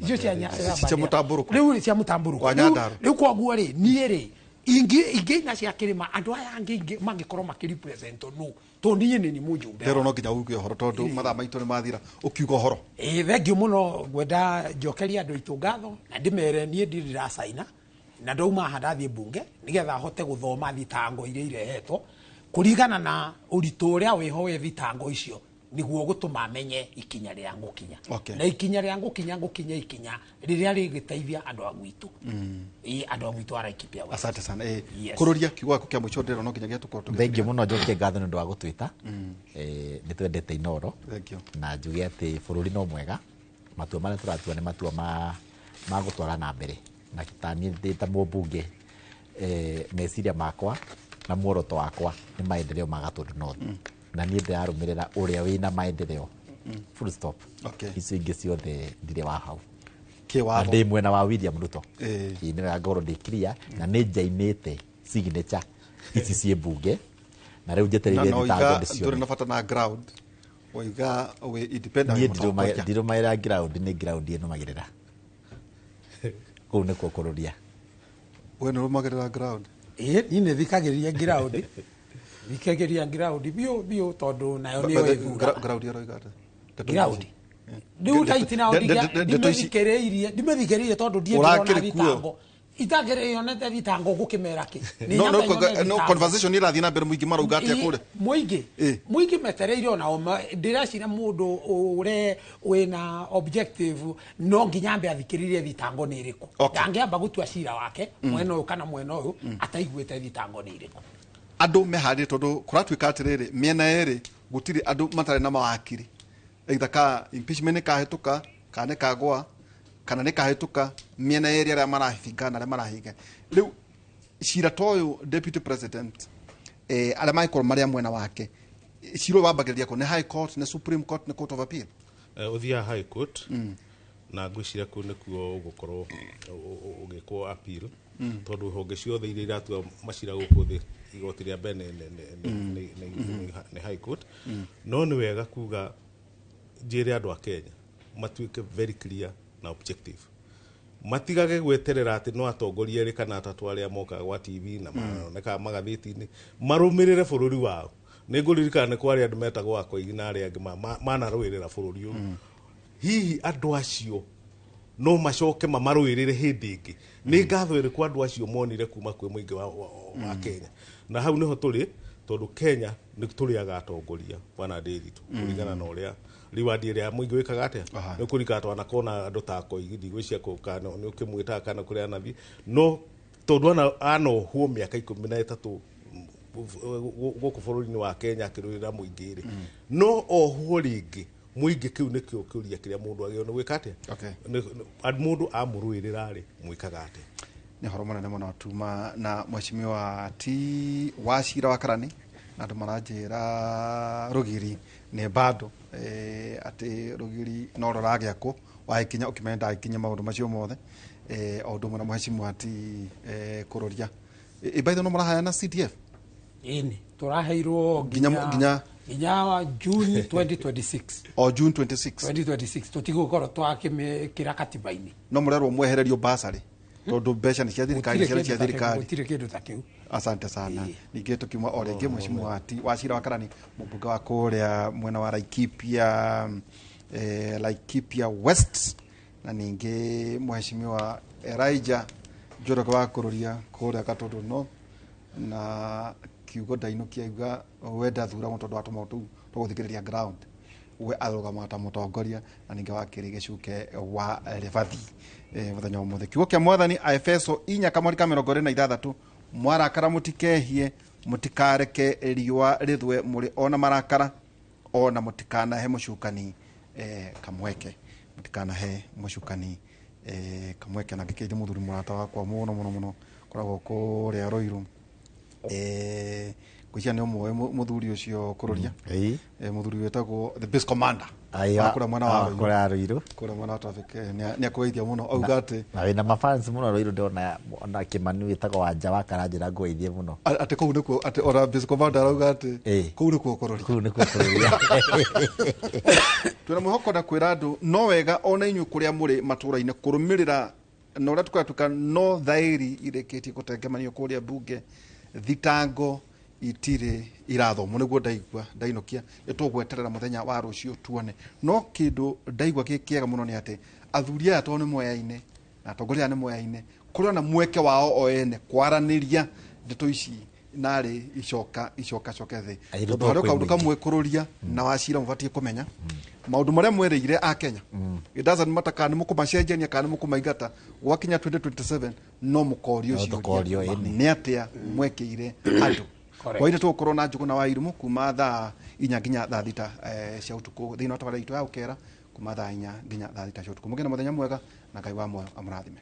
icio cia Cia mũtambũrũko. Rĩu cia mũtambũrũko. Wa Nyandarua. Rĩu koguo rĩ, niĩ rĩ, ingĩina cia kĩrĩma, andũ aya angĩ mangĩkorwo makĩrepresent no tondũ niĩ nĩ ni mũjumbe. Ndĩrona no nginya uge ũhoro tondũ mathaa maitũ nĩ mathira, ũkiuga ũhoro. Ĩĩ, thengiũ mũno. Ngwenda njokerie andũ aitũ ngatho na ndĩmere niĩ ndirĩ ndĩracaina, na ndauma haha ndathiĩ mbunge nĩgetha hote gũthoma thitango iria irehetwo kũringana na ũritũ ũrĩa wĩho wĩ thitango icio, nĩguo gũtũma menye ikinya rĩa ngũkinya. Na ikinya rĩa ngũkinya ikinya rĩrĩa rĩgĩteithia andũ a gwitũ, ĩĩ, andũ a gwitũ a Laikipia West. Asante sana. Yes. Kũrũria kiugo gĩaku kĩa mũico, ndĩrona no nginya tũkorwo. Thengiũ mũno. Njokie ngatho nĩ ũndũ wa gũtwĩta. Nĩ twendete Inoro. Thank you. Na njuge atĩ bũrũri no mwega, matua marĩa tũratua nĩ matua ma gũtwara na mbere, na ta niĩ ndĩ ta mũmbunge, meciria makwa na muoroto wakwa nĩ maendeleo ma Gatundu North, na niĩ ndĩrarũmĩrĩra ũrĩa wĩna maendeleo, full stop. Icio ingĩ ciothe ndirĩ wa hau na Kĩwatho. Ndĩ mwena wa William Ruto. Ĩĩ, nĩ wega ngorwo ndĩ clear, na nĩ njainĩte signature ici ciĩ mbunge, na rĩu Na njetereire no thitango iga ndĩcione. ndũrĩ na bata na ground, waiga wĩ independent, Niĩ wĩ mũtongoria. ndirũmagĩrĩra ground, nĩ ground ĩnũmagĩrĩra. Kũu nĩkuo kũrũria. We nĩ ũrũmagĩrĩra ground? Ĩĩ, niĩ nĩ thikagĩrĩria ground, thikagĩrĩria ground biũ biũ, tondũ nayo nĩyo ĩthuraga. Ground ĩroiga atĩa? Ndeto Ground ici. Rĩu taiti nao Ndeto ici. ndimĩthikĩrĩirie tondũ ndiĩ ndĩrona Ũrakĩrĩ kuo? thitango itangĩrĩonete thitango ngũkĩmera kĩ. Nĩ No, no, nyambe nyone no thitango. Conversation ĩrathiĩ na mbere, mũingĩ marauga atĩa kũrĩa? Mũingĩ mũingĩ metereire onao ndĩreciria mũndũ ũre wĩna objective no nginya ambe athikĩrĩrie thitango nĩ ĩrĩkũ. Ndangĩamba gũtua cira wake mwena ũyũ kana mwena ũyũ ataiguĩte thitango nĩ irĩkũ. Andũ meharĩrie, tondũ kũratuĩka atĩrĩrĩ, mĩena yerĩ gũtirĩ andũ matarĩ na mawakiri, either ka impeachment nĩ kahĩtũka kana nĩ kagwa kana nĩ kahĩtũka, mĩena yerĩ arĩa marahinga na arĩa marahinga. Rĩu cira ta ũyũ, deputy president, arĩa mangĩkorwo marĩ a mwena wake, cira ũyũ wambagĩrĩria kũ? Nĩ high court, nĩ supreme court, nĩ court of appeal? Ũthiaga high court, na ngwĩciria kũu nĩkuo ũgũkorwo ũgĩkwo appeal, tondũ honge ciothe iria iratua macira gũkũ thĩ, igoti rĩa mbere nĩ high court. No nĩ wega kuga njĩre andũ a Kenya matuĩke very clear na objective, matigage gweterera atĩ no atongoria erĩ kana atatũ arĩa mokaga gwa TV na maronekaga magathĩti-inĩ marũmĩrĩre bũrũri wao. Nĩ ngũririkana nĩ kwarĩ andũ metagwo Akoigi na arĩa angĩ manarũĩrĩra bũrũri ũyũ. Hihi andũ acio no macoke mamarũĩrĩre hĩndĩ ĩngĩ? Nĩ ngatho ĩrĩkũ andũ acio monire kuma kwĩ mũingĩ wa Kenya? Na hau nĩho tũrĩ, tondũ Kenya nĩ tũrĩaga atongoria, bwana Ndĩritũ, kũringana na ũrĩa reward ĩrĩa mũingĩ wĩkaga atĩa. Nĩ kũringana twanakona andũ ta Koigi, ndigwĩciria kana nĩ ũkĩmwĩtaga kana kũrĩa anathiĩ, no tondũ anohwo mĩaka 13 gũkũ bũrũri-inĩ wa Kenya akĩrũĩrĩra mũingĩ rĩ, no ohwo rĩngĩ mũingĩ? Kĩu nĩkĩo kĩũria kĩrĩa mũndũ agĩrĩirwo nĩ gwĩka atĩa. Mũndũ amũrũĩrĩra rĩ, mwĩkaga atĩa? Nĩ ũhoro mũnene mũno tuma na mheshimiwa ti wa cira wa karani, na andũ maranjĩra rũgiri nĩ bado, atĩ rũgiri no rũragĩakwo wagĩkinya ũkĩmenya ndagĩkinya maũndũ macio mothe, o ũndũ ũmwe na mheshimiwa ti kũrũria. By the way, no mũrahayana CDF? Ĩni, tũraheirwo Nginya nginya June 2026. O June 26? 2026, tũtigũkorwo twakĩmĩkĩra katiba-inĩ. No mũrerwo mwehererio basarĩ? Tondũ mbeca nĩ cia thirikari, Gũtirĩ ciana cia kĩndũ ta kĩu, thirikari. Gũtirĩ kĩndũ ta kĩu. Asante sana. Ningĩ tũkiuma o rĩngĩ mheshimiwa ti Wachira wa Karani, mũmbunge wa kũrĩa mwena wa Laikipia, Laikipia West, na ningĩ mheshimiwa Elijah Njoroge wa Kũrũria kũrĩa Gatũndũ North, na kiugo ndainũkia auga we ndathuragwo tondũ wa tũmaũndũ tũu tũgũthikĩrĩria ground, we arũgamaga ta mũtongoria, na ningĩ wa kĩrĩ gĩcuke wa Rĩbathi. Mũthenya wa ũmũthĩ kiugo kĩa mwathani Aefeso 4:26, mwarakara mũtikehie, mũtikareke riũa rĩthwe mũrĩ ona marakara, ona mũtikanahe mũcukani kamweke, mũtikanahe mũcukani kamweke. Na ngĩkĩire mũthuri mũrata wakwa mũno mũno mũno, koragwo kũrĩa Ruiru, ngwĩciria nĩ ũmũĩ mũthuri ũcio Kũrũria. Ĩĩ. Mũthuri wĩtagwo the base commander Aiwa, wa kũrĩa mwena wa Ruiru. Kũrĩa Ruiru. Kũrĩa mwena wa traffic, nĩ akũgeithia mũno, auga atĩ Na wĩna mafans mũno Ruiru, ndĩrona ona Kĩmani wĩtagwo Wanja wa Karanjĩra ngũgeithie mũno. Atĩ kũu nĩkuo, atĩ ona base commander arauga atĩ Ĩĩ. kũu nĩkuo Kũrũria. Kũu nĩkuo Kũrũria. Twĩna mwĩhoko na kwĩra andũ no wega ona inyuĩ kũrĩa mũrĩ matũũra-inĩ kũrũmĩrĩra na ũrĩa tũkoretwo no thaĩri irĩkĩtie gũtengemanio kũrĩa mbunge, thitango itirĩ irathomwo, nĩguo ndaigua ndainũkia. Nĩ tũgweterera mũthenya wa rũciũ tuone, no kĩndũ ndaigua gĩ kĩega mũno nĩ atĩ athuri aya tondũ nĩ moyaine na atongoria aya nĩ moyaine, kũrĩ na mweke wao o ene kwaranĩria ndeto ici narĩ icoka icoka coke thĩ, Airũ tondũ harĩ o kwĩ kaũndũ mũingĩ. kamwe kũrũria na Wacira mũbatiĩ kũmenya maũndũ marĩa mwerĩire a Kenya, it doesn't matter kana nĩ mũkũmacenjania kana nĩ mũkũmaingata, gwakinya 2027 no mũkorio No tũkorio, ciũria ĩni. nĩ atĩa mwekĩire andũ. Correct. Hwainĩ tũgũkorwo na Njũgũna wa Irimũ kuma thaa 4 nginya thaa 6 cia ũtukũ thĩinĩ wa tabarĩra itũ ya Ũkera, kuma thaa 4 nginya thaa 6 cia ũtukũ. Mũgĩe na mũthenya mwega na Ngai wa muoyo amũrathime.